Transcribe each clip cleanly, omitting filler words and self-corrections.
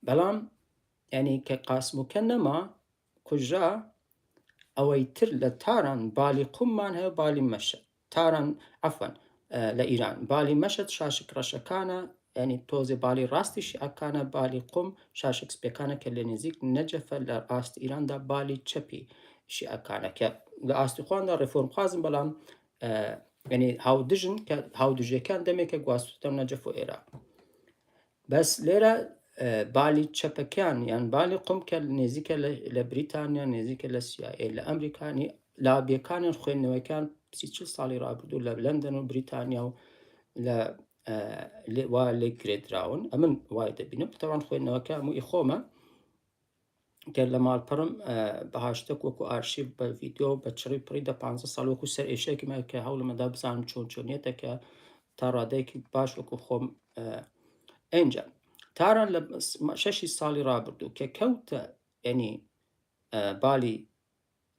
بەڵام یعنی کە قاسموکە نەما کوژرا ئەوەی تر لە تاران بالی قوممان هەیە بالی مەشەد تاران عەفوەن لە ئیران بالی مەشەد شاشک ڕەشەکانە یعنی تۆزێ بالی ڕاستی شیعەکانە بالی قوم شاشک سپیەکانە کە لە نزیک نەجەفە لە ئاست ئیراندا بالی چەپی شیعەکانە کە لە ئاستی خۆیاندا ڕێفۆرمخوازن بەڵام یعنی هاودژن کە هاودژەکان دەمێکە گواستوتە نەجەف و عێراق بەس لێرە بالی چەپەکان یان بالی قوم کە نێزیکە لە بریتانیا نێزیکە لە سیاێ لە ئەمریکانی لابیەکانیان خوێندنەوەکان سی ساڵی ڕابردوو لە لەندەن و بریتانیا و لە وا لێ گرێدراون ئەمن وای دەبینم تەوان خوێندنەوەکە هەموو خۆمە کە لە ماڵپەڕم بە هاشتەک وەکو ئارشیف بە ڤیدیۆ بە چڕی پڕی دە پانزە ساڵ وەکو سەر ئێشێکم هەیە کە هەوڵمەدا بزانم چۆن چۆنیەتە کە تا ڕادەیەکی باش وەکو خۆم ئەنجا تاران لە شەشی ساڵی ڕابردوو کە کەوتە یعنی بالی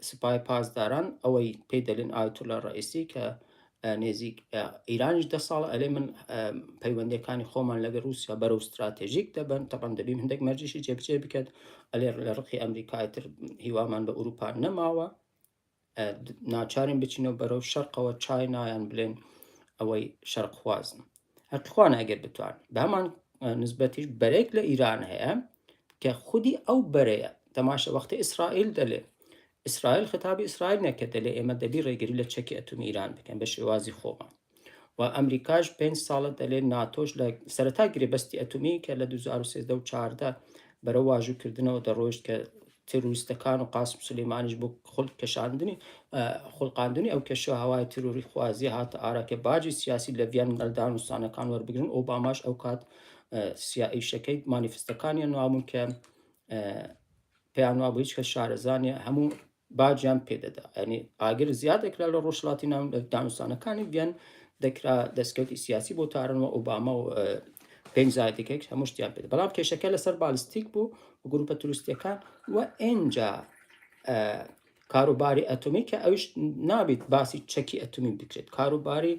سپای پاسداران ئەوەی پێی دەلێن ئایەتوڵا ڕەئیسی کە نێزیک ئیرانیش دە ساڵە ئەلێ من پەیوەندیەکانی خۆمان لەگەڵ رووسیا بەرەو ستراتێژیک دەبەن تەبەن دەبیم هەندێک مەرجیشی جێبجێ بکات ئەلێ لە ڕقی ئەمریکای تر هیوامان بە ئەوروپا نەماوە ناچارین بچینەوە بەرەو شەرقەوە چای نایان بلێن ئەوەی شەرقخوازن هەرخوانە ئەگەر بتوان بە هەمان نسبەتیش بەرێک لە ئیران هەیە کە خودی ئەو بەرەیە تەماشە وەختی ئیسرائیل دەلێ ئیسرائیل خطابی ئیسرائیل نەکە دەلێ ئێمە دەبی ڕێگری لە چەکی ئەتومی ئیران بکەن بە شێوازی خۆمان و ئەمریکاش پێنج ساڵە دەلێ ناتۆش لە سەرەتا گرێبەستی ئەتومی کە لە 2013 و 14 بەرەو واژووکردنەوە دەڕۆیشت کە تیرۆریستەکان و قاسم سولەیمانیش بۆ خولکەشاندنی خوڵقاندنی ئەو کەشە هەوای تیرۆری خوازی هاتە ئارا کە باجی سیاسی لە ڤیەن لە دانوستانەکان وەربگرن ئۆباماش ئەو کات سیائیشەکەی مانیفستەکانیان وابوون کە پێیان وابوو هیچ کەس شارەزانە هەموو باجیان پێدەدا ینی ئاگر زیاد دەکرا لە ڕۆژهەڵاتی ناو لە دانوستانەکانی ڤیەن دەکرا دەستکەوتی سیاسی بۆ تاران و ئۆباما و پێنج زایدەکەێک هەموو شتیان پێ بەڵام کێشەکە لەسەر بالستیک بوو و گروپە تروریستیەکان و ئینجا کاروباری ئەتۆمی کە ئەوش نابێت باسی چەکی ئەتۆمی بکرێت کاروباری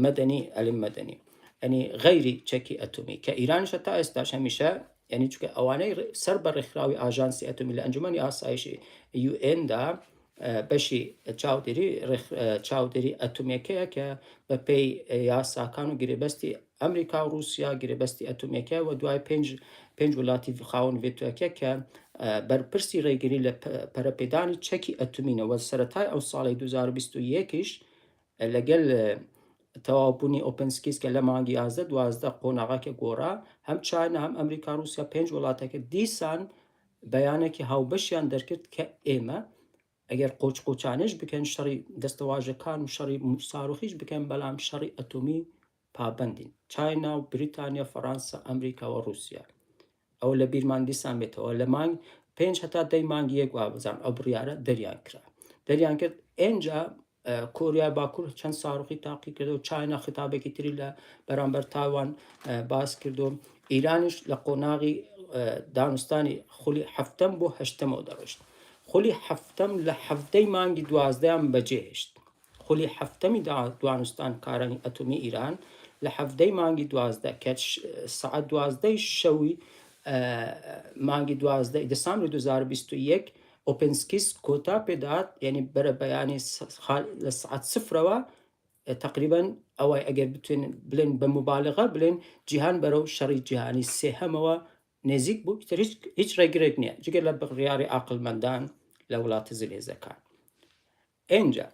مەدەنی ئەلم مەدەنی ئەنی غەیری چەکی ئەتۆمی کە ئیرانیشە تا ئێستاش هەمیشە یعنی چونکە ئەوانەی سەر بە ڕێکخراوی ئاژانسی ئەتۆمی لە ئەنجومەنی ئاسایشی UN دا بەشی چاودێری چاودێری ئەتۆمیەکەیە کە بە پێی یاساکان و گرێبەستی ئەمریکا و رووسیا گرێبەستی ئەتۆمیەکە و دوای پێنج پێنج وڵاتی خاوەن ڤێتۆەکە کە بەرپرسی ڕێگری لە پەرەپێدانی چەکی ئەتۆمینەوە سەرەتای ئەو ساڵی 2021یش لەگەل تەواو بوونی Open Skies کە لە مانگی 11 12 قۆناغەکە گۆڕا هەم چاینا هەم ئەمریکا رووسیا پێنج وڵاتەکە دیسان بەیانێکی هاوبەشیان دەرکرد کە ئێمە ئەگەر قۆچ قۆچانش بکەن شەڕی دەستەواژەکان و شەڕی ساروخیش بکەن بەڵام شەڕی ئەتۆمی پابندین چاینا و بریتانیا فەڕانسە ئەمریکا و رووسیا ئەوە لە بیرمان دیسان بێتەوە لە مانگ پێنج هەتا دەی مانگی یەک وابزانم ئەو بڕیارە دەریان کرا دەریان کرد ئێنجا کۆریای باکوور چەند ساروخی تاقی کردو چاینا خیتابێکی تری لە بەرامبەر تایوان باس کردو ئیرانیش لە قۆناغی دانوستانی خولی هەفتەم بۆ هەشتەمەوە دەڕۆشت خولی هەفتەم لە حەفتەی مانگی دوازدەیان بەجێهێشت خولی هەفتەمی دانوستانکارانی ئەتۆمی ئیران لە حەڤدەی مانگی 12 کە سەعات دوازدەی شەوی مانگی 12 دسامبر 2021 Open Skies کۆتا پێدات یعنی بەرە بەیانی لە سەعات سفرەوە تقریبا ئەوەی ئەگەر بتوێن بلێن بە مبالغە بلێن جیهان بەرەو شەڕی جیهانی سێهەمەوە نێزیک بوو ئیتر هیچ هیچ ڕێگرێک نییە جگە لە بڕیاری عاقڵمەندان لە وڵاتە زلهێزەکان ئینجا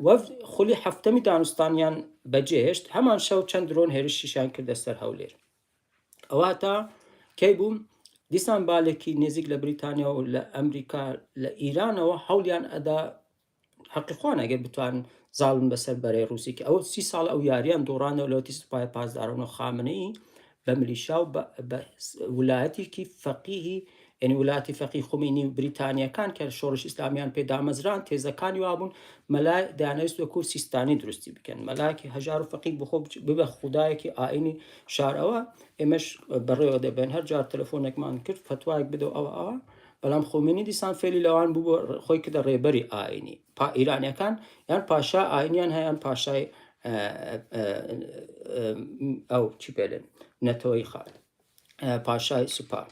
وەفد خولی هەفتەمی دانوستانیان بەجێهێشت، هەمان شەو چەند درۆن هێرشیشیان کردە سەر هەولێر. ئەوە تا کەی بوو؟ دیسان بالێکی نزیک لە بریتانیا و لە ئەمریکا لە ئیرانەوە هەوڵیان ئەدا حەقی خۆیان ئەگەر بتوان زاڵن بەسەر بەرەی ڕووسی کە ئەو سی ساڵ ئەو یاریان دۆڕانەوە لەوەتی سوپای پاسداران و خامنەیی بە ملیشا و بە ولایەتێکی فەقیهی یعنی ولاتی فەقی خومینی و بریتانیەکان کە شۆڕش ئیسلامیان پێ دامەزران تێزەکانی وابوون مەلای دانەویست وەکو سیستانی دروستی بکەن مەلاکی هەژار و فەقی بخۆ ببە خودایەکی ئاینی شارەوە ئێمەش بەڕێوە دەبێن هەر جار تەلەفۆنێکمان کرد فەتوایەک بدە ئەوە ئەوە بەڵام خومینی دیسان فێلی لەوان بوو خۆی کردە ڕێبەری ئاینی پا ئیرانیەکان یان پاشا ئاینیان هەیە یان پاشای ئەو چی پێلێن نەتەوەی خات. پاشای سوپا.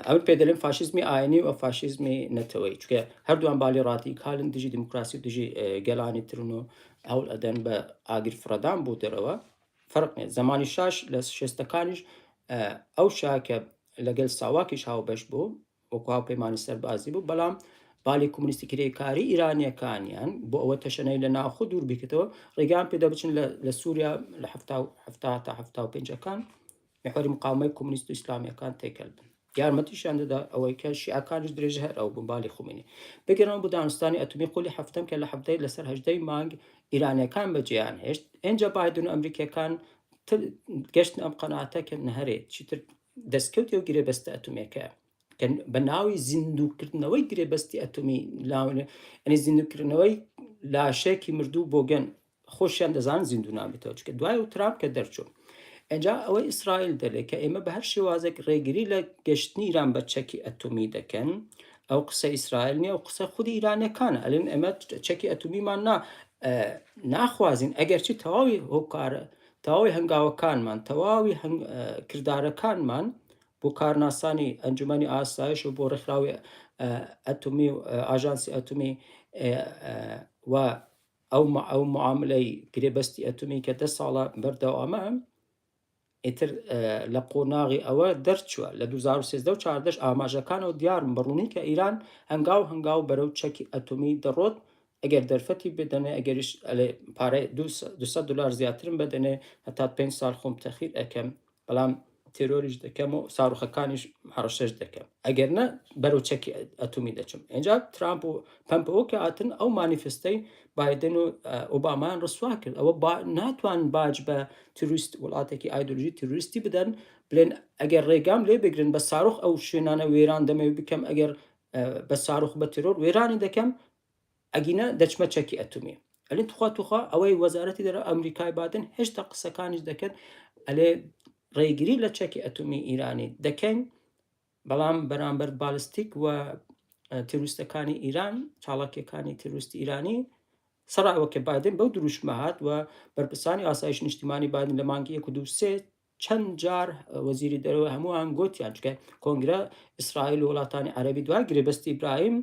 ئەمن پێ دەلێم فاشیزمی ئاینی و فاشیزمی نەتەوەیی، چونکە هەردووان بالی ڕادیکالن دژی دیموکراسی و دژی گەلانی ترن و هەوڵ ئەدەن بە ئاگر فڕەدان بۆ دەرەوە. فەرق نیە زەمانی شاش لە شێستەکانیش ئەو شا کە لەگەل ساواکیش هاوبەش بوو وەکو هاوپەیمانی سەربازی بوو، بەڵام بالی کۆمۆنیستی کرێکاری ئیرانیەکانیان بۆ ئەوە تەشەنەی لە ناوخۆ دوور بیکردەوە ڕێگەیان پێدا بچن لە سووریا لە 70 تا 75ەکان میحوەری مقاومەی کۆمۆنیست و ئیسلامیەکان تێکەل بن. یارمەتیشیان دەدا ئەوەی کە شیعەکانیش درێژە هەر ئەو بوون بالی خومینی. بگەرەوە بۆ دانوستانی ئەتۆمی خولی حەفتەم کە لە حەڤدەی لەسەر هەژدەی مانگ ئیرانیەکان بەجێیان هێشت، ئێنجا بایدن و ئەمریکیەکان گەشتن ئەم قەناعەتە کە نەهرێ چیتر دەستکەوتی ئەو گرێبەستە ئەتۆمیەکە کە بە ناوی زیندووکردنەوەی گرێبەستی ئەتۆمی ینی زیندووکردنەوەی لاشێکی مردوو بۆگەن خۆشیان دەزانن زیندوو نابێتەوە چونکە دوای و ترامپ کە دەرچوو ئینجا ئەوەی ئیسرائیل دەلێ کە ئێمە بە هەر شێوازێک ڕێگری لە گەشتنی ئیران بە چەکی ئەتۆمی دەکەن ئەو قسە ئیسرائیل نیە ئەو قسە خودی ئیرانەکانە ئەلێن ئێمە چەکی ئەتۆمیمان نا ناخوازین ئەگەرچی تەواوی هۆکارە تەواوی هەنگاوەکانمان تەواوی کردارەکانمان بۆ کارناسانی ئەنجومەنی ئاسایش و بۆ ڕێکخراوی ئەتۆمی و ئاژانسی ئەتۆمی و ئەو ئەو معاملەی گرێبەستی ئەتۆمی کە 10 ساڵە بەردەوامە ئیتر لە قۆناغی ئەوە دەرچووە لە 2013 و 14 ئاماژەکانەوە دیارن بەڕوونی کە ئیران هەنگاو هەنگاو بەرەو چەکی ئەتۆمی دەڕۆت ئەگەر دەرفەتی بدەنێ ئەگەریش ئەلێ پارەی 200 دلار زیاترم بدەنێ هەتا 5 ساڵ خۆم تەخیر ئەکەم بەڵام تێرۆریش دەکەم و ساروخەکانیش هەڕەشەش دەکەم ئەگەر نە بەرەو چەکی ئەتۆمی دەچم. ئینجا ترامپ و پەمپەوە کە هاتن ئەو مانیفستەی بایدن و ئۆبامان ڕسوا کرد. ئەوە ناتوان باج بە تروریست وڵاتێکی ئایدۆلۆژی تروریستی بدەن بلێن ئەگەر ڕێگام لێ بگرن بە ساروخ ئەو شوێنانە وێران دەمەوێت بکەم، ئەگەر بە ساروخ بە تێرۆر وێرانی دەکەم، ئەگینا دەچمە چەکی ئەتۆمی. ئەلێ توخوا توخوا ئەوەی وەزارەتی دەرەوە ئەمریکای بادن هێشتا قسەکانیش دەکرد ئەلێ ڕێگری لە چەکی ئەتۆمی ئیرانی دەکەین بەڵام بەرامبەر بالستیک و تیرۆریستەکانی ئیران چاڵاکیەکانی تیرۆریستی ئیرانی سەرا ئەوە کە بادن بەو دروشمە هات و بەرپرسانی ئاسایش نیشتیمانی بادن لە مانگی یەک و دوو سێ چەند جار وەزیری دەرەوە هەمووان گوتیان چکە کۆنگرە ئیسرائیل و وڵاتانی عەربی دوای گرێبەستی ئیبراهیم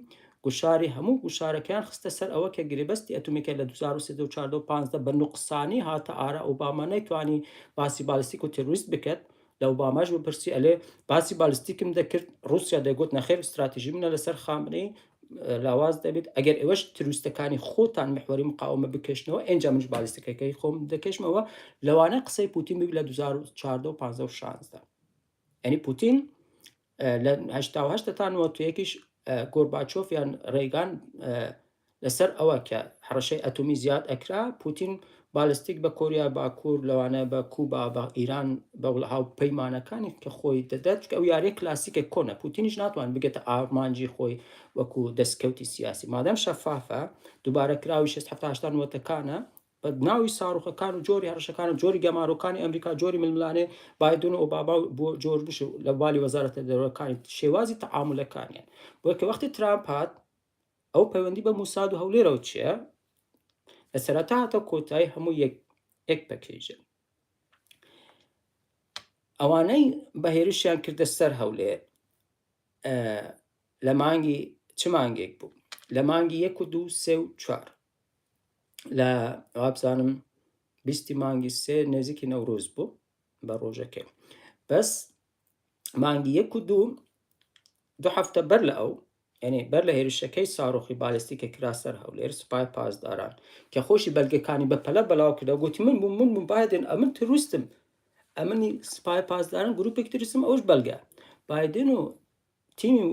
گوشاری هەموو گوشارەکەیان خستە سەر ئەوە کە گرێبەستی ئەتومیکە لە 2013 و 14 و 15 بە نوقسانی هاتە ئارا. ئۆباما نەیتوانی باسی بالستیک و تێرۆریست بکات. لە ئۆباماش بپرسی ئەلێ باسی بالستیکم دەکرد، ڕووسیا دەگوت نەخێر استراتیژی منە لەسەر خامنەی لاواز دەبێت، ئەگەر ئێوەش تروستەکانی خۆتان محوەری مقاومە بکێشنەوە ئینجا منش بالستیکەکەی خۆم دەکێشمەوە. لەوانە قسەی پوتین بوو لە 2014 و 15 و 16. یعنی پوتین لە 88 تا 91یش گۆرباچۆف یان ڕێگان لەسەر ئەوە کە هەڕەشەی ئەتۆمی زیاد ئەکرا، پوتین بالستیک بە کۆریای باکوور، لەوانە بە کوبا، بە ئیران، بە هاوپەیمانەکانی کە خۆی دەدات، چونکە ئەو یاریە کلاسیکە کۆنە، پوتینیش ناتوانێت بگێتە ئامانجی خۆی وەکو دەستکەوتی سیاسی مادام شەفافە دووبارە کراوی 60 70 80 نوەتەکانە بە ناوی ساروخەکان و جۆری هەڕەشەکان و جۆری گەمارۆکانی ئەمریکا، جۆری ململانێ بایدن و ئۆباما و بۆ جۆرج بوش و لە بالی وەزارەتە دەرەوەکانی شێوازی تەعامولەکانیان. بۆیە کە وەختی ترامپ هات ئەو پەیوەندی بە موساد و هەولێرەوە چییە؟ لە سەرەتا هەتا کۆتایی هەموو یەک یەک پەکێجە. ئەوانەی بە هێرشیان کردە سەر هەولێر لە مانگی چ مانگێک بوو؟ لە مانگی یەک و دوو سێ و چوار لە وابزانم 20ی مانگی سێ نێزیکی نەورۆز بوو بە ڕۆژەکەی. بەس مانگی یەک و دوو دوو هەفتە بەر لە ئەو یعنی بەر لە هێرشەکەی ساروخی بالستی کە کرا سەر هەولێر سوپای پاسداران کە خۆشی بەلگەکانی بە پەلە بەلاو کردەوە گوتی من بووم من بووم بایدن ئەمن تروستم ئەمنی سوپای پاسداران گروپێک ترسم ئەوش بەلگە بایدن و تیمی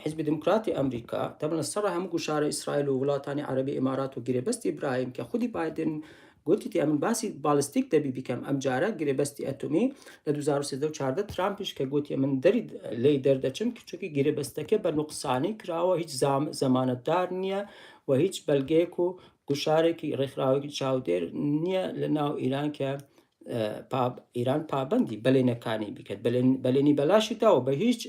حزبی دیموکراتی ئەمریکا تەبن لەسەر هەموو گوشارە ئیسرائیل و وڵاتانی عەربی ئیمارات و گرێبەستی ئیبراهیم کە خودی بایدن گوتیتی ئەمن باسی بالستیک دەبی بیکەم ئەمجارە گرێبەستی ئەتۆمی لە 2013 و 14 ترامپیش کە گوتی من دەری لێی دەردەچم کە چونکی گرێبەستەکە بە نوقسانی کراوە هیچ زەمانەتدار نییە و هیچ بەلگەیەک و گوشارێکی ڕێکخراوێکی چاودێر نییە لە ناو ئیران کە ئیران پابەندی بەلێنەکانی بکات. بەلێنی بەلاشی داوە بە هیچ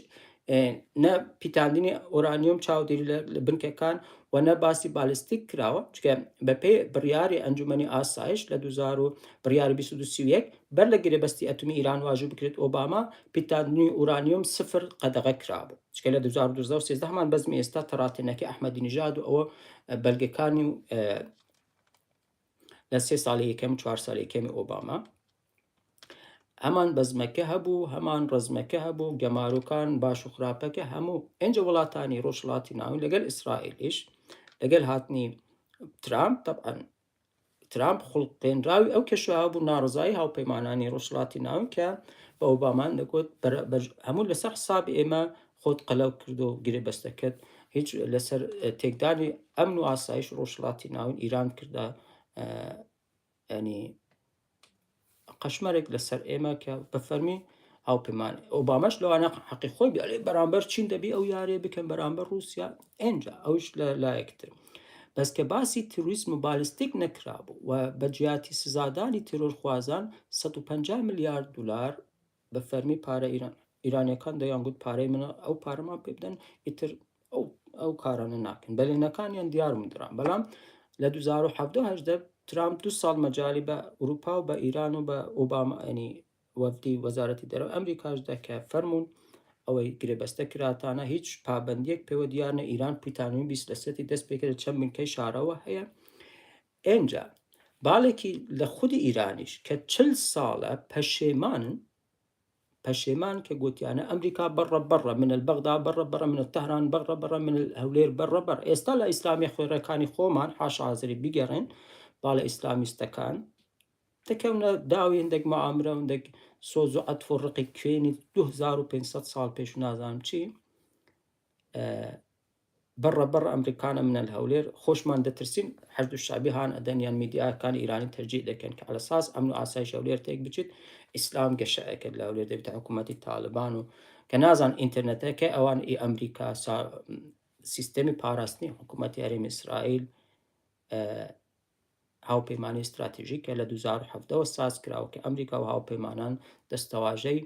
نە پیتاندنی ئۆرانیۆم چاودێری لە بنکەکان و نە باسی بالستیک کراوە، چونکە بەپێی بڕیاری ئەنجومەنی ئاسایش لە 2000 و بڕیاری 2231 بەر لە گرێبەستی ئەتومی ئیران واژوو بکرێت ئۆباما پیتاندنی ئورانیۆم سفر قەدەغە کرابوو، چونکە لە 2012 و 13 هەمان بەزمی ئێستا تەڕاتێنەکەی ئەحمەدی نژاد و ئەوە بەلگەکانی و لە سێ ساڵی یەکەم چوار ساڵی یەکەمی ئۆباما هەمان بەزمەکە هەبوو، هەمان ڕەزمەکە هەبوو، گەمارۆکان باش و خراپەکە هەموو. ئینجا وڵاتانی ڕۆژهەڵاتی ناوین لەگەل ئیسرائیلیش لەگەل هاتنی ترامپ، تەبعەن ترامپ خوڵقێنراوی ئەو کەشوهەوا بوو، ناڕەزایی هاوپەیمانانی ڕۆژهەڵاتی ناوین کە بە ئۆبامان دەگوت هەموو لەسەر حسابی ئێمە خۆت قەلەو کرد و گرێبەستەکەت هیچ لەسەر تێکدانی ئەمن و ئاسایش ڕۆژهەڵاتی ناوین ئیران کردە ینی قەشمەرێک لەسەر ئێمە کە بە فەرمی هاوپەیمان ئۆبامەش لەوانە حەقی خۆی بێ بەرامبەر چین دەبی ئەو یارێ بکەن بەرامبەر رووسیا ئەنجا ئەوش لە لایەکتر بەس کە باسی تروریسم و بالستیک نەکرابوو و بە جیاتی سزادانی تێرۆرخوازان 150 میلیارد دلار بە فەرمی پارە ئیران ئیرانیەکان دەیانگوت پارەی منە ئەو پارەمان پێ بدەن ئیتر ئەو ئەو کارانە ناکەن بەلێنەکانیان دیار مدران بەڵام لە 2017 ترامپ دو ساڵ مەجای بە ئەوروپا و بە ئیران و بە ئۆباما ئەنی وەفدی وەزارەتی دەرەوە ئەمریکاش دەکە فەرمونون ئەوەی گرێبەستە کراتانە هیچ پابندیەک پێوە دیارنە ئیران پیتانوی 20 لە سەتی دەست پێکرد چەند بنکەی شارەوە هەیە ئێنجا باڵێکی لە خودی ئیرانیش کە 40 ساڵە پەشێمانن، پەشێمان کە گوتیانە ئەمریکا بەڕە بەڕە من البەغدا بەڕە بەڕە من تەهران بەڕە بەڕە من هەولێر بەڕە بەڕ ئێستا لە ئیسلامی خوێڕەکانی خۆمان حاشا حازری بیگەڕێن باڵە ئیسلامیستەکان دەکەونە داوی هەندێک معامرە هەندێک سۆز و عەتف و ڕقی کوێنی 2500 ساڵ پێش نازانم چی بڕە بڕ ئەمریکانە منەل هەولێر خۆشمان دەترسین حەشد الشعبی هان ئەدەن یان میدیاکانی ئیرانی تەرجیح دەکەن کە عەلەساس ئەمن و ئاسایش هەولێر تێک بچێت ئیسلام گەشە ئەکرد لە هەولێر دەبێتە حکوومەتی تاالبان و کە نازان ئینتەرنێتەکە ئەوان ئی ئەمریکا سیستەمی پاراستنی حکوومەتی هەرێمی ئیسرائیل هاوپەیمانی ستراتیژیکە لە 2017 وە ساز کراوە کە ئەمریکا و هاوپەیمانان دەستەواژەی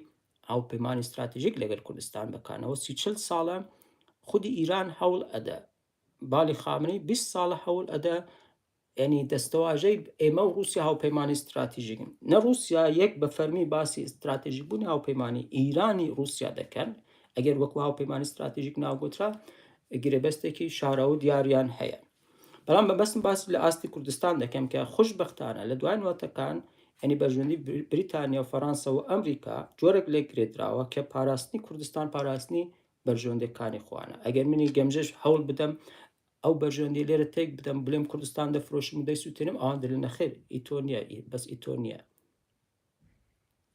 هاوپەیمانی ستراتیژیک لەگەل کوردستان بکانەوە سی چل ساڵە خودی ئیران هەوڵ ئەدە بالی خامنەی 20 ساڵە هەوڵ ئەدە ینی دەستەواژەی ئێمە و رووسیا هاوپەیمانی ستراتیژیکن نە رووسیا یەک بە فەرمی باسی استراتیژی بوونی هاوپەیمانی ئیرانی رووسیا دەکەن ئەگەر وەکو هاوپەیمانی ستراتیژیک ناوگوترا گرێبەستێکی شاراوە دیاریان هەیە بەڵام مەبەستم باس لە ئاستی کوردستان دەکەم کە خوشبەختانە لە دوای نواتەکان یعنی بەرژەوەندی بریتانیا و فەرانسە و ئەمریکا جۆرێک لێک گرێدراوە کە پاراستنی کوردستان پاراستنی بەرژەوەندەکانی خوانە ئەگەر منی گەمژەش هەوڵ بدەم ئەو بەرژەوەندی لێرە تێک بدەم بلێم کوردستان دەفرۆشم و دەیسووتێنم ئەوان دەلێن نەخێر ئی تۆ نییە بەس ئی تۆ نییە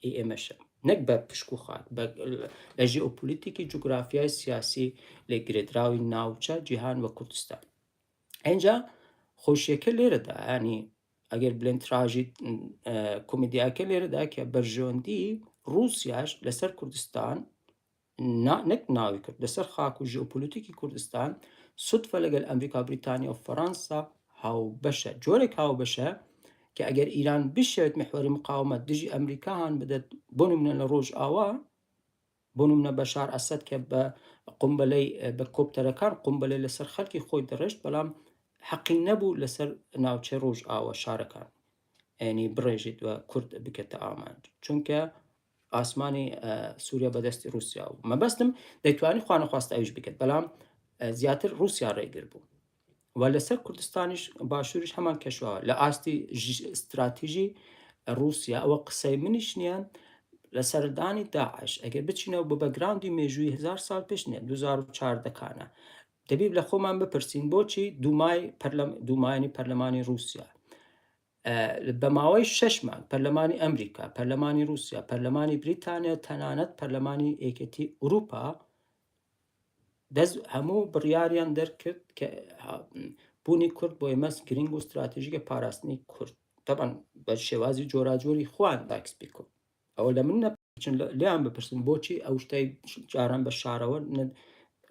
ئی ئێمەشە نەک بە پشک و خاک بە لە ژیۆپۆلیتیکی جوگرافیای سیاسی لێکگرێدراوی ناوچە جیهان و کوردستان ئینجا خۆشیەکە لێرەدا ینی ئەگەر بلێن تراژی کۆمیدیاکە لێرەدا کە بەرژەوەندی ڕووسیاش لەسەر کوردستان نەک ناوی کرد لەسەر خاک و ژیۆپۆلیتیکی کوردستان سوتفە لەگەل ئەمریکا بریتانیا و فەرەنسا هاوبەشە جۆرێک هاوبەشە کە ئەگەر ئیران بشێت محوەری مقاومەت دژی ئەمریکا هان بدات بۆ نمونە لە ڕۆژئاوا بۆ نمونە بەشار ئەسەد کە بە قومبەلەی بە کۆپتەرەکان قومبەلەی لەسەر خەلکی خۆی دەڕشت بەڵام حەقی نەبوو لەسەر ناوچەی ڕۆژئاوا شارەکان ینی بڕێژیت و کورد بکەتە ئامانج چونکە ئاسمانی سووریا بەدەستی رووسیا و مەبەستم دەیتوانی خوانەخواستە ئەویش بکات بەڵام زیاتر رووسیا ڕێگر بوو و لەسەر کوردستانیش باشووریش هەمان کەشوە لە ئاستی استراتیژی رووسیا ئەوە قسەی منیش نییە لە سەردانی داعش ئەگەر بچینەوە بە background ی مێژووی هزار ساڵ پێش نیە 2014کانە دەبیت لە خۆمان بپرسین بۆچی دومای دومایانی پەرلەمانی رووسیا بە ماوەی شەش مانگ پەرلەمانی ئەمریکا، پەرلەمانی رووسیا، پەرلەمانی بریتانیا و تەنانەت پەرلەمانی یەکێتی ئوروپا دەست هەموو بڕیاریان دەرکرد کە بوونی کورد بۆ ئێمە گرنگ و ستراتیژیکە پاراستنی کورد تەبعەن بە شێوازی جۆراجۆری خوان داکس بیکۆ ئەوە لە من نەپرسن لێیان بپرسن بۆچی ئەو شتەی جاران بە شارەوە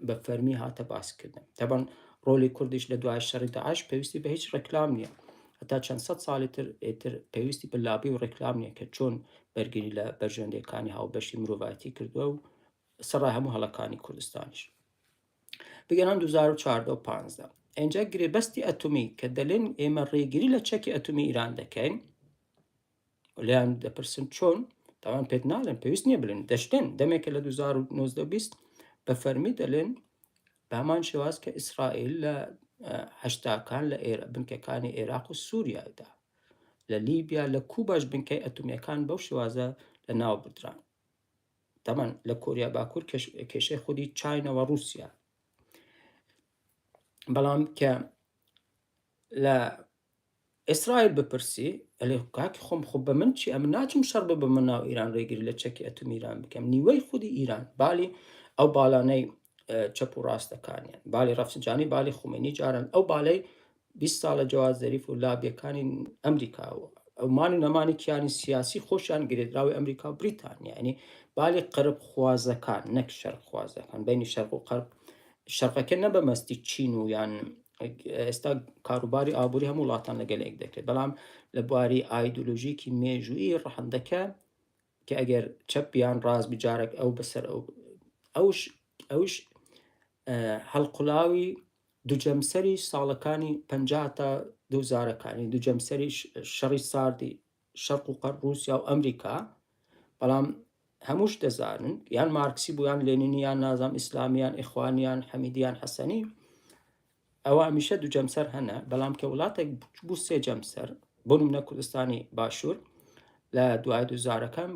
بە فەرمی هاتە باسکردن تەبەن ڕۆلی کوردیش لە دوای شەڕی داعش پێویستی بە هیچ ڕێکلام نییە هەتا چەند سەد ساڵی تر ئێتر پێویستی بە لابی و ڕێکلام نییە کە چۆن بەرگری لە بەرژەوەندیەکانی هاوبەشی مرۆڤایەتی کردووە و سەرای هەموو هەڵەکانی کوردستانیش. بگەران 2014 و 15 ئینجا گرێبەستی ئەتۆمی کە دەلێن ئێمە ڕێگری لە چەکی ئەتۆمی ئیران دەکەین، لێیان دەپرسن چۆن؟ تاوان پێت ناڵێن، پێویست نییە بلێن، دەشتێن دەمێکە لە 2019 20 بە فەرمی دەلێن بە هەمان شێواز کە ئیسرائیل لە هەشتاکان لە ئێرە بنکەکانی عێراق و سووریادا، لە لیبیا، لە کوباش بنکەی ئەتۆمیەکان بەو شێوازە لە ناو بردران. تەمان لە کۆریا باکوور کێشەی خودی چاینەوە رووسیا، بەڵام کە لە ئیسرائیل بپرسی ئەلێ کاکی خۆم خۆ بە من چی، ئەمن ناچم شەڕ ببەمە ناو ئیران ڕێگری لە چەکی ئەتۆمی ئیران بکەم. نیوەی خودی ئیران بالی ئەو باڵانەی چەپ و ڕاستەکانیان، بالی ڕەفسنجانی، بالی خومەینی جاران، ئەو بالەی 20 ساڵە جەواد زەریف و لابیەکانی ئەمریکا و ئەو مان و نەمانی کیانی سیاسی خۆشیان گرێدراوی ئەمریکا و بریتانیا، یعنی بالی قەرب خوازەکان نەک شەرق خوازەکان، بینی شەرق و قەرب، شەرقەکە نە بە مەستی چین و یان ئێستا کاروباری ئابووری هەموو وڵاتان لەگەل یەک دەکرێت، بەڵام لە بواری ئایدۆلۆژیکی مێژوویی ڕەهەندەکە کە ئەگەر چەپ یان ڕاست بجارێک ئەو بەسەر ئەو ئەوش ئەوش هەڵقولاوی دوجەمسەری ساڵەکانی 50 تا دوزارەکانی دوجەمسەری شەڕی ساردی شەرق و قەر رووسیا و ئەمریکا، بەڵام هەمووش دەزانن یان مارکسی بوو یان لێنینی یان نازام ئیسلامیان ئیخوانیان حەمیدیان حەسەنی، ئەوە هەمیشە دوو جەمسەر هەنە. بەڵام کە وڵاتێک بوو سێ جەمسەر، بۆ نمونە کوردستانی باشوور لە دوای دوزارەکان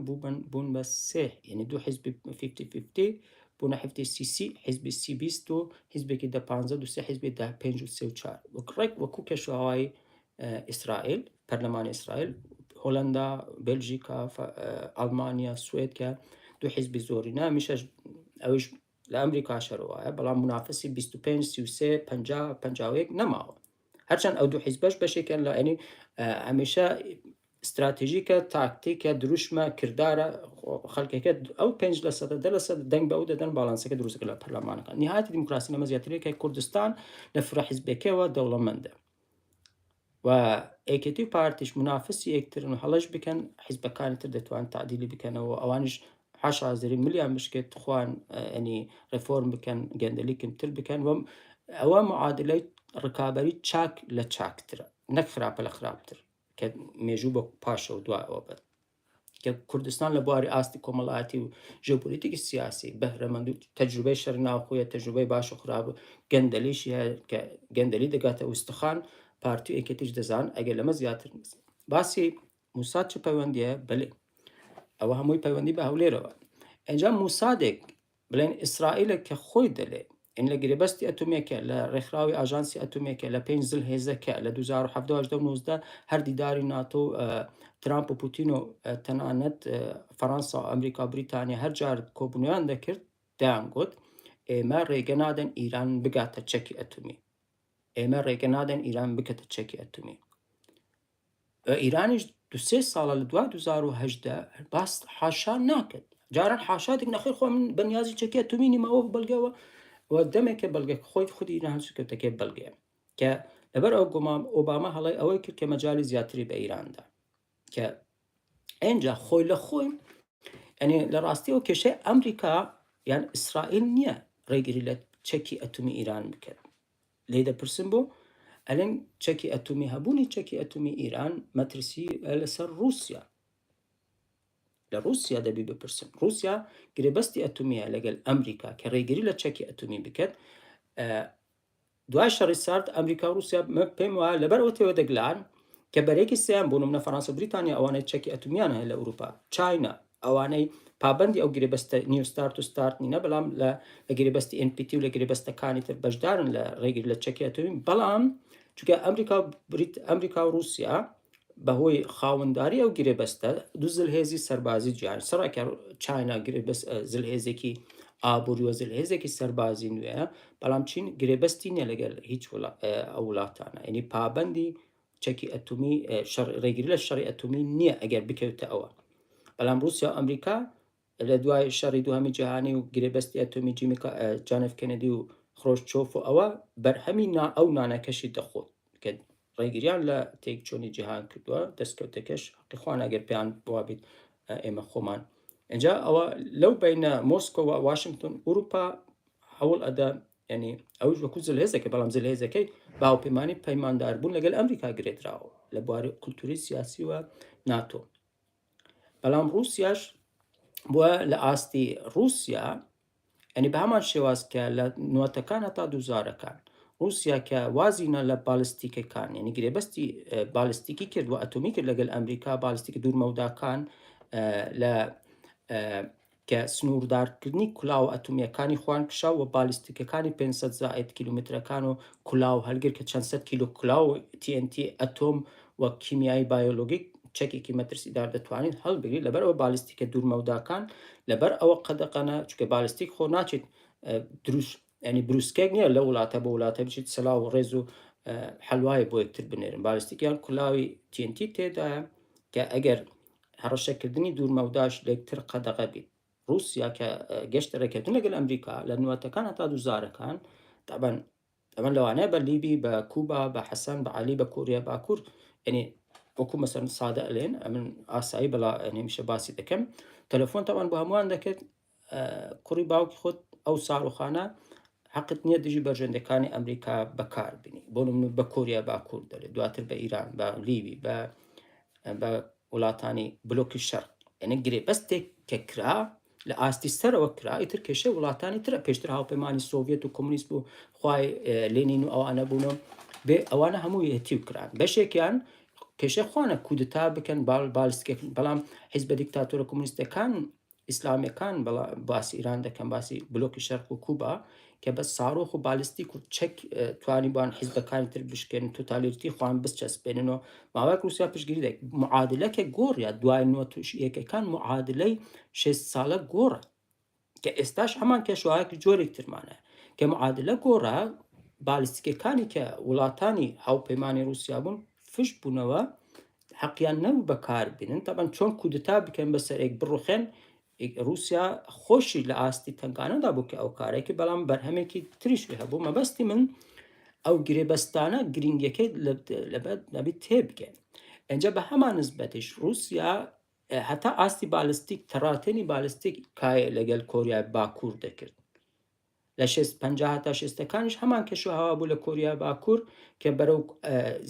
بوون بە سێ، یعنی دوو حیزبی 50-50 بوونە حیزبی سی سی، حیزبی سی بیست و حیزبێکی دە پانزە دوو سێ حیزبی دە پێنج و سێ و چوار، وەک ڕێک وەکو کەشوهەوای ئیسرائیل، پەرلەمانی ئیسرائیل، هۆلەندا، بێلژیکا، ئەڵمانیا، سوئد کە دوو حیزبی زۆری نامیشەش ئەوش لە ئەمریکا شەرەوایە، بەڵام منافسی 25 33 50 51 نەماوە. هەرچەند ئەو دوو حیزبەش بەشێکیان لە ینی هەمیشە استراتژیکە، تاکتیکە، دروشمە، کردارە، خەڵکەکە ئەو 5 لە سەد دە لە سەد دەنگ بە ئەو دەدەن، باڵانسەکە دروستەکە لە پەرلەمانەکان. نهایەتی دیموکراسی لەمە زیاترە کە کوردستان لە فرە حیزبێکەوە دەوڵەمەندە و یەکێتی و پارتیش منافسی یەکترن و هەڵەش بکەن حیزبەکانی تر دەتوان تعدیلی بکەنەوە، ئەوانیش حاشا زەری ملیان بشکێت خوان ینی ڕێفۆرم بکەن، گەندەلی کەمتر بکەن و ئەوە معادلەی ڕکابەری چاک لە چاکترە نەک خراپە لە خراپتر کە مێژوو بە پاشەوە دوای ئەوە بێت کە کوردستان لە بواری ئاستی کۆمەڵایەتی و ژێوپۆلیتیکی سیاسی بەهرەمەند و تەجروبەی شەڕی ناوخۆیە، تەجروبەی باش و خراپ و گەندەلیشی هەیە کە گەندەلی دەگاتە ئوستخان، پارتی و یەکێتیش دەزان ئەگەر لەمە زیاتر باسی موساد چ پەیوەندیە؟ بەلێ ئەوە هەمووی پەیوەندی بە هەولێرەوە. ئینجا موسادێک بڵێن ئیسرائیلە کە خۆی دەلێ ئین لە گرێبەستی ئەتۆمیەکە لە ڕێکخراوی ئاژانسی ئەتۆمیەکە لە پێنج زل هێزەکە لە 2017 18 و 19 هەر دیداری ناتۆ ترامپ و پوتین و تەنانەت فەرەنسا و ئەمریکا و بریتانیا هەر جار کۆبوونیان دەکرد دەیان گوت ئێمە ڕێگە نادەن ئیران بگاتە چەکی ئەتۆمی، ئێمە ڕێگە نادەن ئیران بکەتە چەکی ئەتۆمی. ئیرانیش دو سێ ساڵە لە دوای 2018 باس حاشا ناکرد، جاران حاشا دەکرد نەخێر خۆ من بەنیازی چەکی ئەتۆمی نیمە ئەوە بەڵگەوە و دەمێکە بەڵگە خۆی خودی ئیران هەڵسوکەوتەکەی بەڵگەیە کە لەبەر ئەو گومام ئۆباما هەڵەی ئەوەی کرد کە مەجالی زیاتری بە ئیراندا کە ئینجا خۆی لە خۆی یعنی لە ڕاستیەوە کێشەی ئەمریکا یان ئیسرائیل نییە ڕێگری لە چەکی ئەتومی ئیران بکەن. لێ دەپرسن بۆ ئەلێن چەکی ئەتومی، هەبوونی چەکی ئەتومی ئیران مەترسی لەسەر رووسیا. لە رووسیا دەبی بپرسن، رووسیا گرێبەستی ئەتومیە لەگەل ئەمریکا کە ڕێگری لە چەکی ئەتومی بکات. دوای شەڕی سارد ئەمریکا و رووسیا پێم وایە لەبەر ئەوە تێوە دەگلان کە بەرێکی سیان بوون منە فەرانسە و بریتانیا ئەوانەی چەکی ئەتومیان هەیە لە ئەوروپا، چاینا ئەوانەی پابەندی ئەو گرێبەستە New START و START نینە، بەڵام لە گرێبەستی NPT و لە گرێبەستەکانی تر بەشدارن لە ڕێگری لە چەکی ئەتۆمی. بەڵام چونکە ئەمریکا و بریت ئەمریکا و رووسیا بەهۆی خاوەنداری ئەو گرێبەستە دوو زلهێزی سەربازی جیهان سەڕکە چاینا گرێبەست زلهێزێکی ئابووری و زلهێزێکی سەربازی نوێیە، بەڵام چین گرێبەستی نییە لەگەل هیچ ئەو وڵاتانە، یعنی پابەندی چەکی ئەتۆمی شەڕ ڕێگری لە شەڕی ئەتۆمی نییە ئەگەر بکەوتە ئەوە. بەڵام رووسیا و ئەمریکا لە دوای شەڕی دووهەمی جیهانی و گرێبەستی ئەتۆمی جیمی جان ئێف کەنەدی و خرۆشچۆف و ئەوە بەرهەمی نا ئەو نانەکەشی دەخۆت کە ڕێگریان لە تێکچوونی جیهان کردووە. دەستکەوتەکەش حەقی خوان ئەگەر پێیان وابێت ئێمە خۆمان ئینجا ئەوە لەو بینە مۆسکۆ و واشنگتۆن ئوروپا هەوڵ ئەدا یعنی ئەوش وەکو زلهێزێکە بەڵام زلهێزەکەی بە هاوپەیمانی پەیماندار بوون لەگەل ئەمریکا گرێدراوە لە بواری کولتوری سیاسی و ناتۆ بەڵام رووسیاش بووە لە ئاستی رووسیا یانی بە هەمان شێواز کە لە نوەتەکان هەتا دووزارەکان ڕووسیا کە وازی نا لە بالستیکەکان یعنی گرێبەستی بالستیکی کرد و ئەتۆمی کرد لەگەل ئەمریکا بالستیک دوورمەوداکان لە کە سنووردارکردنی کولاوە ئەتۆمیەکانی خوان کشا و بالستیکەکانی 500 زائد کیلومترەکان و کولاو هەلگر کە چەند سەد کیلۆ کولاو TNT ئەتۆم و کیمیایی بایۆلۆگیک چەکێکی مەترسیدار دەتوانیت هەڵبگریت لەبەر ئەوە بالستیکە دوورمەوداکان لەبەر ئەوە قەدەقەنە چونکە بالستیک خۆ ناچێت دروست ینی بروسکێک نییە لە وڵاتە بۆ وڵاتە بچیت سەلاو و ڕێز و حەلوایە بۆ یەکتر بنێرن بالستیکیان کولاوی TNT تێدایە کە ئەگەر هەڕەشەکردنی دوورمەوداش لەکتر قەدەغە بیت رووسیا کە گەشتە ڕێککەوتن لەگەل ئەمریکا لە نوەتەکان هەتا دووزارەکان تابان ئەمە لەوانەیە بە لیبی بە کوبا بە حەسەن بە عەلی بە کۆریا باکوور یعنی وەکو مەسەن سادە ئەلێن ئەمن ئاسایی بەڵا هەمیشە باسی دەکەم تەلەفۆن تاوان بۆ هەمووان دەکرد کوڕی باوکی خۆت ئەو ساروخانە حەقت نییە دژی بەرژەندەکانی ئەمریکا بەکاربینی بۆ نمونە بە کۆریا باکوور دەڵێ دواتر بە ئیران بە لیبی بە بە وڵاتانی بلۆکی شەرق یعنی گرێبەستێک کە کرا لە ئاستی سەرەوە کرا ئیتر کێشەی وڵاتانی ترە پێشتر هاوپەیمانی سۆڤێت و کۆمونیست و خوای لێنین و ئەوانە بوون و بێ ئەوانە هەموو یەتیو کران بەشێکیان کێشەی خوانە کودتا بکەن باڵ بالستکێک بەڵام حیزبە دیکتاتۆرە کۆمونیستەکان ئیسلامیەکان بەڵا باسی ئیران دەکەن باسی بلۆکی شەرق و کوبا کە بە ساڕۆخ و بالستیک و چەک توانی بوان حیزبەکانی تر بشکێن توتالیتی خوان بچەسپێنن و ماوەیەک رووسیا پشتگیری دەکرد معادلەکە گۆڕیا دوای نۆتوش یەکەکان معادلەی شێست ساڵە گۆڕا کە ئێستاش هەمان کەشوهایەکی جۆرێک ترمانە کە معادلە گۆڕا بالستیکەکانی کە وڵاتانی هاوپەیمانی رووسیا بوون فش بوونەوە حەقیان نەبوو بەکار بینن تەبەن چۆن کودتا بکەن بەسەرێک بڕوخێن رووسیا خۆشی لە ئاستی تەنگانەدا بوو کە ئەو کارێکی بەڵام بەرهەمێکی تریشی هەبوو مەبەستی من ئەو گرێبەستانە گرنگەکەی لەبەر نەبی تێبگەن ئەجا بە هەمان نسبەتیش رووسیا هەتا ئاستی بالستیک تەڕاتێنی بالستیک کایە لەگەل کۆریای باکوور دەکرد لە شێست 50 هەتا شێستەکانیش هەمان کەش و هەوا بوو لە کۆریا باکوور کە بەرەو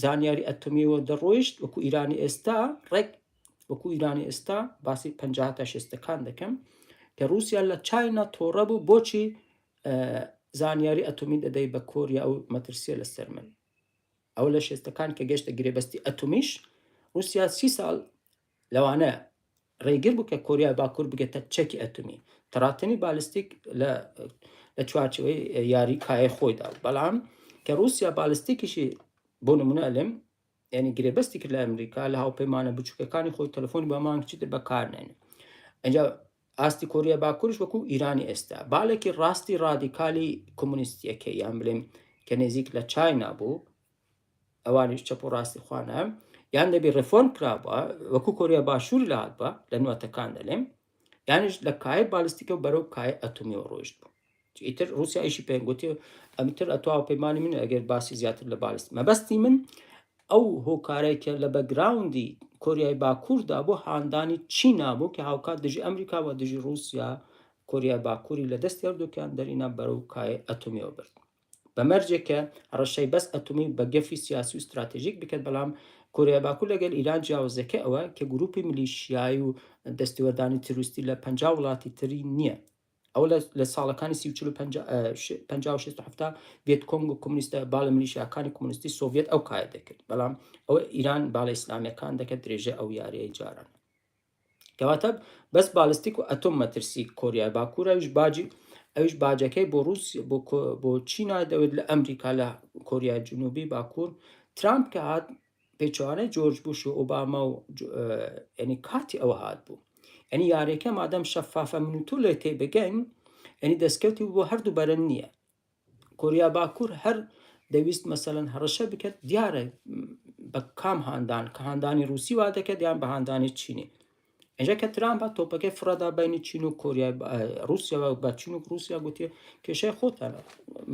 زانیاری ئەتۆمیەوە دەڕۆیشت وەکو ئیرانی ئێستا ڕێک وەکو ئیرانی ئێستا باسی 50 هەتا شێستەکان دەکەم کە رووسیا لە چاینا تۆڕە بوو بۆچی زانیاری ئەتۆمی دەدەی بە کۆریا ئەو مەترسیە لەسەر من ئەو لە شێستەکان کە گەشتە گرێبەستی ئەتۆمیش رووسیا سی ساڵ لەوانە ڕێگر بوو کە کۆریای باکوور بگێتە چەکی ئەتۆمی تەڕاتنی بالستیک لە لە چوارچێوەی یاری کایە خۆیدا بەڵام کە رووسیا بالستیکیشی بۆ نمونە ئەلێم یعنی گرێبەستی کرد لە ئەمریکا لە هاوپەیمانە بچووکەکانی خۆی تەلەفۆنی بە مانگ چیتر بەکارنێنێ ئەجا ئاستی کۆریا باکوورش وەکو ئیرانی ئێستا باڵێکی ڕاستی ڕادیکالی کۆمونیستیەکەی یان بلێم کە نێزیک لە چاینا بوو ئەوانیش چەپ و ڕاستی خوانە یان دەبی ڕێفۆرم کرابووە وەکو کۆریا باشوور لات بە لە نوەتەکان دەلێم یانیش لە کایە بالستیکە و بەرەو کایە ئەتۆمیەوە ڕۆیشت بوو ئیتر رووسیا ئیشی پێ گوتی ئەمتر ئەتوا پەیمانی من ئەگەر باسی زیاتر لە بالست مەبەستی من ئەو هۆکارەی کە لە background ی کۆریای باکووردا بۆ هاندانی چینا بوو کە هاوکات دژی ئەمریکا و دژی رووسیا کۆریای باکووری لە دەستی هەردووکیان دەرینا بەرەو کایە ئەتۆمیەوە برد بە مەرجێک کە هەڕەشەی بەس ئەتۆمی بە گەفی سیاسی و ستراتێژیک بکات، بەڵام کۆریای باکوور لەگەل ئیران جیاوازیەکەی ئەوە کە گروپی میلیشیایی و دەستێوەردانی تیرۆریستی لە 50 وڵاتی تری نییە. ئەوە لە ساڵەکانی سی و چل و پەنجا و شەست و حەفتا ڤێتکۆنگ و کۆمونیستە باڵە میلیشیاکانی کۆمونیستی سۆڤیەت ئەو کایە دەکرد، بەڵام ئەوە ئیران باڵە ئیسلامیەکان دەکرد درێژەی ئەو یاریەی جاران. کەواتە بەس بالستیک و ئەتۆم مەترسی کۆریای باکوور ئەویش باجی ئەویش باجەکەی بۆ ڕوس بۆ بۆ چینا دەوێت لە ئەمریکا لە کۆریای جنوبی باکوور ترامپ کە هات پێچوانەی جۆرج بوش و ئۆباما و ینی کاتی ئەوە هات بوو ئەنی یاریەکە مادەم شەفافە من و تۆ لێ تێبگەین ئەنی دەستکەوتی بۆ هەردوو بەرە نییە کۆریا باکوور هەر دەویست مەسەلەن هەڕەشە بکات دیارە بە کام هاندان کە هاندانی رووسی وا دەکات یان بە هاندانی چینی ئەجا کە ترامپ هات تۆپەکەی فڕەدا بینی چین و کۆریا رووسیا بە چین و رووسیا گوتی کێشەی خۆتان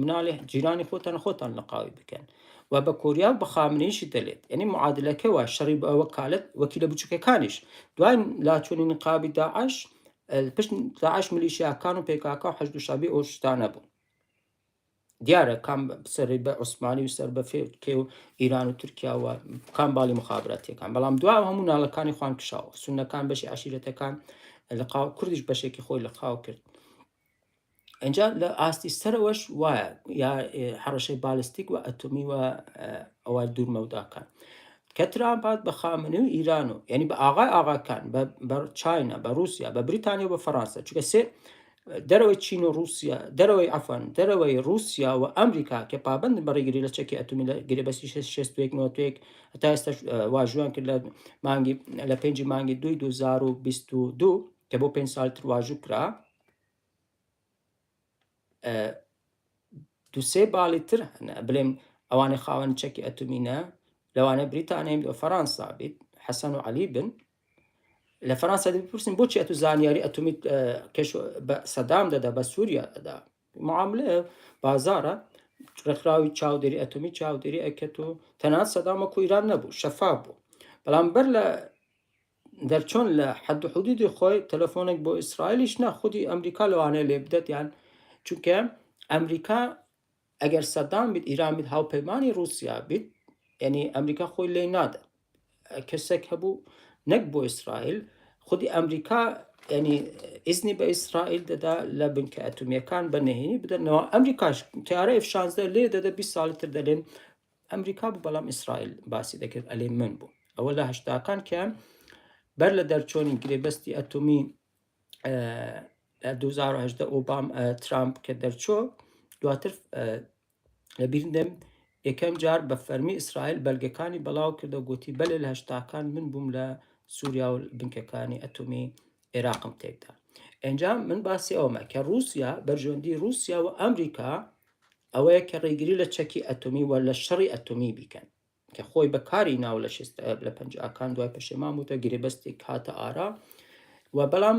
مناڵی جیرانی خۆتان خۆتان لەقاوی بکەن و بە کۆریا و بە خامنەیشی دەلێت یعنی معادلەکە وا شەڕی بە وەکالەت وەکیلە بچووکەکانیش دوای لاچوونی نقابی داعش. پشت داعش میلیشیاکان و پێکاکا و حەشد و شەعبی ئەو شتانە بوون. دیارە کام سەر بە عوسمانی و سەر بە فێکێ و ئیران و تورکیا و کام باڵی مخابراتیەکان، بەڵام دوا هەموو ناڵەکانی خوان کشاوە، سوننەکان بەشی عەشیرەتەکان لقاو، کوردیش بەشێکی خۆی لقاو کرد. ئینجا لە ئاستی سەرەوەش وایە یا هەڕەشەی بالستیک و ئەتۆمی و ئەوە دوورمەوداکان کە ترامپ هات بە خامنەی و ئیران و یعنی بە ئاغای ئاغاکان بە چاینا بە رووسیا بە بریتانیا و بە فەڕانسە، چونکە سێ دەرەوەی چین و رووسیا دەرەوەی عەفوان دەرەوەی رووسیا و ئەمریکا کە پابەندن بە ڕێگری لە چەکی ئەتۆمی لە گرێبەستی 61 91 هەتا ئێستاش واژوویان کرد لە مانگی لە پێنجی مانگی دووی 2022 کە بۆ پێنج ساڵ تر واژوو کرا. دوو سێ باڵی تر هەن بڵێم ئەوانەی خاوەن چەکی ئەتۆمینە، لەوانە بریتانیا و فەرەنسا بیت، حەسەن و عەلی بن. لە فەرەنسا دەبی بپرسین بۆچی ئەتو زانیاری ئەتۆمی کەش بە سەدام دەدا، بە سووریا دەدا؟ معاملەیە، بازارە. ڕێکخراوی چاودێری ئەتۆمی چاودێری ئەکەت و تەنانەت سەدام وەکو ئیران نەبوو، شەفاف بوو. بەڵام بەر لە دەرچۆن لە حەد و حدودی خۆی تەلەفۆنێک بۆ ئیسرائیلیش نا، خودی ئەمریکا لەوانەیە لێ بدات، یان چونکە ئەمریکا ئەگەر سەدام بیت، ئیران بیت، هاوپەیمانی رووسیا بیت، یعنی ئەمریکا خۆی لێ نادات. کەسێک هەبوو نەک بۆ ئیسرائیل، خودی ئەمریکا ینی ئیزنی بە ئیسرائیل دەدا لە بنکە ئەتومیەکان بە نهێنی بدەنەوە. ئەمریکاش تیارە F-16 لێ دەدە 20 ساڵی تر دەلێن ئەمریکا بوو، بەڵام ئیسرائیل باسی دەکرد ئەلێ من بوو. ئەوە لە هەشتاکان کە بەر لە دەرچۆنی گرێبەستی ئەتۆمی لە 2018 ئۆبام ترامپ کە دەرچۆ، دواتر لە بیرندەم یەکەم جار بە فەرمی ئیسرائیل بەلگەکانی بەڵاو کردە گوتی بەلێ لە هەشتاکان من بووم لە سووریا و بنکەکانی ئەتۆمی عێراقم تێکدا. ئەنجام من باسی ئەومە کە رووسیا بەرژەوەندی رووسیا و ئەمریکا ئەوەیە کە ڕێگری لە چەکی ئەتۆمی و لە شەڕی ئەتۆمی بیکەن کە خۆی بەکاری ناو لە شێست لە پەنجاکان دوای پەشێمان بووتە گرێبەستێک هاتە ئارا و بەڵام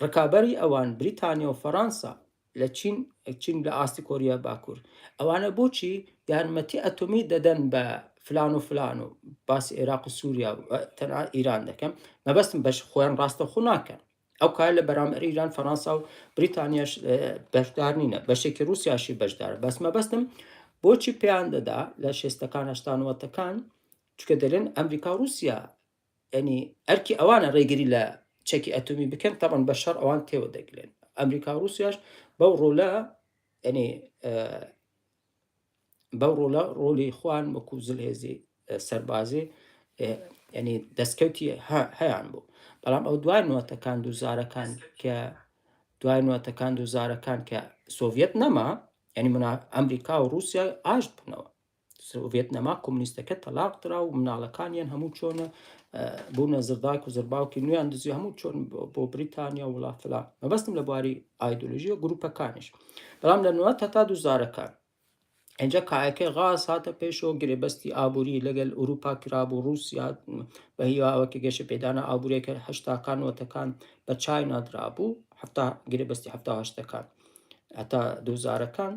ڕکابەری ئەوان بریتانیا و فەڕەنسا لە چین چین لە ئاستی کۆریا باکوور ئەوانە بۆچی یارمەتی ئەتۆمی دەدەن بە فلان و فلان و باسی عێراق و سووریا و تەنها ئیران دەکەم مەبەستم بەش خۆیان ڕاستەوخۆ ناکەن ئەو کارە لە بەرامبەر ئیران، فەرەنسا و بریتانیاش بەشدار نینە، بەشێکی رووسیاشی بەشدارە. بەس مەبەستم بۆچی پێیان دەدا لە شێستەکان هەشتا نەوەتەکان، چونکە دەلێن ئەمریکا و رووسیا ینی ئەرکی ئەوانە ڕێگری لە چەکی ئەتۆمی بکەن، تەبەن بە شەڕ ئەوان تێوە دەگلێن. ئەمریکا و رووسیاش بەو ڕۆلە ینی بەو ڕۆڵە ڕۆلی خۆیان وەکو زلهێزی سەربازی ینی دەستکەوتی هەیان بوو. بەڵام ئەو دوای نوەتەکان دووزارەکان کە دوای نوەتەکان دووزارەکان کە سۆڤەت نەما، ینی منا ئەمریکا و رووسیا ئاشت بوونەوە، سۆڤەت نەما، کۆمونیستەکە تەلاق درا و مناڵەکانیان هەموو چۆنە بوونە زرداک و زرباوکی نوێیان دزی هەموو چۆن بۆ بریتانیا و وڵات فلان، مەبەستم لە بواری ئایدۆلۆژی و گروپەکانیش. بەڵام لە نوەت هەتا دووزارەکان ئینجا کایەکەی غاز هاتە پێشەوە، گرێبەستی ئابووری لەگەل ئەوروپا کرابوو، رووسیا بە هیواوە کە گەشە پێدانە ئابووریەکە هەشتاکان نوەتەکان بە چاینا درابوو، حەفتا گرێبەستی حەفتا و هەشتەکان هەتا دووزارەکان.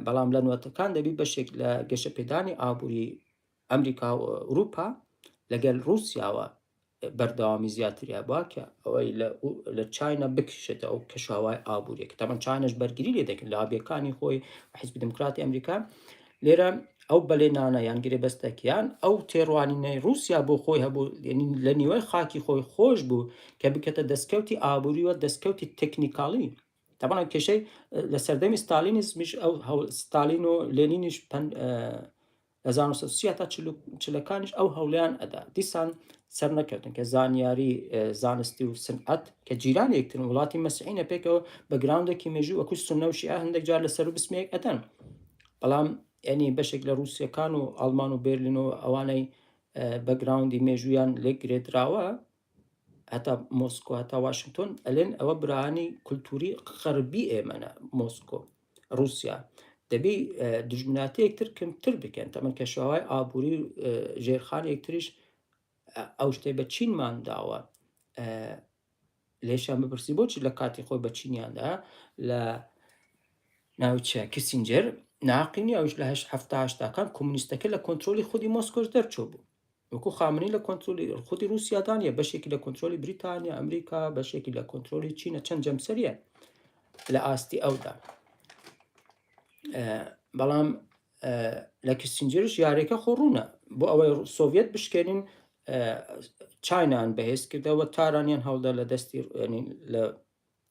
بەڵام لە نوەتەکان دەبی بەشێک لە گەشەپێدانی ئابووری ئەمریکا و ئەوروپا لەگەل رووسیاوە بەردەوامی زیاتری هەبووە کە ئەوەی لە چاینا بکشێتە ئەو کەشوهوای ئابووریە کە تەمان چاینەش بەرگری لێ دەکرد لابیەکانی خۆی و حیزبی دموکراتی ئەمریکا. لێرە ئەو بەلێنانە یان گرێبەستەکیان ئەو تێڕوانینەی رووسیا بۆ خۆی هەبوو، یعنی لە نیوەی خاکی خۆی خۆش بوو کە بکەتە دەستکەوتی ئابووری و دەستکەوتی تەکنیکاڵی. تەبعەن کێشەی لە سەردەمی ستالینیزمیش ئەو ستالین و لێنینیش 1930 تا چلەکانیش ئەو هەوڵیان ئەدا، دیسان سەر نەکەوتن کە زانیاری زانستی و سنعەت کە جیران یەکترن وڵاتی مەسیحینە پێکەوە بە گراوندێکی مێژوو وەکو سوننە و شیعە هەندێک جار لەسەر و بسمەیەک ئەدەن. بەڵام یعنی بەشێک لە رووسەکان و ئەڵمان و بێرلین و ئەوانەی بەگراوندی مێژوویان لێک گرێدراوە هەتا مۆسکۆ هەتا واشنگتۆن ئەلێن ئەوە برانی کولتوری غەربی ئێمەە مۆسکۆ رووسیا دەبی دژمناتی یەکتر کەمتر بکەن. تەمەن کەشوهوای ئابووری و ژێرخان یەکتریش ئەو شتەی بە چینمان داوە. لێشیان بپرسی بۆچی لە کاتی خۆی بە چینیاندا لە ناوچە کیسینجەر ناقینی ئەوش لە هەشت هەفتا هەشتاکان کۆمونیستەکە لە کۆنترۆلی خودی مۆسکۆش دەرچوو بوو. وەکو خامنەی لە کۆنترۆلی خودی رووسیادا نیە، بەشێکی لە کۆنترۆلی بریتانیا، ئەمریکا، بەشێکی لە کۆنترۆلی چینە، چەند جەمسەریە لە ئاستی ئەودا. بەڵام لە کیسینجەرش یاریەکە خۆ ڕوونە بۆ ئەوەی سۆڤەت بشکێنین چینان بەهێز کردەوە تارانیان هەوڵدا لە دەستی لە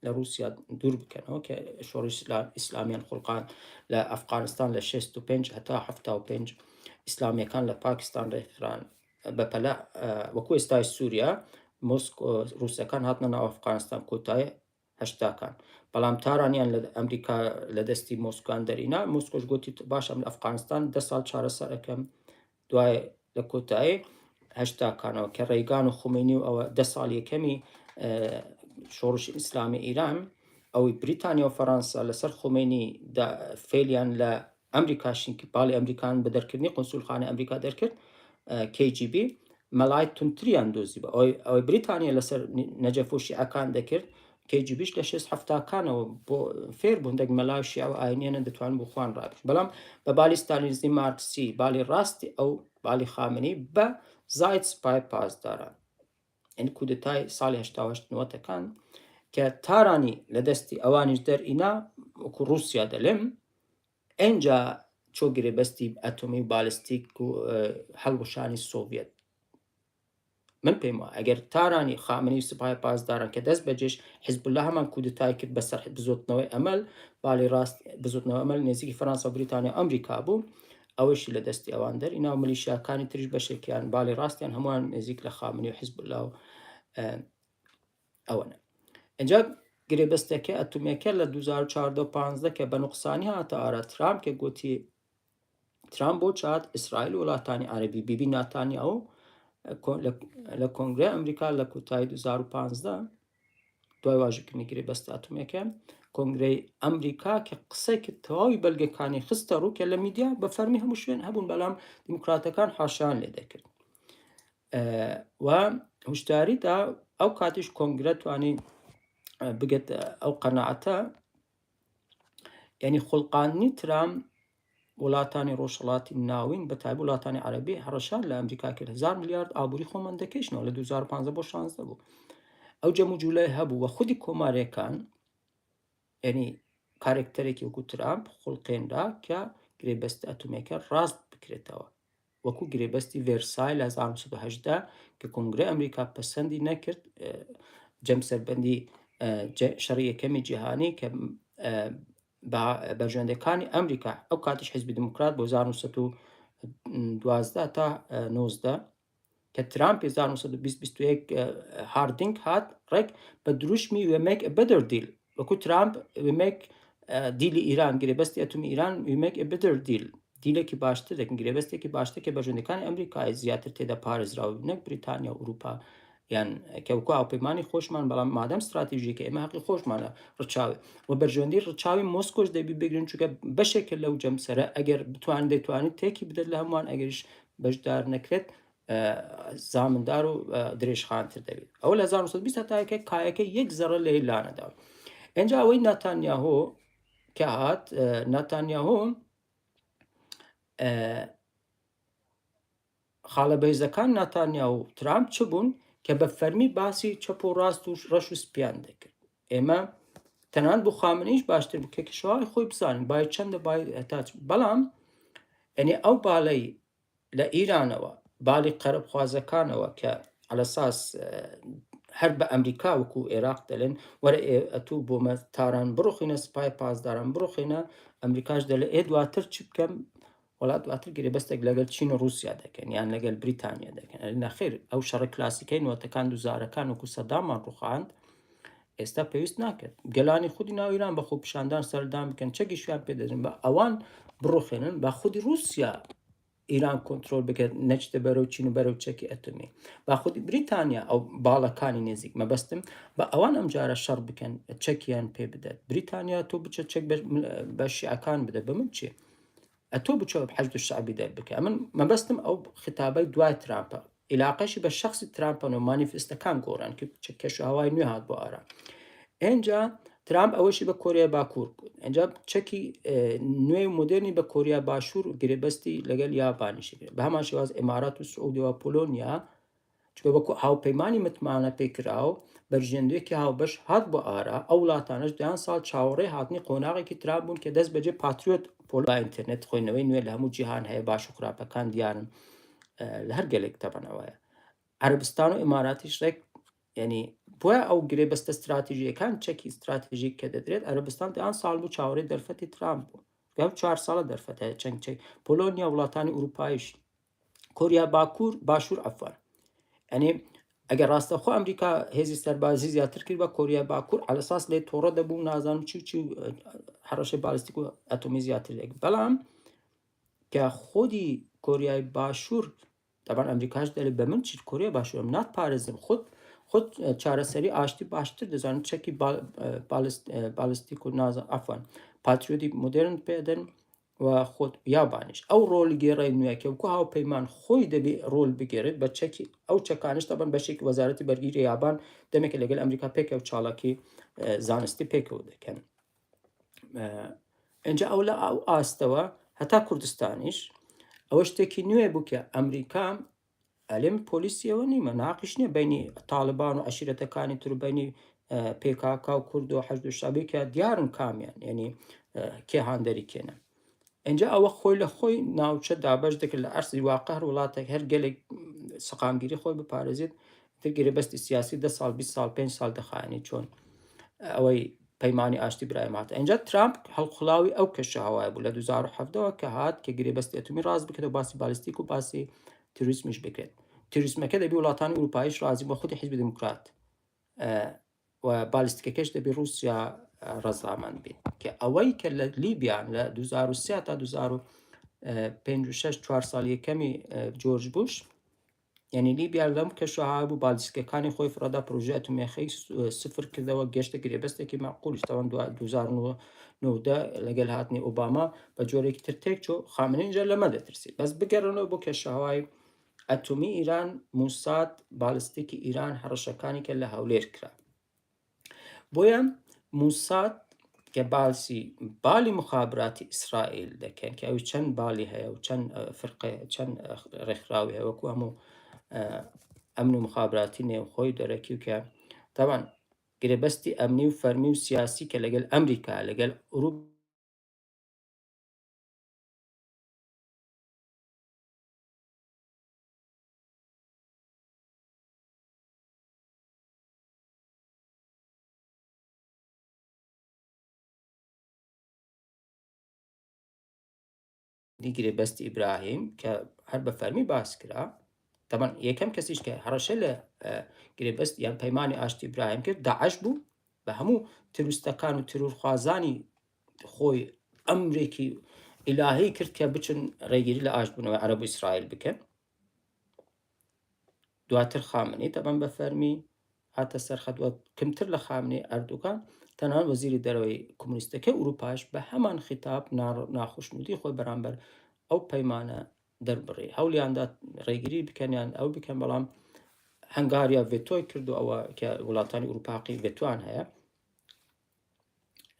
لە ڕووسیا دوور بکەنەوە کە شۆڕش ئیسلامیان خوڵقان لە ئەفغانستان لە 65 هەتا 75 ئیسلامیەکان لە پاکستان ڕێکخران بەپەلە وەکو ئێستای سووریا مۆسکۆ ڕووسەکان هاتنە ناو ئەفغانستان کۆتای هەشتاکان بەڵام تارانیان لە ئەمریکا لە دەستی مۆسکان دەرینا مۆسکۆش گوتی باشە من ئەفغانستان دە ساڵ چارەسەر ئەەکەم دوای لە کۆتایی هەشتاکانەوە کە ڕێگان و خومینی و ئەوە دە ساڵ یەکەمی شۆڕشی ئیسلامی ئیران ئەوەی بریتانیا و فەڕەنسا لەسەر خومینی فێلیان لە ئەمریکا شینکی پاڵی ئەمریکان بە دەرکردنی قونسولخانە ئەمریکا دەرکرد KGB مەلای تونتریان دۆزی بە ئەوەی ئەوەی بریتانیا لەسەر نەجەف و شیعەکان دەکرد KGB ش لە شێست حەفتاکانەوە بۆ فێر بوون دەک مەلا و شیعە و ئاینیانە دەتوان بۆ خوان ڕابن بەڵام بە بالی ستالینزمی مارکسی بالی ڕاستی ئەو بالی خامنەی بە زاید سپای پاسداران یعنی کودەتای ساڵی 88 نوەتەکان کە تارانی لە دەستی ئەوانیش دەرئینا وەکو رووسیا دەلێم ئینجا چۆ گرێبەستی ئەتۆمی و بالستیک و هەڵوەشانی سۆڤیەت. من پێم وایە ئەگەر تارانی خامنەی و سپای پاسداران کە دەست بەجێش حزبوللا هەمان کودتای کرد بەسەر بزوتنەوەی ئەمەل بالی ڕاست بزوتنەوە ئەمەل نێزیکی فەرەنسا و بریتانیا و ئەمریکا بوو ئەوەشی لە دەستی ئەوان دەرینا و ملیشیاکانی تریش بەشێکیان بالی ڕاستیان هەمووان نێزیک لە خامنەی و حزبوللا و ئەوەنە ئینجا گرێبەستەکە ئەتومیەکە لە 2014 و 15 کە بە نوقسانی هاتە ئارا ترامپ کە گوتی ترامپ بۆ چات ئیسرائیل وڵاتانی عەربی بیبی ناتانیاهۆ لە کۆنگرەی ئەمریکا لە کۆتایی 2015 دوای واژوکردنی گرێبەستە ئەتومیەکە کۆنگرەی ئەمریکا کە قسەی کرد تەواوی بەلگەکانی خستە ڕوو کە لە میدیا بە فەرمی هەموو شوێن هەبوون بەڵام دیموکراتەکان حاشان لێ دەکرد و هوشداری دا ئەو کاتیش کۆنگرە توانی بگەت ئەو قەناعەتە یعنی خوڵقاندنی ترام وڵاتانی ڕۆژهڵاتی ناوین بە تایبەت وڵاتانی عەربی هەڕەشان لە ئەمریکا کرد هزار میلیارد ئابووری خۆمان دەکەشنەوە لە 2015 بۆ 16 بوو ئەو جەم و جوولای هەبوو و خودی کۆمارەکان یعنی کارێکتەرێکی وەکو ترامپ خوڵقێنرا کە گرێبەستە ئەتومەکە ڕاست بکرێتەوە وەکو گرێبەستی ڤێرسای لە 1970 کە کۆنگرەی ئەمریکا پەسەندی نەکرد جەمسەربەندی شەڕی یەکەمی جیهانی کە بەرژەوەندەکانی ئەمریکا ئەو کاتیش حزبی دیموکرات بۆ 1912 تا 19 کە ترامپ 1921 هاردینگ هات ڕێک بە دروشمی we make better deal وەکو ترامپ we make deal ی ئیران گرێبەستی ئەتومی ئیران we make better deal deal ێکی باشتر دەکەن گرێبەستێکی باشتر کە بەرژەوەندەکانی ئەمریکای زیاتر تێدا پارێزراو نەک بریتانیا و ئەوروپا یان کە وەکو هاوپەیمانی خۆشمان بەڵام مادەم ستراتیژیکە ئێمە هەقی خۆشمانە ڕچاوی و بەرژەوەندی ڕچاوی مۆسکۆش دەبی بگرن چونکە بەشێکە لەو جەمسەرە ئەگەر بتوان دەتوانێت تێکی بدات لە هەمووان ئەگەریش بەشدار نەکرێت زامندار و درێژخانتر دەبێت ئەوە لە 1920 هەتایەکە کایەکە یەک زەڕە لێ لانەدا ئینجا ئەوەی ناتانیاهۆ کە هات ناتانیاهۆ خاڵە بەهێزەکان ناتانیا و ترامپ چ بوون کە بە فەرمی باسی چەپ و ڕاست و ڕەش و سپیان دەکرد ئێمە تەنان بۆ خامنەیش باشتر بوو کە کەشەوای خۆی بزانین بای چەندە بای هەتا بەڵام یعنی ئەو باڵەی لە ئیرانەوە باڵی قەرەبخوازەکانەوە کە عەلەساس هەر بە ئەمریکا وەکو عێراق دەلێن وەرە ئەتوو بۆمە تاران بڕوخینە سپای پاسداران بڕوخینە ئەمریکاش دەلێ ئێ دواتر چ بکەم وڵات دواتر گرێبەستێک لەگەل چین و رووسیا دەکەن یان لەگەل بریتانیا دەکەن ئەرێ نەخێر ئەو شەڕە کلاسیکەی نوەتەکان دوزارەکان وەکو سەدامان ڕوخاند ئێستا پێویست ناکرد گەلانی خودی ناو ئیران بە خۆپیشاندان سەردان بکەن چەکیشیان پێ دەدەن بە ئەوان بڕوخێنن بە خودی رووسیا ئیران کۆنترۆل بکات نەچتە بەرەو چین و بەرەو چەکی ئەتۆمی با خودی بریتانیا ئەو باڵەکانی نزیک مەبەستم بە ئەوان ئەم جارە شەڕ بکەن چەکیان پێ بدات بریتانیا تۆ بچە چەک بە شیعەکان بدە بە من چێ ئەتۆ بچۆ حەشد شەعبی دەربکە ئەمن مەبەستم ئەو خیتابەی دوای ترامپە ئیلاقەشی بە شخصی ترامپەن و مانیفستەکان گۆڕان کە کەش و هەوای نوێ هات بۆ ئارا ئینجا ترامپ ئەوەشی بە کۆریای باکوور گوت. ئینجا چەکی نوێ و مۆدێرنی بە کۆریا باشوور گرێبەستی لەگەل یابانیشی کرد. بە هەمان شێواز ئیمارات و سعودیە و پۆلۆنیا چونکە وەکو هاوپەیمانی متمانە پێکراو بەرژەوەندییەکی هاوبەش هات بۆ ئارا، ئەو وڵاتانەش دەیان ساڵ چاوەڕێی هاتنی قۆناغێکی ترامپ بوون کە دەست بەجێ پاتریۆت پۆلۆ ئینتەرنێت خوێندنەوەی نوێ لە هەموو جیهان هەیە باش و خراپەکان دیارن لە هەر گەلێک تەبەن ئەوەیە عەرەبستان و ئیماراتیش ڕێک یعنی بۆیە ئەو گرێبەستە ستراتیژیەکان چەکی ستراتیژیک کە دەدرێت عەرەبستان دەیان ساڵ بوو چاوەڕێی دەرفەتی ترامپ بوو ئەو چوار ساڵە دەرفەت هەیە چەند چەک پۆلۆنیا وڵاتانی ئوروپایش کۆریا باکوور باشوور عەفوان ئەنی ئەگەر ڕاستەخۆ ئەمریکا هێزی سەربازی زیاتر کرد بە کۆریا باکوور عەلەساس لێ تۆڕە دەبوو نازانم چی و چی هەڕەشەی بالستیک و ئەتۆمی زیاتر دەکرد بەڵام کە خودی کۆریای باشوور تەبعەن ئەمریکاش دەلێ بە من چیت کۆریا باشوور ئەم ناتپارێزم خود خود چارەسەری ئاشتی باشتر دەزانن چەکی بالستیک و نازە عەفوان پاتریۆتی مۆدێرن پێدەن و خۆت یابانیش ئەو ڕۆلگێڕی نوێکە وکو هاوپەیمان خۆی دەبێ ڕۆل بگێڕێت بە چەکی ئەو چەکانش تەبەن بەشێکی وەزارەتی بەرگیری یابان دەمێکە لەگەل ئەمریکا پێکەوە چاڵاکی زانستی پێکەوە دەکەن ئینجا ئەو لە ئەو ئاستەوە هەتا کوردستانیش ئەوە شتێکی نوێ بوو کە ئەمریکا ئەلێم پۆلیسیەوە نیمە ناقیش نییە بینی تاالبان و عشیرەتەکانی تر بینی پێکاکا و کورد و حەشد و شەعبی کە دیارن کامیان یعنی کێ هاندەری کێنە اینجا ئەوە خۆی لە خۆی ناوچە دابەش دەکرد لە ئەرزی واقع هەر وڵاتێک هەر گەلێک سەقامگیری خۆی بپارێزێت تر گرێبەستی سیاسی ده ساڵ 20 ساڵ 5 ساڵ دەخایەنی چۆن ئەوەی پەیمانی ئاشتی برایم هات ئینجا ترامپ هەڵقوڵاوی ئەو کەشوهەوایە بوو لە 2017ەوە کە هات کە گرێبەستی ئەتۆمی ڕاست بکرێت و باسی بالیستیک و باسی تروریسمیش بکرێت تروریسمەکە دەبی وڵاتانی ئوروپاییش ڕازی بە خودی حیزبی دیموکرات و بالیستیکەکەش دەبی رووسیا ڕەزامەند بێت کە ئەوەی کە لە لیبیان لە 2023 تا 2005 چوار ساڵ یەکەمی جۆرج بوش یعنی لیبیا لەم کەشوهەوا بوو بالیستیکەکانی خۆی فڕەدا پرۆژە ئەتۆمیەکەی سفر کردەوە گەشتە گرێبەستێکی مەعقولیش تاوان 2019 لەگەل هاتنی ئۆباما بە جۆرێکی تر تێک چۆ خامنەی اینجا لەمە دەترسی بەس بگەڕنەوە بۆ کەشوهەوای ئەتۆمی ئیران موساد بالستیکی ئیران هەڕەشەکانی کە لە هەولێر کرا بۆیە موساد کە باسی بالی مخابراتی ئیسرائیل دەکەن کە ئەوی چەند بالی هەیە و چەند فرقە چەند ڕێکخراوی هەیە وەکو هەموو ئەمن و مخابراتی نێوخۆی دەرەکی و کە تاوان گرێبەستی ئەمنی و فەرمی و سیاسی کە لەگەل ئەمریکا لەگەل ئوروپ گرێبەستی ئیبراهیم کە هەر بە فەرمی باس کرا تەبەن یەکەم کەسیش کە هەڕەشە لە گرێبەست یان پەیمانی ئاشتی ئیبراهیم کرد داعش بوو بە هەموو تروستەکان و ترورخوازانی خۆی ئەمرێکی ئیلاهی کرد کە بچن ڕێگیری لە ئاشتبوونەوەی عەرەب و ئیسرائیل بکەن دواتر خامنەی تەبەن بە فەرمی هاتە سەر خەت و کەمتر لە خامنەی ئەردوگان تەنانەت وەزیری دەرەوەی کۆمۆنیستەکەی ئوروپاش بە هەمان خیتاب ناخوشنودی خۆی بەرامبەر ئەو پەیمانە دەربڕی هەوڵیاندا ڕێگری بکەن یان ئەو بکەن بەڵام هەنگاریا ڤێتۆی کردو ئەوە کە وڵاتانی ئوروپاقی ڤێتۆیان هەیە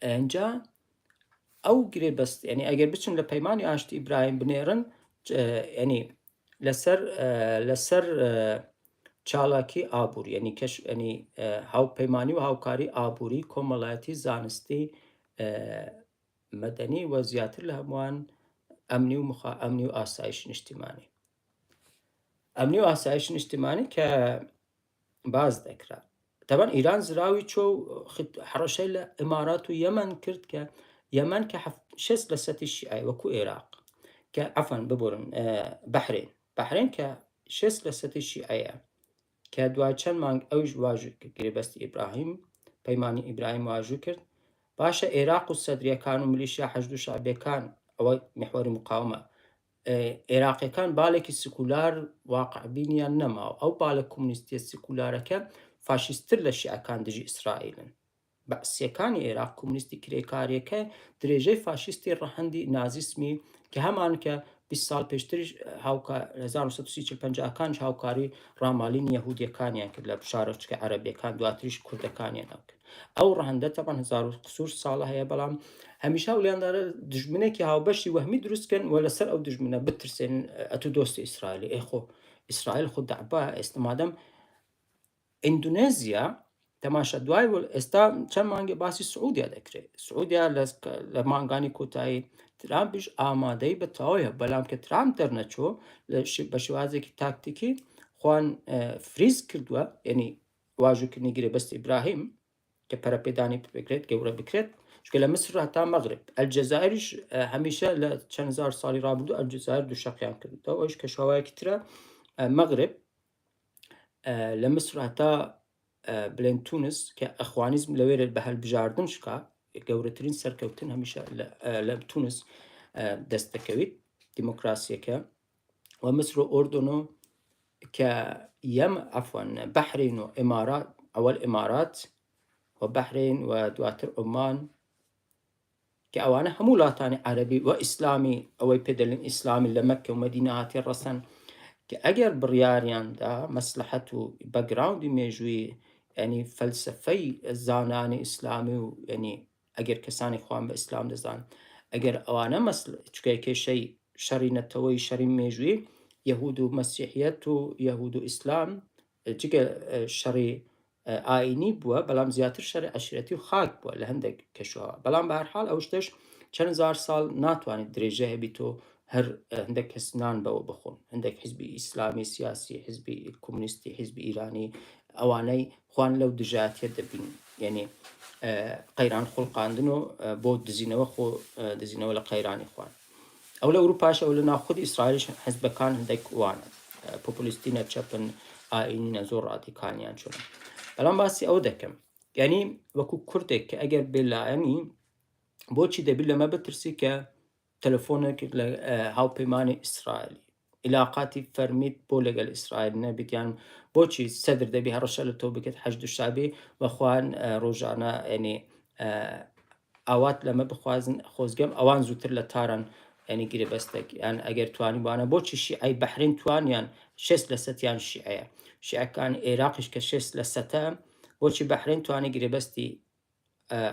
ئەنجا ئەو گرێبەست ینی ئەگەر بچن لە پەیمانی ئاشتی ئیبراهیم بنێرن ینی لەسەر لەسەر چالاکی ئابووری ینی کەش ینی هاوپەیمانی و هاوکاری ئابووری کۆمەڵایەتی زانستی مەدەنی و زیاتر لە هەمووان ئەمنی و مخا ئەمنی و ئاسایش نیشتیمانی ئەمنی و ئاسایش نیشتیمانی کە باس دەکرا تەبەن ئیران زراوی چۆ و هەڕەشەی لە ئیمارات و یەمەن کرد کە یەمەن کە شێست لە سەتی شیعە وەکو عێراق کە عەفەن ببورن بەحرێن بەحرێن کە شێست لە سەتی شیعەیە کە دوای چەند مانگ ئەویش واژوو کرد گرێبەستی ئیبراهیم پەیمانی ئیبراهیم واژوو کرد باشە عێراق و سەدریەکان و ملیشیا حەشد و شەعبیەکان ئەوە میحوەری مقاومە عێراقیەکان بالێکی سکولار واقعبینیان نەماوە، ئەو بالە کۆمۆنیستیە سکولارەکە فاشیستتر لە شیعەکان دژی ئیسرائیلن. بەعسیەکانی عێراق کۆمۆنیستی کرێکاریەکە درێژەی فاشیستی ڕەهەندی نازیسمی کە هەمان کە 20 ساڵ پێشتریش هاوکار 1930 40 50 کانیش هاوکاری ڕاماڵینی یەهودیەکانیان کرد لە شارۆچکە عەرەبیەکان، دواتریش کوردەکانیان ئەو کرد. ئەو ڕەهەندە تەبعەن هەزار و قسوور ساڵە هەیە، بەڵام هەمیشە هەوڵیان دارە دژمنێکی هاوبەشی وەهمی دروست کەن و لەسەر ئەو دژمنە بترسێن ئەتوو دۆستی ئیسرائیلی. ئێ خۆ ئیسرائیل خۆ دەعبا ئێستا مادەم ئیندونێزیا تەماشا دوای ئێستا چەند مانگێ باسی سعودیا دەکرێت. سعودیا لە مانگانی کۆتایی ترامپیش ئامادەی بە تەواوی هەبوو، بەڵام کە ترامپ دەرنەچۆ بە شێوازێکی تاکتیکی خوان freeze کردووە، یعنی واژووکردنی گرێبەستی ئیبراهیم کە پەرەپێدانی بکرێت گەورە بکرێت، چونکە لە میسر هەتا مەغرب ئەلجەزایریش هەمیشە لە چەند هەزار ساڵی ڕابردوو ئەلجەزایر دوو شەقیان کردووە، ئەوش کەشوهەوایەکی ترە. مەغرب لە میسر هەتا بلێن تونس کە ئەخوانیزم لەوێ بە هەلبژاردن شکا، گەورەترین سەرکەوتن هەمیشە لە تونس دەست دەکەویت دیموکراسیەکە، و میسر و ئۆردن و کە یەم عفوان بەحرین و ئیمارات، ئەوەل ئیمارات و بەحرین و دواتر عومان، کە ئەوانە هەموو وڵاتانی عەرەبی و ئیسلامی ئەوەی پێ دەلێن ئیسلامی لە مەککە و مەدینە هاتیە ڕەسەن، کە ئەگەر بڕیاریان دا مەسلحەت و background ی مێژووی ینی فەلسەفەی زانانی ئیسلامی و ینی ئەگەر کەسانی خوان بە ئیسلام دەزان ئەگەر ئەوانە مەسل چکە کێشەی شەڕی نەتەوەی شەڕی مێژووی یەهود و مەسیحیەت و یەهود و ئیسلام جگە شەڕی ئاینی بووە، بەڵام زیاتر شەڕی عەشیرەتی و خاک بووە لە هەندێک کەشوهەوا. بەڵام بە هەرحاڵ ئەو شتەش چەند هەزار ساڵ ناتوانێت درێژە هەبیت و هەر هەندێک کەس نان بەوە بخۆن، هەندێک حزبی ئیسلامی سیاسی، حزبی کۆمونیستی، حزبی ئیرانی، ئەوانەی خوان لەو دژایەتیە دەبین، یعنی قەیران خوڵقاندن و بۆ دزینەوە خۆ دزینەوە لە قەیرانی خوان. ئەو لە ئەوروپاش ئەو لە ناو خودی ئیسرائیلیش حزبەکان هەندێک وانە پۆپۆلیستینە، چەپن، ئاینینە، زۆر ڕادیکالیان چۆنە. بەڵام باسی ئەوە دەکەم یعنی وەکو کوردێک کە ئەگەر بێلایەنی بۆچی دەبی لەمە بترسی کە تەلەفۆنێک لە هاوپەیمانی ئیسرائیلی عیلاقاتی فەرمیت بۆ لەگەل ئیسرائیل نەبیت، یان بۆچی سەدر دەبی هەڕەشە لە تۆ بکرێت حەشد شابی و خوان ڕۆژانە ینی ئاوات لەمە بخوازن خۆزگەم ئەوان زووتر لە تاران ینی گرێبەستێک یان ئەگەر توانی بوانە بۆچی شیعەی بەحرین توانیان 6 لە سەتیان شیعەیە، شیعەکان عێراقیش کە 6 لە سەتە، بۆچی بەحرین توانی گرێبەستی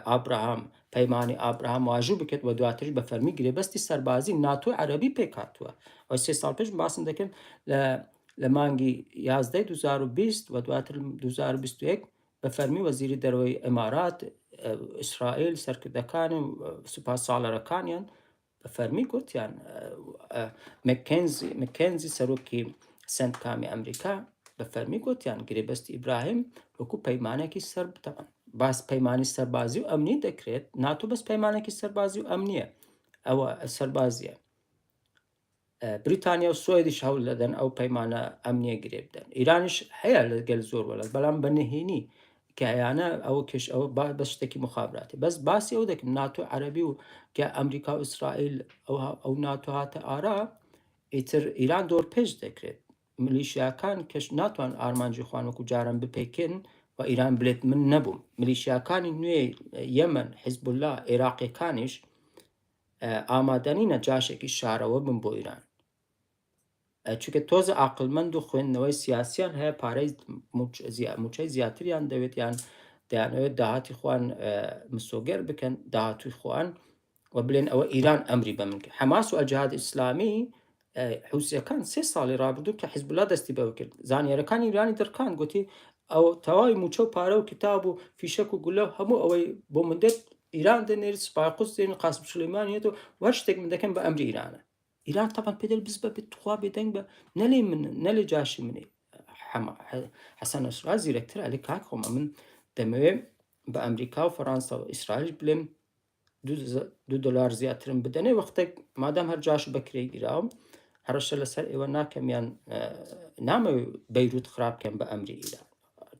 ئابراهام، پەیمانی ئابراهام واژوو بکرێت و دواتریش بە فەرمی گرێبەستی سەربازی ناتۆی عەرەبی پێکهاتووە. ئەو 3 ساڵ پێش باسم دەکرد لە مانگی 11 2020 و دواتر 2021 بە فەرمی وەزیری دەرەوەی ئیمارات، ئیسرائیل، سەرکردەکانی و سوپا ساڵەرەکانیان بە فەرمی گوتیان مککێنزی سەرۆکی سەنتکامی ئەمریکا بە فەرمی گوتیان گرێبەستی ئیبراهیم وەکو پەیمانێکی سەر باس پەیمانی سەربازی و ئەمنی دەکرێت. ناتۆ بەس پەیمانێکی سەربازی و ئەمنیە، ئەوە سەربازیە. بریتانیا و سوئدیش هەوڵ دەدەن ئەو پەیمانە ئەمنیە گرێ بدەن. ئیرانیش هەیە لەگەل زۆر وڵات، بەڵام بە نهێنی کە هەیانە ئەوە کێش ئەوە بە شتێکی مخابراتی. بەس باسی ئەو دەکەم ناتۆ عەرەبی و کە ئەمریکا و ئیسرائیل ئەو ناتۆ هاتە ئارا، ئیتر ئیران دۆر پێش دەکرێت. ملیشیاکان کەش ناتوان ئارمانجی خوان وەکو جاران بپێکن و ئیران بلێت من نەبووم. ملیشیاکانی نوێ یەمەن، حیزبوڵلا، عێراقیەکانیش ئامادەنینە جاشێکی شارەوە بن بۆ ئیران، چونکە تۆزە ئاقلمەند و خوێندنەوەی سیاسیان هەیە، پارەی موچەی زیاتریان دەوێت، یان دەیانەوێت داهاتی خۆیان مسۆگەر بکەن، داهاتوی خۆیان، و بلێن ئەوە ئیران ئەمری بە من کرد. حەماس و ئەلجیهاد ئیسلامی حوسیەکان 3 ساڵی ڕابردوو کە حیزبوڵا دەستی بەوە کرد، زانیارەکانی ئیرانی دڕکان، گوتی ئەو تەواوی موچە و پارە و کتاب و فیشەک و گولە و هەموو ئەوەی بۆ من دێت ئیران دەنێرێت، سوپای قودس دێنن، قاسم سولەیمانی هێت و هەر شتێک من دەکەم بە ئەمری ئیرانە. ئیران تەبعەن پێ دەڵێ بز بە بێ تخوا بێدەنگ بە، نەلێ من نەلێ جاشی منی. حەسەن نەسروڵا زیرەکترە، ئەلێ کاک خۆم ئەمن دەمەوێ بە ئەمریکا و فەڕەنسا و ئیسرائیل بلێم 2 دلار زیاترم بدەنێ، وەختێک مادام هەر جاش بەکرێ گیراوم هەڕەشە لەسەر ئێوە ناکەم، یان نامەوێ بەیروت خراپ بکەم بە ئەمری ئیران.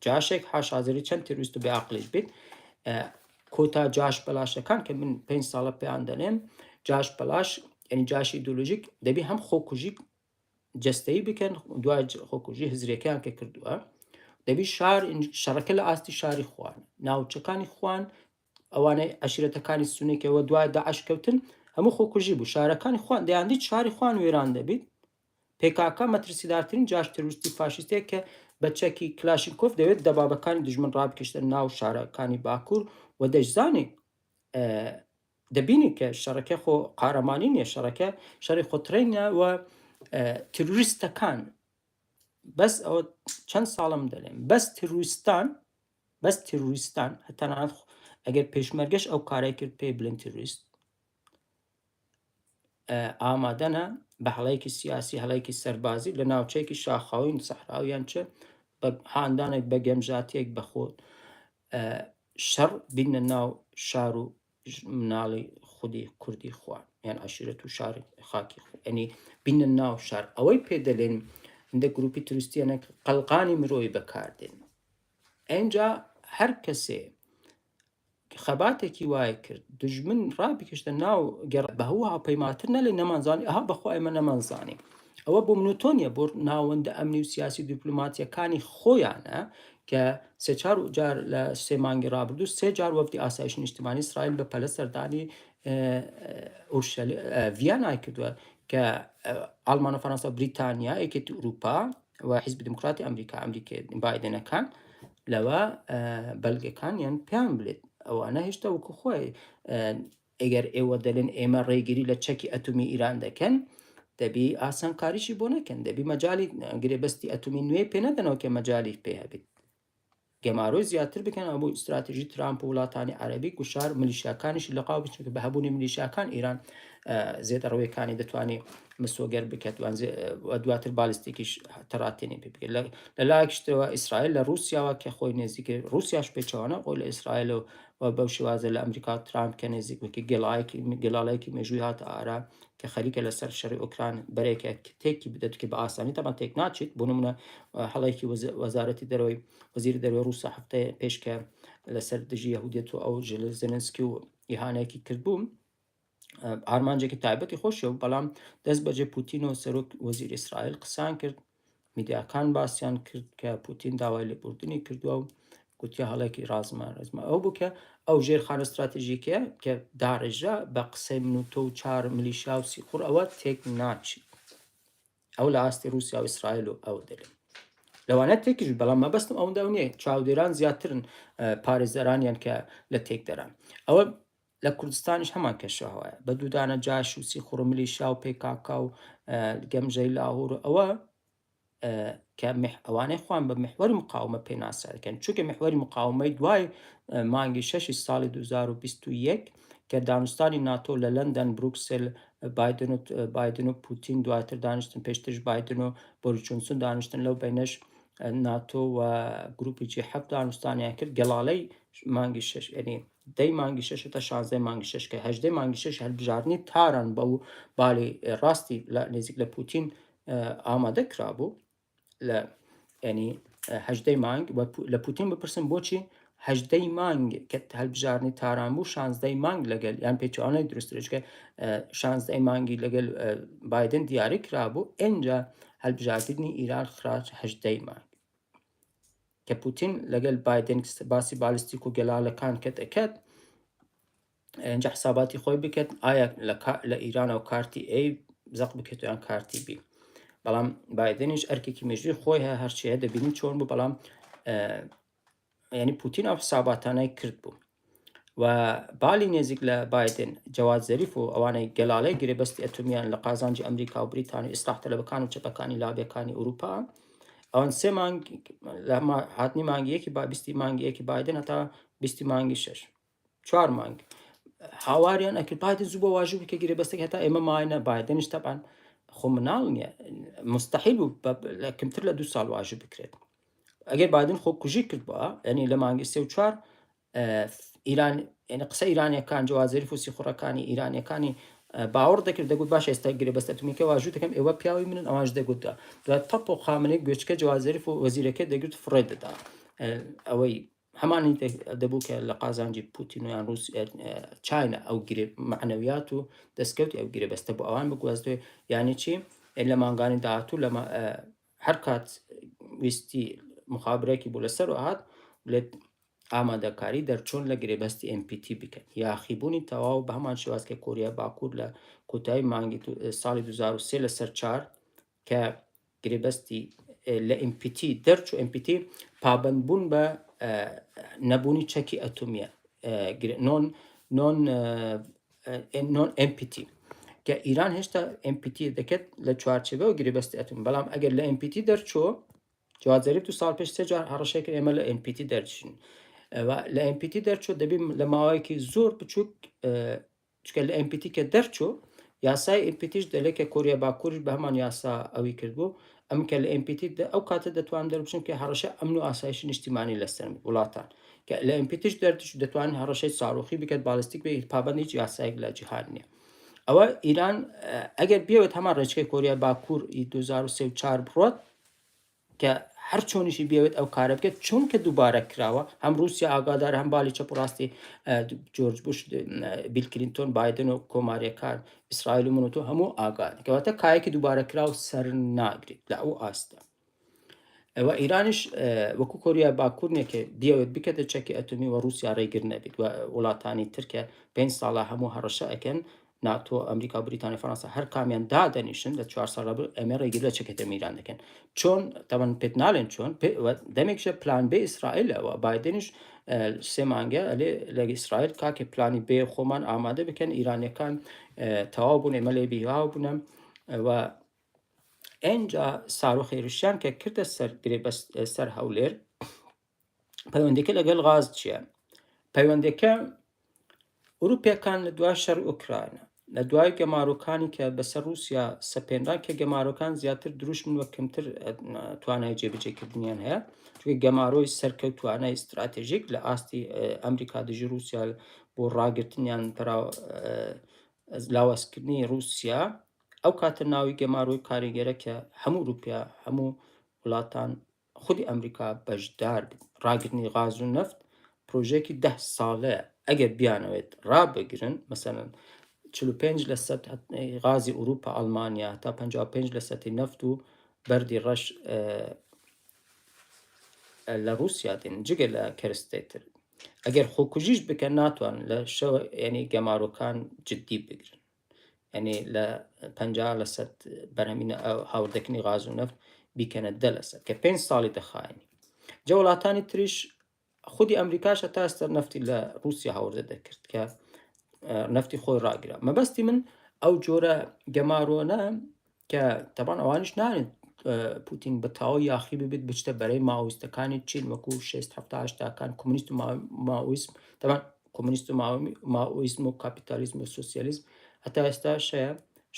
جاشێک حاشازری چەند تێرویست و بێعاقلیش بیت، کۆتا جاش بەلاشەکان کە من 5 ساڵە پێیان دەنێم جاش بەلاش، یعنی جاش ئیدۆلۆژیک، دەبی هەم خۆکوژی جەستەیی بکەن، دوای خۆکوژی هزریەکەیان کە کردووە، دەبی شار شەڕەکە لە ئاستی شاری خوان، ناوچەکانی خوان، ئەوانەی عەشیرەتەکانی سوننی کە دوای داعش کەوتن، هەموو خۆکوژی بوو شارەکانی خوان دەیاندیت شاری خوان وێران دەبیت پێکاکا مەترسیدارترین جاش تروستی فاشیستەیە کە بە چەکی کلاشینکۆف دەوێت دەبابەکانی دوژمن ڕابکێشتە ناو شارەکانی باکوور و دەشزانێ دەبینی کە شەڕەکە خۆ قارەمانی نییە شەڕەکە شەڕی خۆتڕێنە و تروریستەکان بەس ئەوە چەند ساڵم دەلێم بەس تروریستان بەس تروریستان هەتەنانەت ئەگەر پێشمەرگەش ئەو کارەی کرد پێی بلن تروریست ئامادەنە بە هەڵەیەکی سیاسی هەڵەیەکی سەربازی لە ناوچەیەکی شاخاوین سەحراویان چ بە هاندانێک بە گەمژاتیەک بە خۆ شەڕ بینە ناو شار و مناڵی خودی کوردی خوان یان عشیرەت و شاری خاکی خۆ ئەنی بینە ناو شار ئەوەی پێ دەلێن هەندێک گروپی تروستیانە قەلقانی مرۆی بەکاردێن ئەینجا هەر کەسێ خەباتێکی وای کرد دوژمن ڕابکێشتە ناو گەڕ بە هەوو هاوپەیمانتر نەلێ نەمانزانی ئەها بەخوا ئێمە نەمانزانی ئەوە بۆ من و تۆ نیە بۆ ناوەندە ئەمنی و سیاسی و دیپلۆماتیەکانی خۆیانە کە سێ چار جار لە سێ مانگی ڕابردوو سێ جار وەفدی ئاسایشی نیشتمانی ئیسرائیل بە پەلە سەردانی ڤیانای کردووە کە ئاڵمان و فەرەنسا و بریتانیا یەکێتی ئەوروپا و حیزبی دیموکراتی ئەمریکا ئەمریکا بایدنەکان لەوە بەلگەکانیان پێیان بلێت ئەوانە هێشتا وەکو خۆی ئەگەر ئێوە دەلێن ئێمە ڕێگری لە چەکی ئەتومی ئیران دەکەن دەبی ئاسانکاریشی بۆ نەکەن دەبی مەجای گرێبەستی ئەتومی نوێ پێ نەدەنەوە کە مەجای پێ هەبێت گەمارۆی زیاتر بکەن ئەبوو ئیستراتیژی ترامپ و وڵاتانی عەرەبی گوشار ملیشیاکانیشی لەقاو بچن بە هەبوونی ملیشیاکان ئیران زێدەڕەویەکانی دەتوانێت مسۆگەر بکات و دواتر بالیستیکیش تەراتێنی پێ بکرێت لە لایەکیشترەوە ئیسرائیل لە رووسیاوە کە خۆی نێزیک رووسیاش پێچەوانە خۆی لە ئیسرائیل و بەو شێوازە لە ئەمریکا ترامپ کە نێزیک وەکی گەڵایەکی گەڵاڵەیەکی مێژووی هاتە ئارا کە خەریکە لەسەر شەڕی ئۆکران بەرێکە تێکی بدات کە بە ئاسانی تەبان تێک ناچێت بۆ نمونە هەڵێکی وەزارەتی دەرەوەی وەزیری دەرەوەی ڕووسیا هەفتەیە پێش کە لەسەر دژی یەهودیەت و ئەو زێلێنسکی و ئیهانەیەکی کردبوو ئارمانجێکی تایبەتی خۆشیە و بەڵام دەست بەجێ پوتین و سەرۆک وەزیر ئیسرائیل قسان کرد میدیاکان باسیان کرد کە پوتین داوای لێبوردنی کردووە و گوتیە هەڵێکی ڕازمان ڕزمە ئەو بوو کە ئەو ژێرخانە ستراتیژیکە کە داڕێژرا بە قسەی من و تۆ و چار ملیشیا و سیخوڕ ئەوە تێک ناچیت ئەو لە ئاستی رووسیا و ئیسرائیل و ئەو دەلێن لەوانە تێکیش بەڵام مەبەستم ئەوەندە نییە چاودێران زیاترن پارێزەرانیان کە لە تێکدەران ئەوە لە کوردستانیش هەمان کەشوهەوایە بە دوودانە جاش و سیخوڕ و ملیشیا و پێکاکا و گەمژەی لاهور و ئەوە کە ئەوانەی خوان بە محوەری مقاومە پێناسە دەکەن چونکە محوەری مقاومەی دوای مانگی شەشی ساڵی 2021 کە دانوستانی ناتۆ لە لەندەن بروکسل بایدن و بایدن و پوتین دواتر دانیشتن پێشترش بایدن و بۆریس جۆنسون دانیشتن لەو بینەش ناتۆ و گروپی جی حەفت دانوستانیان کرد گەڵاڵەی مانگی شەش یعنی دەی مانگی شەش تا شانزدەی مانگی شەش کە هەژدەی مانگی شەش هەلبژاردنی تاران بەو بالی ڕاستی لە نزیک لە پوتین ئامادە کرابوو لە ینی هەژدەی مانگ لە پوتین بپرسن بۆچی هەژدەی مانگ کە هەلبژاردنی تاران بوو شانزدەی مانگ لەگەل یان پێچوانەی دروسترشکە شانزدەی مانگی لەگەل بایدن دیاری کرابوو ئینجا هەلبژاردنی ئیران خراچ هەژدەی مانگ کە پوتین لەگەل بایدن باسی بالستیک و گەلالەکان کە دەکات ئەنجا حساباتی خۆی بکات ئایا لە ئیرانەوە کارتی ئەی زەق بکێت یان کارتی بی بەڵام بایدنیش ئەرکێکی مێژووی خۆی هەیە هەرچیە دەبینین چۆن بوو بەڵام ینی پوتین ئەو حساباتانەی کرد بوو و بالی نێزیک لە بایدن جەواد زەریف و ئەوانەی گەلاڵەی گرێبەستی ئەتۆمیان لە قازانجی ئەمریکا و بریتانی و ئیسلاح تەلەبەکان و چەپەکانی لابیەکانی ئەوروپا ئەوان سێ مانگ لە هاتنی مانگی یەکی با بیستی مانگی یەکی بایدن هەتا بیستی مانگی شەش چوار مانگ هاواریان ئەکرد بایدن زوو بۆ واژوو بکە گرێبەستێک هەتا ئێمە ماینە بایدنیش تەبان خۆ مناڵ نییە مستحیل بوو لە کەمتر لە دوو ساڵ واژوو بکرێت ئەگەر بایدن خۆ کوژی کرد بووە یعنی لە مانگی سێ و چوار ئیران یعنی قسە ئیرانیەکان جەواد زەریف و سیخوڕەکانی ئیرانیەکانی باوەڕ دەکرد دەگوت باش ئێستا گرێبەست ئەتومیکە واژوو دەکەم ئێوە پیاوی منن ئەوانش دەگوت دوای تەپ و خامنەی گوێچکە جەواد زەریف و وەزیرەکە دەگرت فڕێ دەدا ئەوەی هەمانی دەبوو کە لە قازانجی پوتین و یان ڕوس چاینا ئەو گرێ معنەویات و دەستکەوتی ئەو گرێبەستە بۆ ئەوان بگوازێ یعنی چی لە مانگانی داهاتوو لە هەر کات ویستی مخابرەکی بۆ لەسەر هات بڵێت ئامادەکاری دەرچوون لە گرێبەستی NPT بکەن. یاخیبوونی تەواو بە هەمان شێواز کە کۆریای باکوور لە کۆتایی مانگی ساڵی 2003 لەسەر چار کە گرێبەستی لە NPT دەرچوو، NPT پابەندبوون بە نەبوونی چەکی ئەتۆمیە، non non non NPT، کە ئیران هێشتا NPT دەکرد لە چوارچێوە گرێبەستی ئەتۆم، بەڵام ئەگەر لە NPT دەرچوو، جواد زەریف دو ساڵ پێش سێ جار هەڕەشەی کرد ئێمە لە NPT دەرچین. لە NPT دەرچوو دەبی لە ماوەیەکی زۆر بچووک، چونکە لە NPT کە دەرچوو یاسای NPT ش دەلێ کە کۆریا باکووریش بە هەمان یاسا ئەوی کردبوو، ئەم کە لە NPT ئەو کاتە دەتوان دەربچن کە هەڕەشە ئەمن و ئاسایشی نیشتیمانی لەسەر وڵاتان، کە لە NPT ش دەرچوو دەتوانن هەڕەشەی ساروخی بکات، بالستیک بێ، پابەند هیچ یاسایەک لە جیهان نییە. ئەوە ئیران ئەگەر بێوێت هەمان ڕێچکەی کۆریا باکوور 2003 و 4 بڕۆت، کە هەر چۆنیشی بێوێت ئەو کارە بکات، چونکە دووبارە کراوە، هەم رووسیا ئاگادار، هەم بالی چەپ و ڕاستی جۆرج بوش، بیل کلینتۆن، بایدن و کۆماریەکان، ئیسرائیل و من و تۆ هەموو ئاگادار، کەواتە کایەکی دووبارە کراو سەر ناگرێت لە ئەو ئاستە. ئەوە ئیرانیش وەکو کۆریا باکوور نییە کە بیەوێت بکەێتە چەکی ئەتۆمی و رووسیا ڕێگر نەبێت و وڵاتانی ترکە 5 ساڵە هەموو هەڕەشە ئەکەن، ناتۆ، ئەمریکا، بریتانیا، فەرەنسا هەر کامیان دادەنیشن لە چوار ساڵ ڕابردوو ئەمە ڕێگری لە چەکەتە میران دەکەن. چۆن؟ تەبەن پێت ناڵێن چۆن. دەمێکشە پلان بێ ئیسرائیلە و بایدنیش سێ مانگە ئەلێ لە ئیسرائیل کاکێ پلانی بێ خۆمان ئامادە بکەن، ئیرانیەکان تەواو بوون، ئێمە لێ بیهاو بوونە. و ئینجا ساروخ هێرشیان کە کردە سەر گرێبەست سەر هەولێر. پەیوەندیەکە لەگەڵ غاز چییە؟ پەیوەندەکە ئوروپیەکان لە دوای شەڕ ئۆکراینا، لە دوای گەمارۆکانی کە بەسەر رووسیا سەپێنران، کە گەمارۆکان زیاتر دروشمن و کەمتر توانای جێبەجێکردنیان هەیە، چونکە گەمارۆی سەرکەوتوانای ستراتێژیک لە ئاستی ئەمریکا دژی رووسیا بۆ ڕاگرتنیان لاوازکردنی رووسیا، ئەو کاتە ناوی گەمارۆی کاریگەرە کە هەموو ئوروپیا، هەموو وڵاتان، خودی ئەمریکا بەشدار بێت. ڕاگرتنی غاز و نەفت پرۆژەیەکی 10 ساڵەیە، ئەگەر بیانەوێت ڕابگرن، مەسەلەن 45 لە سەد غازی ئوروپا، ئەڵمانیا، تا 55 لە سەدی نەفت و بەردی ڕەش لە رووسیا دێن، جگە لە کەرستەی تر. ئەگەر خۆکوژیش بکەن ناتوان لە شەوە یعنی گەمارۆکان جدی بگرن، یعنی لە 50 لە سەد بەرهەمی هاوردەکردنی غاز و نەفت بیکەنە 10 لە سەد کە 5 ساڵی دەخایەنی. جا وڵاتانی تریش، خودی ئەمریکاش تا ئێستا نەفتی لە رووسیا هاوردە دەکرد کە نەفتی خۆی ڕاگرا. مەبەستی من ئەو جۆرە گەمارۆنە کە تەبان ئەوانیش نانێت پوتین بە تاو یاخی ببێت بچتە بەرەی ماویستەکانی چین وەکو 6 7 هەشتاکان، کۆمونیست و ماویسم، تەبان کۆمونیست و ماویزم و کاپیتالیزم و سوسیالیزم هەتا ئێستا شەیە.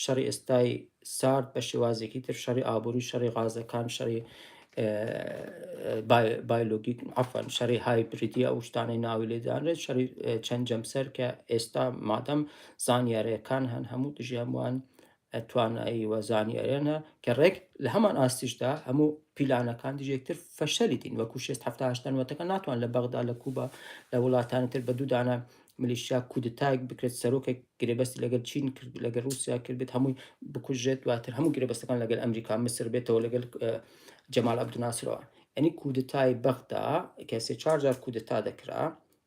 شەڕی ئێستای سارد بە شێوازێکی تر، شەڕی ئابووری، شەڕی غازەکان، شەڕی بایلۆگی، عفوا شەڕی هایبریدی، ئەو شتانەی ناوی لێدانرێت شەڕی چەند جەمسەر، کە ئێستا مادەم زانیاریەکان هەن هەموو دژی هەمووان توانایی و زانیاریان هەیە، کە ڕێک لە هەمان ئاستیشدا هەموو پیلانەکان دژی یەکتر فەشەلی دین. وەکو شێست هەفتا هەشتا نوەتەکە ناتوان لە بەغدا، لە کوبا، لە وڵاتانی تر بە دوو دانە ملیشیا کودتایەک بکرێت، سەرۆکێک گرێبەستی لەگەل چین کرد، لەگەل رووسیا کردبێت، هەمووی بکوژێت، دواتر هەموو گرێبەستەکان لەگەل ئەمریکا، میسر بێتەوە لەگەل جەمال عەبدولناسرەوە. یعنی کودتای بەغدا کە سێ چوار جار کودتا دەکرا،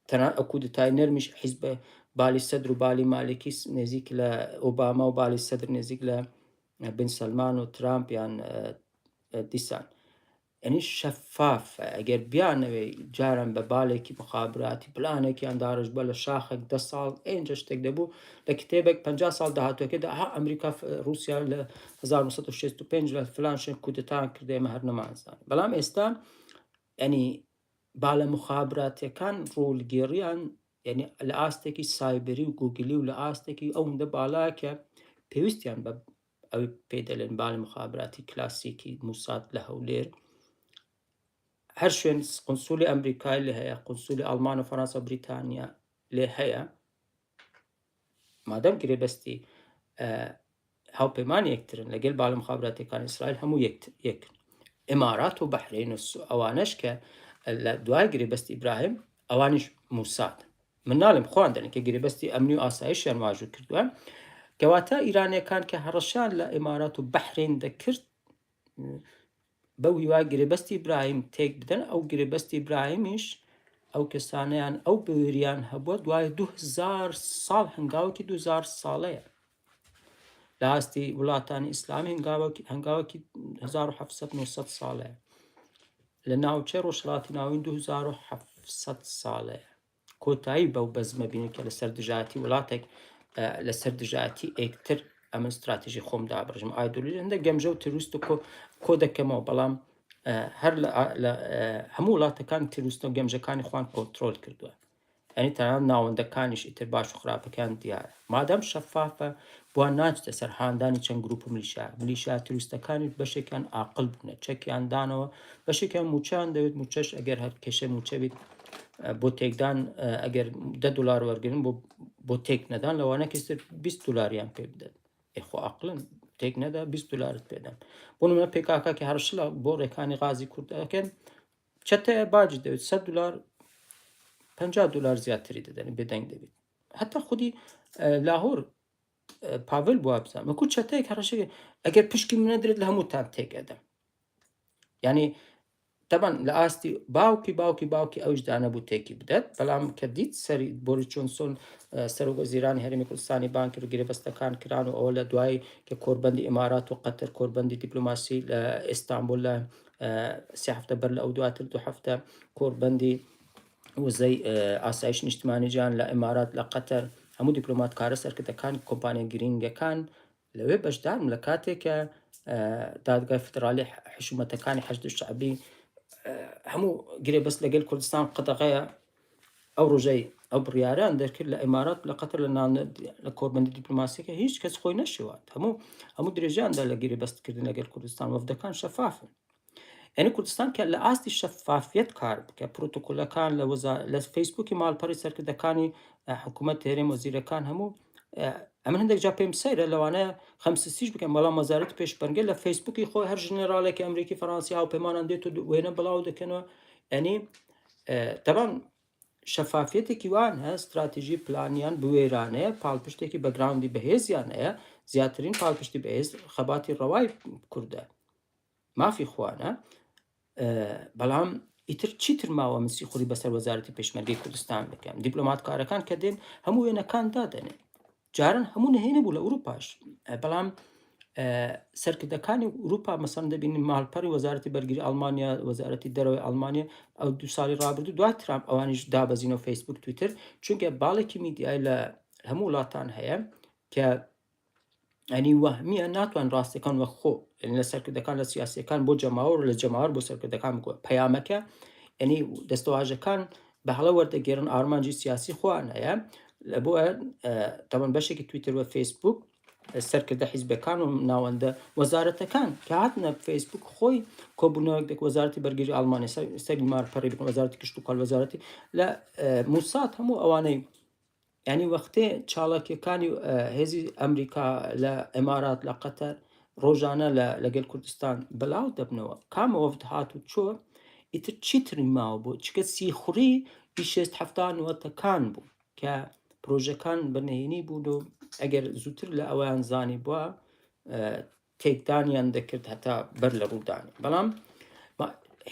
تەنانەت ئەو کودتای نەرمیش حیزب بالی سەدر و بالی مالکی نزیک لە ئۆباما و بالی سەدر نزیک لە بن سەلمان و ترامپ یان دیسان، یعنی شەفافە. ئەگەر بیانەوێ جاران بە بالێکی مخابراتی پلانێکیان داڕشت بە لە شاخێک 10 ساڵ ئێنجە شتێک دەبوو لە کتێبێک 50 ساڵ داهاتوەکەدا، ها ئەمریکا رووسیا لە 1965 لە فلان شوێن کودتان کرد، ئێمە هەر نەمانزانی. بەڵام ئێستا ینی بالە موخابراتیەکان ڕۆڵگێڕیان یعنی لە ئاستێکی سایبری و گوگلی و لە ئاستێکی ئەوەندە باڵا کە پێویستیان بە ئەوی پێ دەلێن باڵی مخابراتی کلاسیکی موساد لە هەولێر، هەر شوێن قنسولی ئەمریکای لێ هەیە، قنسولی ئەڵمان و فەرەنسا و بریتانیا لێ هەیە، مادەم گرێبەستی هاوپەیمانی یەکترن لەگەل باڵە مخابراتیەکانی ئیسرائیل هەموو یەکن. ئیمارات و بەحرین و ئەوانەش کە لە دوای گرێبەستی ئیبراهیم ئەوانیش موساد، من ناڵێم خۆیان دەنێن کە گرێبەستی ئەمنی و ئاسایشیان واژوو کردووە. کەواتە ئیرانیەکان کە هەڕەشیان لە ئیمارات و بەحرین دەکرد بەو هیوا گرێبەستی ئیبراهیم تێک بدەن، ئەو گرێبەستی ئیبراهیمیش ئەو کەسانەیان ئەو بوێریان هەبووە دوای 2000 ساڵ هەنگاوێکی 2000 ساڵەیە لە ئاستی وڵاتانی ئیسلامی هەنگاوێکی هەنگاوێکی 1700 900 ساڵەیە لە ناوچەی ڕۆژهەڵاتی ناوین 2700 ساڵەیە کۆتایی بەو بەزمە بینن کە لەسەر دژایەتی وڵاتێک لەسەر دژایەتی ئێکتر ئەمن ستراتیژی خۆم دابڕژم ئایدۆلۆژی هەندێک گەمژە و تروست و کۆ دەکەمەوە بەڵام هەر لە هەموو وڵاتەکان تروستە و گەمژەکانی خوان کۆنتترۆل کردووە ئەنی تەنانەت ناوەندەکانیش ئیتر باش و خراپەکان دیارە مادام شەفافە بوان ناچتە سەر هاندانی چەند گروپ و ملیشا ملیشا تروستەکانی بەشێکیان ئاقل بوونە چەکیان دانەوە بەشێکیان موچیان دەوێت موچەش ئەگەر هەر کێشە موچە بیت بۆ تێکدان ئەگەر دە دلار وەرگن بۆ بۆ تێک نەدان لەوانە کەستر 20 دلاریان پێ بدەن ئێ خۆ ئاقلن تێک نەدا 20 دلارت پێدەن بۆ نمونە پێکاکە کە هەرشلە بۆ ڕێکانی غازی کورد ئەکەن چەتەیە باجی دەوێت 100 دلار 50 دلار زیاتری دەدەن بێدەنگ دەبێت هەتا خودی لاهور پاڤل بووە بزانم وەکو چەتەیەک هەڕەشە ئەگەر پشکی منە درێت لە هەمووتان تێک ئەدەم یعنی تەبەن لە ئاستی باوکی باوکی باوکی ئەوش دانەبوو تێکی بدات بەڵام کە دیت سەری بۆری چۆنسۆن سەرۆک وەزیرانی هەرێمی کوردستانی بانک کرد گرێبەستەکان کران و ئەوە لە دوای کە کۆربەندی ئیمارات و قەتەر کۆربەندی دیپلۆماسی لە ئیستانبول لە سێ هەفتە بەر لە ئەو دواتر دو هەفتە کۆربەندی وزەی ئاسایش نیشتمانی جیان لە ئیمارات لە قەتەر هەموو دیپلۆماتکارە سەرکردەکان کۆمپانیا گرینگەکان لەوێ بەشدارم لە کاتێک کە دادگای فدرالی حشومەتەکانی حەشد شەعبی هەموو گرێبەست لەگەل کوردستان قەدەغەیە ئەو ڕۆژەی ئەو بڕیاران دەرکرد لە ئیمارات لە قەتەر لە نان لە کۆربەندی دیپلۆماسیەکە هیچ کەس خۆی نەشێوات هەموو هەموو درێژیاندا لە گرێبەستکردن لەگەل کوردستان وەفدەکان شەفافن یعنی کوردستان کە لە ئاستی شەفافیەت کار بکە پرۆتۆکۆلەکان لە وەزا لە فەیسبووکی ماڵپەڕی سەرکردەکانی حکوومەت هەرێم وەزیرەکان هەموو ئەمن هەندێک جا پێم سەیرە لەوانەیە خەمسسیش بکەم بەڵام وەزارەتی پێشمەرگە لە فەیسبووکی خۆی هەر ژنەراڵێکی ئەمریکی فەڕەنسی هاوپەیمانان دێت و وێنە بڵاو دەکەنەوە یعنی تەبان شەفافیەتێکی وان هەیە ستراتیژی پلانیان بوێرانەیە پاڵپشتێکی بەگراوندی بەهێزیان هەیە زیاترین پاڵپشتی بەهێز خەباتی ڕەوای کوردە مافی خوانە بەڵام ئیتر چیتر ماوە من سیخوڕی بەسەر وەزارەتی پێشمەرگەی کوردستان بکەم دیپلۆماتکارەکان کە دێن هەموو وێنەکان دادەنێن جاران هەموو نهێنی بوو لە ئەوروپاش بەڵام سەرکردەکانی ئەوروپا مەسەن دەبینین ماڵپەڕی وەزارەتی بەرگری ئەڵمانیا وەزارەتی دەرەوەی ئەڵمانیا ئەو دو ساڵی ڕابردوو دوای ترامپ ئەوانیش دابەزینەوە فەیسبوک تویتر چونکە باڵێکی میدیای لە هەموو وڵاتان هەیە کە ئەنی وەهمیە ناتوان ڕاستەکان وەک خۆ لە سەرکردەکان لە سیاسەکان بۆ جەماوەر لە جەماوەر بۆ سەرکردەکان بگوە پەیامەکە ئەنی دەستەواژەکان بە هەڵە وەردەگێرن ئارمانجی سیاسی خۆیان هەیە لە بۆ تەمەن بەشێکی تویتر و فەیسبوک سەرکردە حیزبەکان و ناوەندە وەزارەتەکان کە هاتنە فەیسبوک خۆی کۆبوونەوەک دەک وەزارەتی بەرگری ئەڵمانیا سەر مارپەڕی بکەن وەزارەتی کشتوکاڵ وەزارەتی لە موسات هەموو ئەوانەی یانی وەختێ چاڵاکیەکانی هێزی ئەمریکا لە ئیمارات لە قەتەر ڕۆژانە لە لەگەل کوردستان بەلاو دەبنەوە کامە وەفد هات و چۆ ئیتر چیتری ماوە بۆ چکە سیخوڕی ئی شێست حەفتا نوەتەکان بوو کە پرۆژەکان بە نهێنی بوون و ئەگەر زووتر لە ئەویان زانی بووە تێکدانیان دەکرد هەتا بەر لە ڕوودانی بەڵام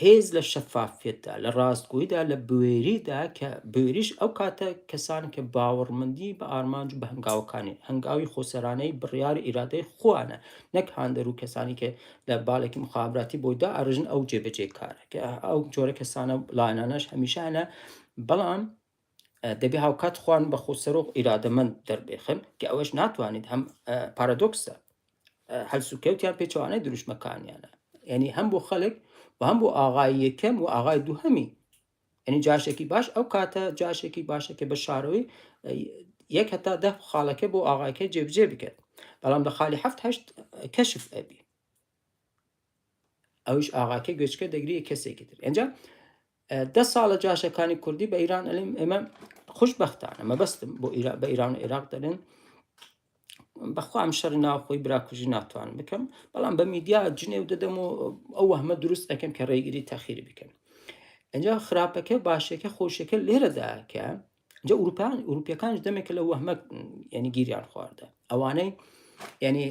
هێز لە شەفافیەتدا لە ڕاستگۆیدا لە بوێریدا کە بوێریش ئەو کاتە کەسان کە باوەڕمەندی بە ئارمانج و بە هەنگاوەکانی هەنگاوی خۆسەرانەی بڕیاری ئیرادەی خۆیانە نەک هاندەر و کەسانی کە لە باڵێکی مخابراتی بۆی دائەڕژن ئەو جێبەجێ کارە کە ئەو جۆرە کەسانە لایەنانەش هەمیشە هەنە بەڵام دەبێ هاوکات خوان بە خۆسەر و ئیرادەمەند دەربێخن کە ئەوەش ناتوانیت هەم پارادۆکسە هەلسوکەوتیان پێچەوانەی دروشمەکانیانە یعنی هەم بۆ خەڵک و هەم بۆ ئاغای یەکەم و ئاغای دووهەمی یعنی جاشێکی باش ئەو کاتە جاشێکی باشە کە بە شارەوەی یەک هەتا دە خاڵەکە بۆ ئاغایکە جێبجێ بکات بەڵام لە خاڵی هەفت هەشت کەشف ئەبی ئەویش ئاغاکە گوێچکە دەگری کەسێکی تر ئەنجا دە ساڵە جاشەکانی کوردی بە ئیران ئەلیم ئێمە خوشببختانە مەبەستم بۆ بە ئیران و عێراق دەلێن بەخوا ئەم شەڕی ناوخۆی براکوژی ناتوانم بکەم بەڵام بە میدیا جنێو دەدەم و ئەو وەهمە دروست ئەەکەم کە ڕێگری تەخیری بکەن ئەجا خراپەکە باشەکە خۆشەکە لێرەدا کە جا ئەوروپان ئەوروپیەکانش دەمێکە لە وەهمە ینی گیریان خواردە ئەوانەی ینی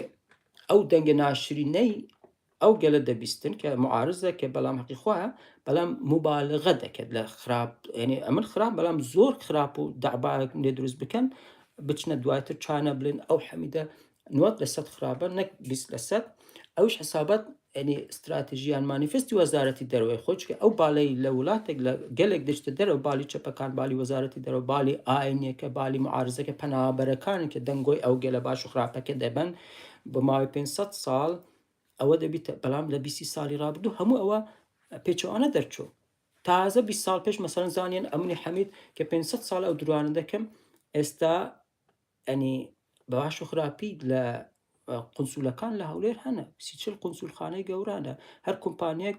ئەو دەنگە ناشرینەی ئەو گەلە دەبیستن کە معارزە کە بەڵام حەقی خۆیە بەڵام موبالغە دەکەت لە خراپ یعنی ئەمن خراپ بەڵام زۆر خراپ و دەعبایەک لێ دروست بکەن بچنە دواتر چانە بڵێن ئەو حەمیدە 90% خراپە نەک 20%. ئەوش حسابات یعنی استراتیژیان مانیفستی وەزارەتی دەرەوەی خۆی چونکە ئەو باڵەی لە وڵاتێک لە گەلێک دەچتە دەرەوە باڵی چەپەکان باڵی وەزارەتی دەرەوە باڵی ئاینیەکە باڵی معارزەکە پەنابەرەکان کە دەنگۆی ئەو گەلە باش و خراپەکە دەبەن بۆ ماوەی 500 ساڵ ئەوە دەبیتە بەڵام لە 20 ساڵی ڕابردوو هەموو ئەوە پێچەوانە دەرچوو. تازە 20 ساڵ پێش مەسەلەن زانیان ئەمنی حەمید کە 500 ساڵ ئەو دروانە دەکەم ئێستا ئەنی بە باش و خراپی لە قونسولەکان لە هەولێر هەنە 30 قونسولخانەی گەورانە هەر کۆمپانیەک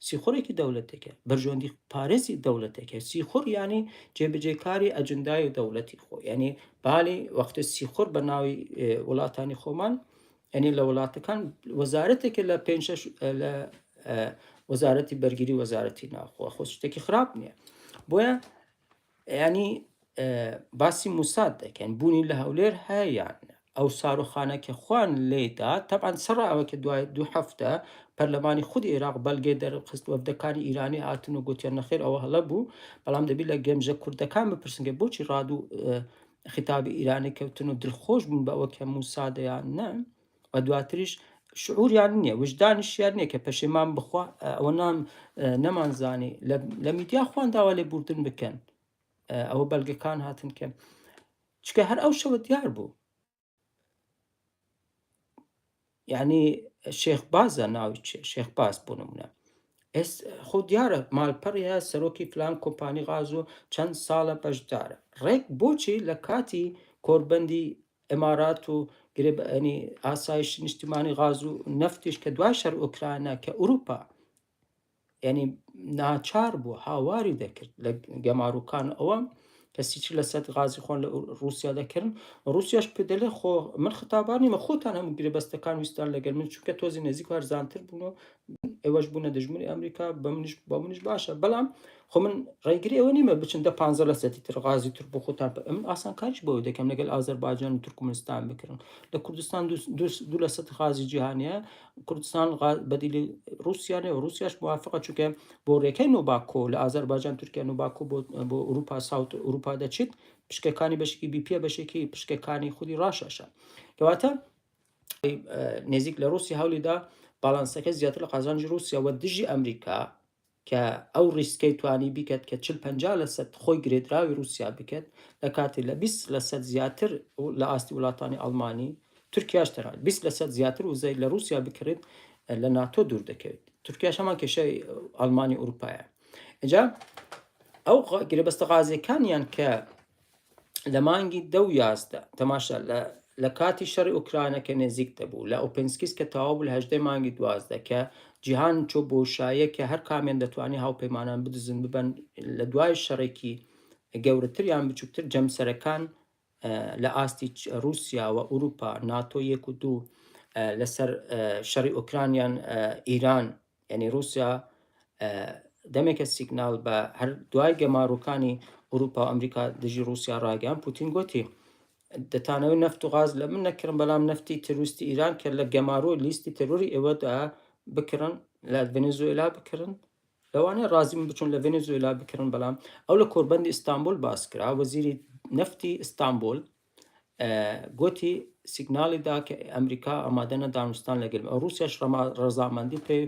سیخوڕێکی دەولەتێکە بەرژەوەندی پارێزی دەولەتێکە سیخوڕ یانی جێبەجێکاری ئەجندای دەولەتی خۆ یعنی بالی وەختە سیخوڕ بە ناوی وڵاتانی خۆمان یعنی لە وڵاتەکان وەزارەتێکە لە پێنج شەش لە وەزارەتی بەرگری وەزارەتی ناوخۆ خۆ شتێکی خراپ نییە بۆیە ینی باسی موساد دەکەن بوونی لە هەولێر هەیە یان ئەو ساروخانە کە خوان لێدا تەبعەن سەڕا ئەوە کە دوای دوو هەفتە پەرلەمانی خودی عێراق بەلگەی دەرخست وەفدەکانی ئیرانی هاتن و گوتیان نەخێر ئەوە هەڵە بوو بەڵام دەبی لە گەمژە کوردەکان بپرسن کە بۆچی ڕادو خیتابی ئیرانی کەوتن و دلخۆش بوون بە ئەوە کە موسادە یان نە و دواتریش شعوریان نییە وجدانیشیان نییە کە پەشیمان بخوا ئەوە نام نەمانزانی لە میدیا خوان داوا لێبوردن بکەن ئەوە بەلگەکان هاتن کە چکە هەر ئەو شەوە دیار بوو یعنی شێخ بازە ناوی چێ شێخ باز بۆ نمونە ئێس خۆ دیارە مالپەڕی هەیە سەرۆکی فلان کۆمپانی غاز و چەند ساڵە بەشدارە ڕێک بۆچی لە کاتی کۆربەندی ئیمارات و گرێبەنی ئاسایشی نیشتیمانی غاز و نەفتیش کە دوای شەر ئۆکرانە کە ئوروپا یعنی ناچار بوو هاواری دەکرد لە گەماروکان ئەوە کە 30 لەسەد غازی خۆن لە رووسیا دەکردن رووسیاش پێ دەلێ خۆ من خەتابار نیمە خۆتان هەموو گرێبەستەکان ویستان لەگەل من چونکە تۆزی نزیک و هەرزانتر بوون و ئێوەش بوونە دژمنی ئەمریکا بە منیش بە منیش باشە بەڵام خۆ من ڕێگری ئەوە نیمە بچن دە پانزە لە سەتی تر غازی تر بۆ خۆتان من ئاسانکاریش بۆ دەکەم لەگەل ئازەربایجان و تورکمنستان بکرن لە کوردستان دوو لە سەد غازی جیهانیە کوردستان بەدیلی رووسیا نیە و رووسیاش موافقە چونکە بۆ ڕێکەی نۆباکۆ لە ئازەربایجان تورکیا نۆباکۆ بۆ ئەوروپا south ئەوروپا دەچێت پشکەکانی بەشێکی بیپیە بەشێکی پشکەکانی خودی ڕاشەشە کەواتە نزیک لە رووسی هەولیدا باڵانسەکە زیاتر لە قازانجی رووسیا وە دژی ئەمریکا کە ئەو ڕیسکەی توانی بیکەت کە 40 50 لەسەد خۆی گرێدراوی رووسیا بکەت لە کاتی لە 20 لەسەد زیاتر لە ئاستی وڵاتانی ئەڵمانی تورکیاش تەنانەت 20 لەسەد زیاتر وزەی لە رووسیا بکڕێت لە ناتۆ دوور دەکەوێت تورکیاش هەمان کێشەی ئەڵمانی ئەوروپایە اینجا ئەو گرێبەستە غازیەکانیان کە لە مانگی دە و 11 تەماشا لە کاتی شەڕی ئۆکرانە کە نێزیک دەبوو لە ئۆپنسکیس کە تەواو بوو لە 18 مانگی 12 کە جیهان چۆ بۆشایە کە هەر کامیان دەتوانێت هاوپەیمانان بدزن ببەن لە دوای شەڕێکی گەورەتر یان بچووکتر جەمسەرەکان لە ئاستی رووسیا و ئەوروپا ناتۆ یەک و دوو لەسەر شەڕی ئۆکرانیان ئیران یعنی رووسیا دەمێکە سیگناڵ بە هەر دوای گەمارۆکانی ئەوروپا و ئەمریکا دژی رووسیا ڕاگەیان پوتین گوتی دەتانەوەی نەفت و غاز لە من نەکڕن بەڵام نەفتی تروستی ئیران کە لە گەمارۆ لیستی تەرۆری ئێوەدا بکڕن لە ڤەنزوێلا بکڕن لەوانەیە ڕازی بن بچن لە ڤەنزوێلا بکڕن بەڵام ئەو لە کۆربەندی ئیستانبول باس کرا وەزیری نەفتی ئیستانبول گوتی سیگناڵی دا کە ئەمریکا ئامادەنە دانوستان لەگەل ئەو رووسیاش ڕەزامەندی پێ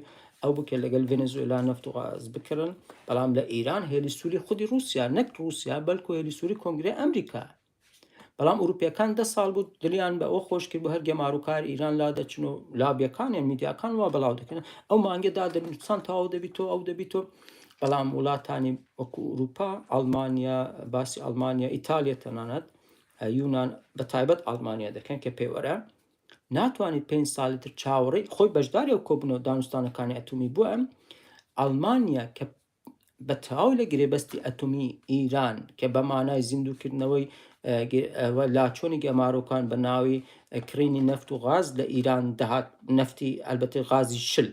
ئەو بکە لەگەل ڤەنزوێلا نەفت و غاز بکڕن بەڵام لە ئیران هێلی سووری خودی رووسیا نەک رووسیا بەلکو هێلی سووری کۆنگرەی ئەمریکا بەڵام ئوروپیەکان دە ساڵ بوو دڵیان بە ئەوە خۆش کرد بوو هەر گەماروکار ئیران لا دەچن و لابیەکانیان میدیاکان وا بەڵاو دەکەن ئەو مانگە دادەنووسان تەواو دەبی تۆ ئەو دەبی تۆ بەڵام وڵاتانی وەکو ئوروپا ئەڵمانیا باسی ئەڵمانیا ئیتالیا تەنانەت یونان بە تایبەت ئەڵمانیا دەکەن کە پێوەرە ناتوانیت پێنج ساڵی تر چاوەڕێی خۆی بەشداری ئەو کۆبوونەوە دانوستانەکانی ئەتومی بووە ئەڵمانیا کە بە تەواو لە گرێبەستی ئەتۆمی ئیران کە بە مانای زیندووکردنەوەی لاچۆنی گەمارۆکان بە ناوی کڕینی نەفت و غاز لە ئیران دەهات نەفتی ئەلبەتە غازی شل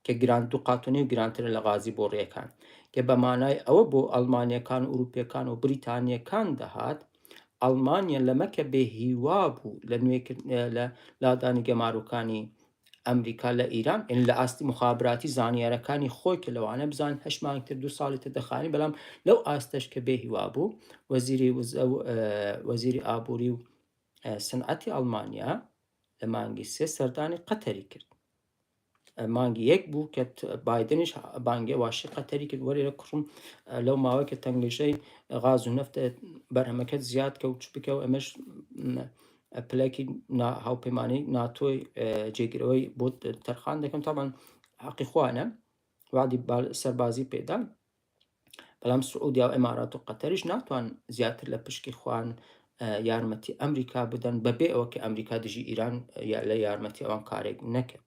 کە گران دوو قات و نیو گرانترە لە غازی بۆڕیەکان کە بە مانای ئەوە بۆ ئەڵمانیەکان و ئوروپیەکان و بریتانیەکان دەهات ئەڵمانیا لەمە کە بێ هیوا بوو لە نوێکردن لە لادانی گەمارۆکانی. ئەمریکا لە ئیران یعنی لە ئاستی مخابراتی زانیارەکانی خۆی کە لەوانە بزان هەشت مانگ تر دو ساڵی تر دەخانی، بەڵام لەو ئاستەش کە بێ هیوا بوو، وەزیری وزە و وەزیری ئابووری و سنعەتی ئەڵمانیا لە مانگی سێ سەردانی قەتەری کرد. مانگی یەک بوو کە بایدنیش بانگێ واشی قەتەری کرد وەرێرە کوڕم لەو ماوەی کە تەنگژەی غاز و نەفتە بەرهەمەکەت زیاد کە و چ بکە و ئەمەش پلەکی هاوپەیمانی ناتۆی جێگرەوەی بۆ تەرخان دەکەم تامان حەقی خوانە وادی سەربازی پێدا بەڵام سعودیا و ئیمارات و قەتەریش ناتوان زیاتر لە پشکی خوان یارمەتی ئەمریکا بدەن بەبێ ئەوە کە ئەمریکا دژی ئیران لە یارمەتی ئەوان کارێک نەکرد.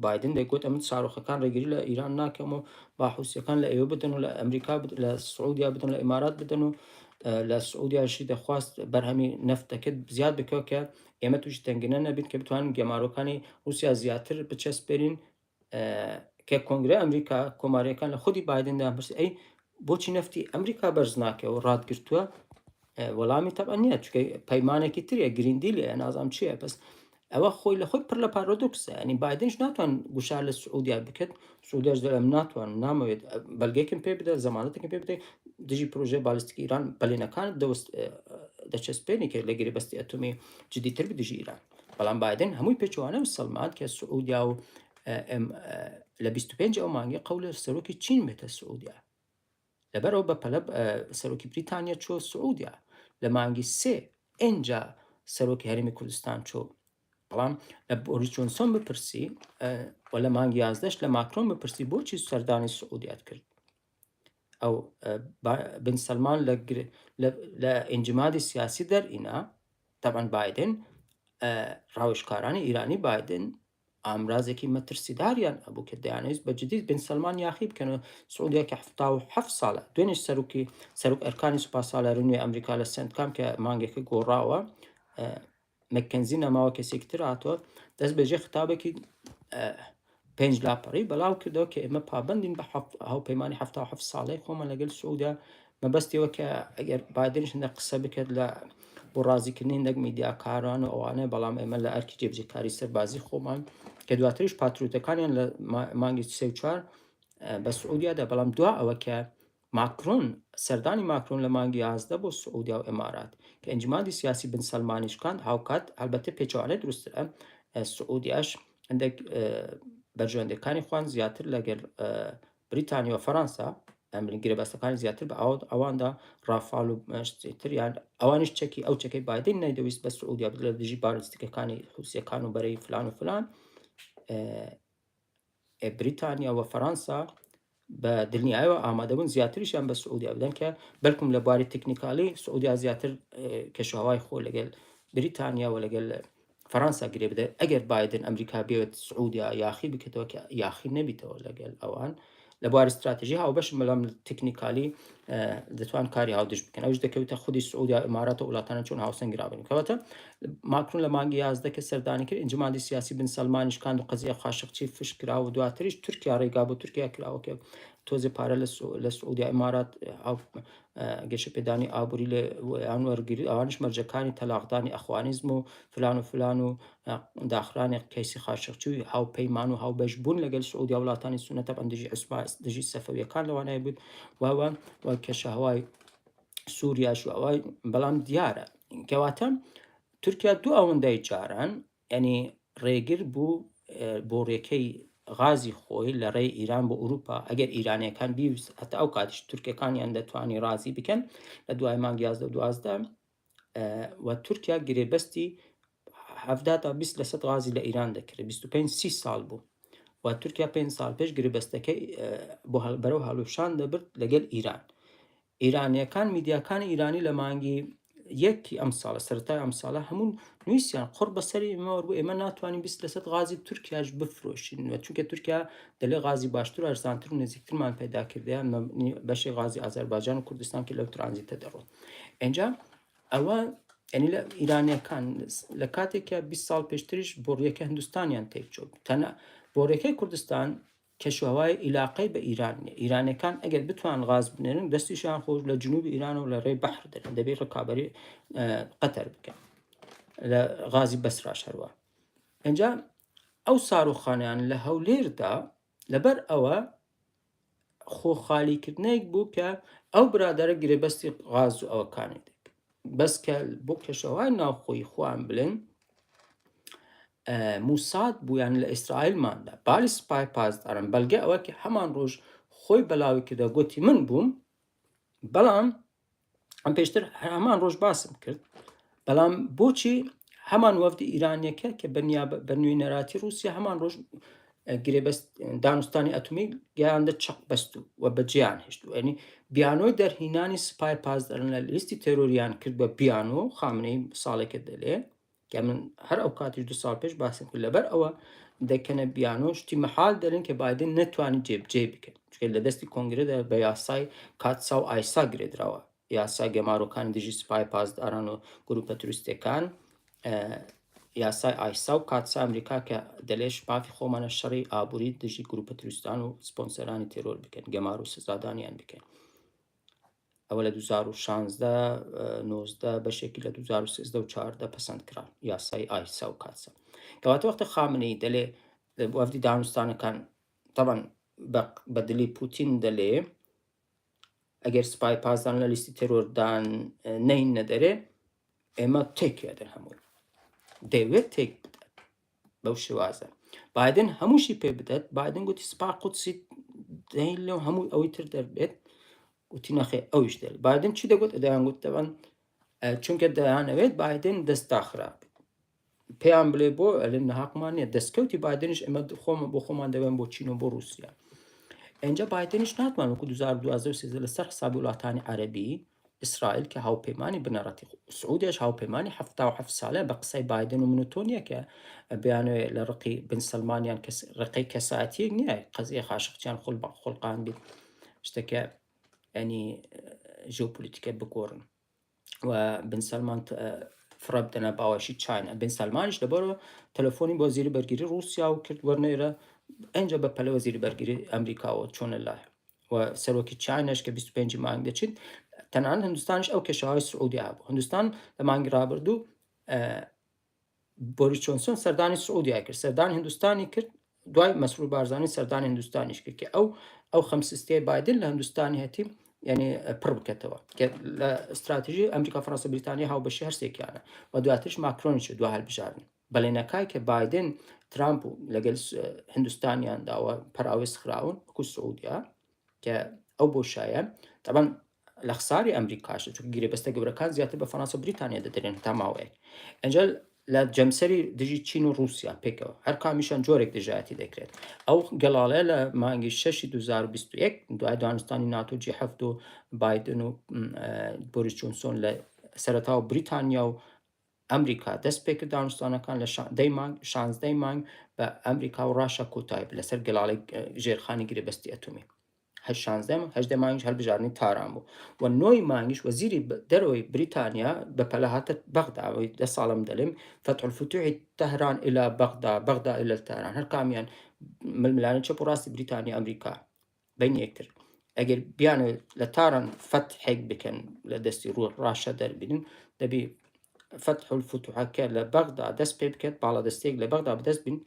بایدن دەیگوت ئەمن ساروخەکان ڕێگری لە ئیران ناکەم و با حوسیەکان لە ئێوە بدەن و لە ئەمریکا لە سعودیا بدەن لە ئیمارات بدەن و لە سعودیاشی دەخواست بەرهەمی نەفتەکەت زیاد بکە کە ئێمە تووشی تەنگنە نەبین کە بتوانین گەمارۆکانی رووسیا زیاتر بچەسپێنین. کە کۆنگرە ئەمریکا کۆماریەکان لە خودی بایدن دەیان پرسی ئەی بۆچی نەفتی ئەمریکا بەرز ناکە و ڕاتگرتووە؟ وەڵامی تەبعەن نییە، چونکە پەیمانێکی تریە Green Deal ە نازانم چییە. بەس ئەوە خۆی لە خۆی پڕ لە پارادۆکسە، ینی بایدنش ناتوان گوشار لە سعودیا بکات، سعودیاش دەڵێ من ناتوان نامەوێت بەلگەیەکم پێ بدە زەمانەتێکم پێ بدە دژی پرۆژەی بالستیکی ئیران بەلێنەکان دەوەست دەچەسپێنی کە لە گرێبەستی ئەتۆمی جدیتر بی دژی ئیران. بەڵام بایدن هەمووی پێچەوانە و سەلماند کە سعودیا و لە 25 ئەو مانگی قەولە سەرۆکی چین بێتە سعودیا. لەبەرئەوە بە پەلە سەرۆکی بریتانیا چۆ سعودیا لە مانگی سێ، ئینجا سەرۆکی هەرێمی کوردستان چۆ. بەڵام لە بۆریس جۆنسۆن بپرسی و لە مانگی یازدەش لە ماکرۆن بپرسی بۆچی سەردانی سعودیات کرد، ئەو بن سەلمان لە ئینجمادی سیاسی دەرئینا. تەبعەن بایدن ڕاوێژکارانی ئیرانی بایدن ئامرازێکی مەترسیداریان هەبوو کە دەیانەویست بە جدی بن سەلمان یاخی بکەن و سعودیا کە 77 ساڵە دوێنێش سەرۆکی سەرۆک ئەرکانی سوپاسالاری نوێی ئەمریکا لە سنتکام کە مانگێکە گۆڕاوە، مەککەنزی نەماوە کەسێکی تر هاتووە، دەست بەجێ خطابێکی پێنج لاپەڕی بەلاو کردەوە کە ئێمە پابندین بە هاوپەیمانی 77 ساڵەی خۆمان لەگەل سعودیا. مەبەستیەوە کە ئەگەر بایدنش هەندێک قسە بکات لە بۆ ڕازیکردنی هەندێک میدیاکاران و ئەوانە، بەڵام ئێمە لە ئەرکی جێبجێکاری سەربازی خۆمان کە دواتریش پاتریوتەکانیان لە مانگی سێ و چوار بە سعودیادا. بەڵام دوا ئەوە کە ماکرۆن سەردانی ماکرۆن لە مانگی 11 بۆ سعودیا و ئیمارات کە ئینجمادی سیاسی بن سەلمانی شکاند، هاوکات هەڵبەتە پێچەوانەی دروستترە، سعودیاش هەندێک بەرژەوەندیەکانی خوان زیاتر لەگەل بریتانیا و فەرەنسا ئەمری گرێبەستەکانی زیاتر بە ئەواندا ڕافال و تر یان ئەوانیش چەکی ئەو چەکەی بایدن نەیدەویست بە سعودیا بدە لە دژی بالستیکەکانی حوسیەکان و بەرەی فلان و فلان. بریتانیا و فەرەنسا بە دڵنیایەوە ئامادەبوون زیاتریشیان بە سعودیا بدەن کە بەلکم لە بواری تکنیکالی سعودیا زیاتر کەشوهوای خۆ لەگەل بریتانیا و لەگەل فەرەنسا گرێ بدات. ئەگەر بایدن ئەمریکا بێت سعودیا یاخی بکێتەوە کە یاخی نەبیتەوە لەگەل ئەوان لە بواری ستراتیژی هاوبەشن، بەڵام تکنیکالی دەتوان کاری هاودژ بکەن. ئەوش دەکەوێتە خودی سعودیا ئیمارات و وڵاتانە چۆن هاوسەنگرابن. کەواتە ماکرون لە مانگی 11 کە سەردانی کرد ئینجمادی سیاسی بن سەلمانیش کاند و قەزیە خاشقچی فش کرا و دواتریش تورکیا ڕێگا بۆ تورکیا کراوە کە تۆزێ پارە لە سعودیا ئیمارات گەشەپێدانی ئابووری لێ یان وەرگری، ئەوانیش مەرجەکانی تەلاقدانی ئەخوانیزم و فلان و فلان و داخرانی کەیسی خاشقچی و هاوپەیمان و هاوبەش بوون لەگەل سعودیا وڵاتانی سوننە تەبعەن دژی عوسما دژی سەفەویەکان لەوانەیە بوو واوە و کەشەهوای سووریاش و ئەوە. بەڵام دیارە کەواتە تورکیا دوو ئەوەندەی جاران یانی ڕێگر بوو بۆڕیەکەی غازی خۆی لە ڕێی ئیران بۆ ئوروپا، ئەگەر ئیرانیەکان بیویست هەتا ئەو کاتیش تورکەکانیان دەتوانی ڕازی بکەن لە دوای مانگ 11 و 12 و تورکیا گرێبەستی 17 تا 20 لەسەد غازی لە ئیران دەکرێت. 25 سی ساڵ بوو و تورکیا 5 ساڵ پێش گرێبەستەکەی بۆ بەرەو هەڵوشان دەبرد لەگەل ئیران. ئیرانیەکان میدیاکانی ئیرانی لە مانگی یەکی ئەم ساڵە سەرەتای ئەم ساڵە هەموو نووسیان قڕ بەسەری ئێمەوە بوو، ئێمە ناتوانین 20 لەسەد غازی تورکیاش بفرۆشین و چونکە تورکیا دەلێ غازی باشتر و ئەرزانتر و نزیکترمان پەیدا کردە بەشی غازی ئازەربایجان و کوردستان کە لەو ترانزیتە دەڕۆن. ئینجا ئەوە یعنی لە ئیرانیەکان لە کاتێک کە 20 ساڵ پێشتریش بۆڕیەکە هندوستانیان تێکچوو، تەنە بۆڕیەکەی کوردستان کەشوهەوای ئیلاقەی بە ئیران نیە، ئیرانیەکان ئەگەر بتوان غاز بنێرن دەستیشیان خۆش لە جنوبی ئیران و لە ڕێی بەحر دەرن، دەبێت ڕکابەری قەتەر بکەن لە غازی بەسراش هەروە. ئینجا ئەو ساروخانەیان لە هەولێردا لەبەر ئەوە خۆ خالیکردنێک بوو کە ئەو برادەرە گرێبەستی غاز و ئەوەکانی دەکرد بەس کە بۆ کەشەوای ناوخۆی خۆیان بلن موساد بوویان لە ئیسرائیلماندا بالی سپای پاسداران بەلگە ئەوە کە هەمان ڕۆژ خۆی بەلاوی کردە گوتی من بووم بەڵام ئەم پێشتر هەمان ڕۆژ باسم کرد بەڵام بۆچی هەمان وەفدی ئیرانیەکە کە بە نوێنەراتی رووسیا هەمان ڕۆژ گرێبەست دانوستانی ئەتومی گەیاندە چەق بەست و بەجیان هێشت و ئەنی بیانۆی دەرهینانی سپای پاسداران لە لیستی تێرۆریان کرد بە بیانۆ خامنەی ساڵێکە دەلێ کە من هەر ئەو کاتیش 2 ساڵ پێش باسم کرد لەبەر ئەوە دەکەنە بیانۆ شتی مەحال دەرن کە بایدن نەتوانێت جێبجێ بکەن چونکە لە دەستی کۆنگرەدا بە یاسای CAATSA و AISA گرێدراوە یاسا گەمارۆکانی دژی سوپای پاسداران و گروپە تروریستەکان یاسای AISA و CAATSA ئەمریکا کە دەلێش مافی خۆمانە شەڕی ئابووری دژی گروپە تروریستان و سپۆنسەرانی تێرۆر بکەن گەمار و سزادانیان بکەن ئەوە لە 2016 19 بەشێکی لە 2013 و 14 پەسەند کرا یاسای AISA و CAATSA کەواتە وەختە خامنەی دەلێ وەفدی دانوستانەکان طبعا بە دلی پوتین دەلێ ئەگەر سپای پاسداران لە لیستی تێرۆردان نەین نەدەرێ ئێمە تێکیادەن هەمووی دەیەوێت تێک بدات بەو شێوازە بایدن هەمووشی پێ بدات بایدن گوتی سپا قودسی دەین لەو هەموو ئەوی تر دەربێت گوتی نەخێ ئەویش دەر بایدن چی دەگوت دەیان گوت دەبن چونکە دەیانەوێت بایدن دەست داخرا پێیان بلێ بۆ ئەلێن نەهاقمان نییە دەستکەوتی بایدنیش ئێمە خۆم بۆ خۆمان دەبێن بۆ چین و بۆ رووسیا ئینجا بایدنیش ناتوان وەکو 2012 و 13 لەسەر حسابی وڵاتانی عەرەبی ئیسرائیل کە هاوپەیمانی بنەڕەتی سعودیش هاوپەیمانی 77 ساڵە بە قسەی بایدن و من و تۆ نییە کە بیانەوێ لە ڕقی بن سەلمانیان کەس ڕقی کەسایەتیەک نییە قەزیە خاشقچیان خۆل بە خۆڵقان بیت شتەکە ینی ژیۆپۆلیتیکە بگۆڕن و بن سەلمان فڕە بدەنە باوەشی چاینا بن سەلمانیش لەبەرەوە تەلەفۆنی بۆ وەزیری بەرگری ڕووسیا و کرد وەرنێرە ئەنجا بە پەلە وەزیری بەرگری ئەمریکاوە چۆنە لای و سەرۆکی چاینەش کە 25 مانگ دەچێت تەنانەت هندستانش ئەو کێشەوەی سعودیا بوو هندستان لە مانگی ڕابردوو بۆریس جۆنسۆن سەردانی سعودیای کرد سەردانی هندستانی کرد دوای مەسرور بارزانی سەردانی هندستانیش کرد کە ئەو ئەو خەمسستیای بایدن لە هندستانی هەتی یعنی پڕ بکەتەوە کە لە استراتیژی ئەمریکا فەرەنسا بریتانیا هاوبەشی هەرسێکیانە و دواترش ماکرۆنیش دو هەلبژاردن بەڵێنەکای کە بایدن ترامپ و لەگەل هندستانیان داوە پەراوێز خراون وەکو سعودیا کە ئەو بۆشایە تەبەن لە خساری ئەمریکاشە چونکە گرێبەستە گەورەکان زیاتر بە فەرەنسا و بریتانیا دەدرێن تا ماوەیەک ئەنجا لە جەمسەری دژی چین و رووسیا پێکەوە هەر کامیشان جۆرێک دژایەتی دەکرێت ئەو گەڵاڵەیە لە مانگی 6 2021 دوای دانوستانی ناتۆ جی هەفت و بایدن و بۆریس جۆنسۆن لە سەرەتا و بریتانیا و ئەمریکا دەست پێکرد دانوستانەکان لە دەی مانگ شانزدەی مانگ بە ئەمریکا و ڕاشا کۆتایی لەسەر گەڵاڵەی ژێرخانی گرێبەستی ئەتۆمی هەر شانزدە هەژدە مانگیش هەڵبژاردنی تاران بوو و نۆی مانگیش وەزیری دەرەوەی بریتانیا بە پەلە هاتە بەغدا ئەوەی دە ساڵم دەلێم فتح الفتوح تهران إلى بغدا بغدا إلى تهران هەر کامیان ململانێ چەپ و ڕاستی بریتانیا ئەمریکا بین یەکتر ئەگەر بیانەوێت لە تاران فەتحێک بکەن لە دەستی ڕوو ڕاشە دەربینن دەبی فتح الفتوحەکە لە بەغدا دەست پێ بکات باڵادەستێک لە بەغدا بەدەست بین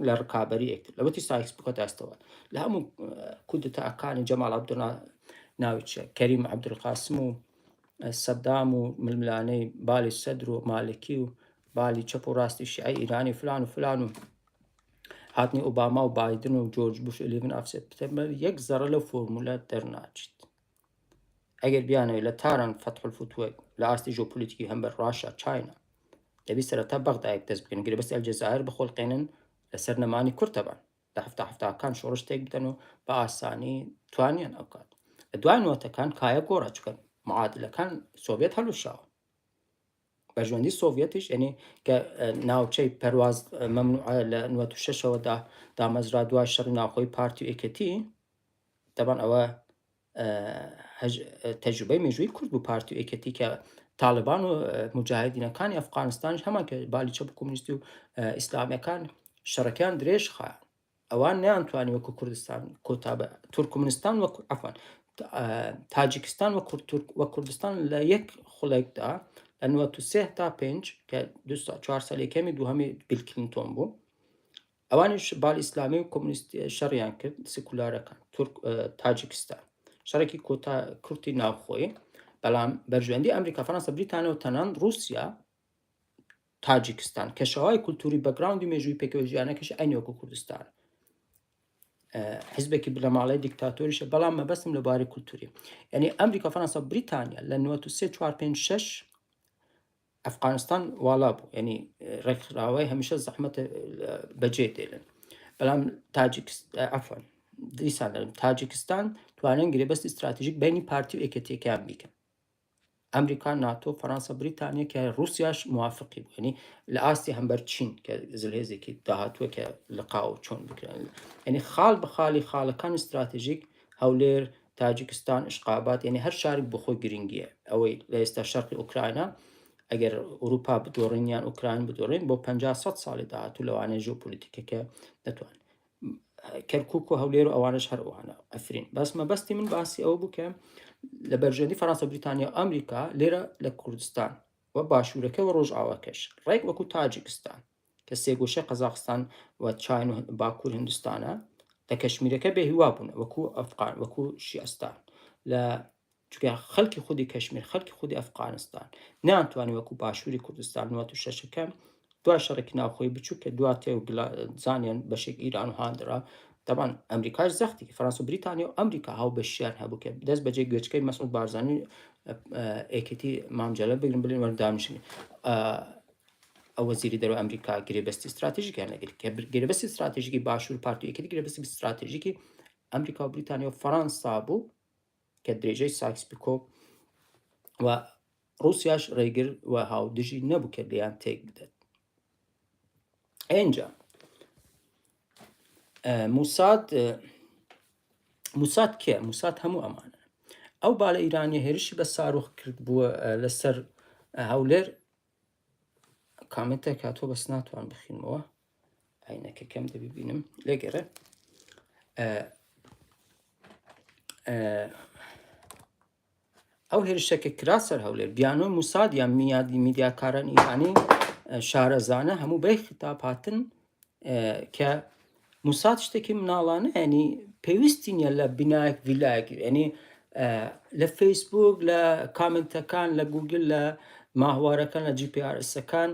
لە ڕکابەری یەکتر لەوەتی سایکس بکە دەستەوە لە هەموو کودتاکانی جەماڵ عەبدوڵا ناوی چیە کەریم عەبدولقاسم و سەدام و ململانەی بالی سەدر و مالکی و بالی چەپ و ڕاستی شیعەی ئیرانی فلان و فلان و هاتنی ئۆباما و بایدن و جۆرج بوش 11 of September یەک زەڕە لەو فۆرمولە دەرناچیت ئەگەر بیانەوێت لە تاران فتح الفتوح لە ئاستی ژۆپۆلیتیکی هەمبەر ڕاشا چاینا دەبی سەرەتا بەغدایەک دەست بکەن گرێبەستی ئەلجەزائر بخۆلقێنن لەسەر نەمانی کورتەبان لە هەفتا هەفتاکان شۆڕش تێک بدەن و بە ئاسانی توانیان ئەو کات لە دوای نۆتەکان کایە گۆڕا چکە معادلەکان سۆڤێت هەلوشاوە بەرژەوەندی سۆڤەتیش یعنی کە ناوچەی پەرواز مەمنوعە لە 96ەوە دا دامەزرا دوای شەڕی ناوخۆی پارتی و یەکێتی دەبان ئەوە تەجروبەی مێژووی کورد بوو پارتی و یەکێتی کە تاالبان و مجاهدینەکانی ئەفغانستانش هەمان کە بالی چەپ کۆمونیستی و ئیسلامیەکان شەڕەکەیان درێژ خایان ئەوان نیانتوانی وەکو کوردستان کۆتا بە تورکمنستان وەکو عفوان تاجیکستان وە کوردستان لە یەک خولێکدا لە 93 تا 5 کە 4 ساڵ یەکەمی دووهەمی بیل کلینتۆن بوو. ئەوانیش بال ئیسلامی و کۆمۆنیست شەڕیان کرد سکولارەکان تورک تاجیکستان شەڕێکی کۆتا کورتی ناوخۆی بەڵام بەرژەوەندی ئەمریکا فەرەنسا بریتانیا و تەنان ڕووسیا تاجیکستان کەشەوای کولتوری background ی مێژووی پێکەوە ژیانەکەش عەینی وەکو کوردستان حزبێکی بنەماڵەی دیکتاتۆریشە بەڵام مەبەستم لە باری کولتوری یعنی ئەمریکا فەرەنسا بریتانیا لە 93 4 5 6 ئەفغانستان واڵا بوو یعنی ڕێکخراوەی هەمیشە زەحمەتە بەجێ دێلن بەڵام تاجیک عەفوەن دیسان دەڵێم تاجیکستان توانن گرێبەستی ستراتیژیک بینی پارتی و یەکێتیەکان بیکەن ئەمریکا، ناتۆ، فەرەنسا، بریتانیا کە ڕووسیاش موافقی بوو یعنی لە ئاستی هەمبەر چین کە زلهێزێکی داهاتووە کە لقاو چۆن بکرێن یعنی خاڵ بە خاڵی خاڵەکانی ستراتیژیک هەولێر، تاجیکستان، ئشقابات یعنی هەر شارێک بۆ خۆی گرنگیە ئەوەی لە ئێستا شەرقی ئۆکراینا ئەگەر ئەوروپا بدۆڕین یان ئۆکراین بدۆڕین بۆ 50 سەد ساڵی داهاتوو لەوانەیە ژیۆپۆلیتیکەکە نەتوان کەرکک و هەولێر و ئەوانش هەر ئەوانە ئەفرین بەس مەبەستی من باسی ئەوە بوو کە لە بەرژەوەندی فەرەنسا بریتانیا و ئەمریکا لێرە لە کوردستان و باشوورەکە و ڕۆژئاواکەش ڕێک وەکو تاجیکستان کە سێگۆشەی قەزاقستان و چین و باکوور هندستانە لە کەشمیرەکە بێ هیوا بوون وەکو ئەفغان وەکو شیعستان لە چونکە خەڵکی خودی کەشمیر خەڵکی خودی ئەفغانستان نەیانتوانی وەکو باشووری کوردستان 96ەکە دوای شەڕێکی ناوخۆی بچوو کە دوا تێ و زانیان بەشێک ئیران و هاندرا دەبان ئەمریکاش زەختی فەرەنسا و بریتانیا و ئەمریکا هاوبەشیان هەبوو کە دەست بەجێ گوێچکەی مەسعود بارزانی ئێکێتی مامجلە بگرن بلێن وەرن دانیشن ئەو وەزیری دەرەوە ئەمریکا گرێبەستی استراتیژیکیان لەگەری کە گرێبەستی استراتیژیکی باشوور پارتی یەکێتی گرێبەستی استراتیژیکی ئەمریکا و بریتانیا و فەرەنسا بوو کە درێژەی سایکس پیکۆ و ڕوسیاش ڕێگر و هاودژی نەبوو کە لێیان تێک بدات. ئینجا موساد موساد کێ موساد هەموو ئەمانە ئەو بالە ئیرانیە هێرشی بە ساروخ کرد بووە لەسەر هەولێر کامنتێک هاتووە بەس ناتوان بخینمەوە عینەکەکەم دەبی بینم لێگەڕێ ئەو هێرشەکە کرا سەر هەولێر بیانۆی موساد یان میادی میدیاکاران ئیرانی شارەزانە هەموو بەی خیتاب هاتن کە موساد شتێکی مناڵانە ینی پێویستی نییە لە بینایەک ڤیلایەک ینی لە فەیسبوک لە کامنتەکان لە گوگل لە ماهوارەکان لە GPRS ەکان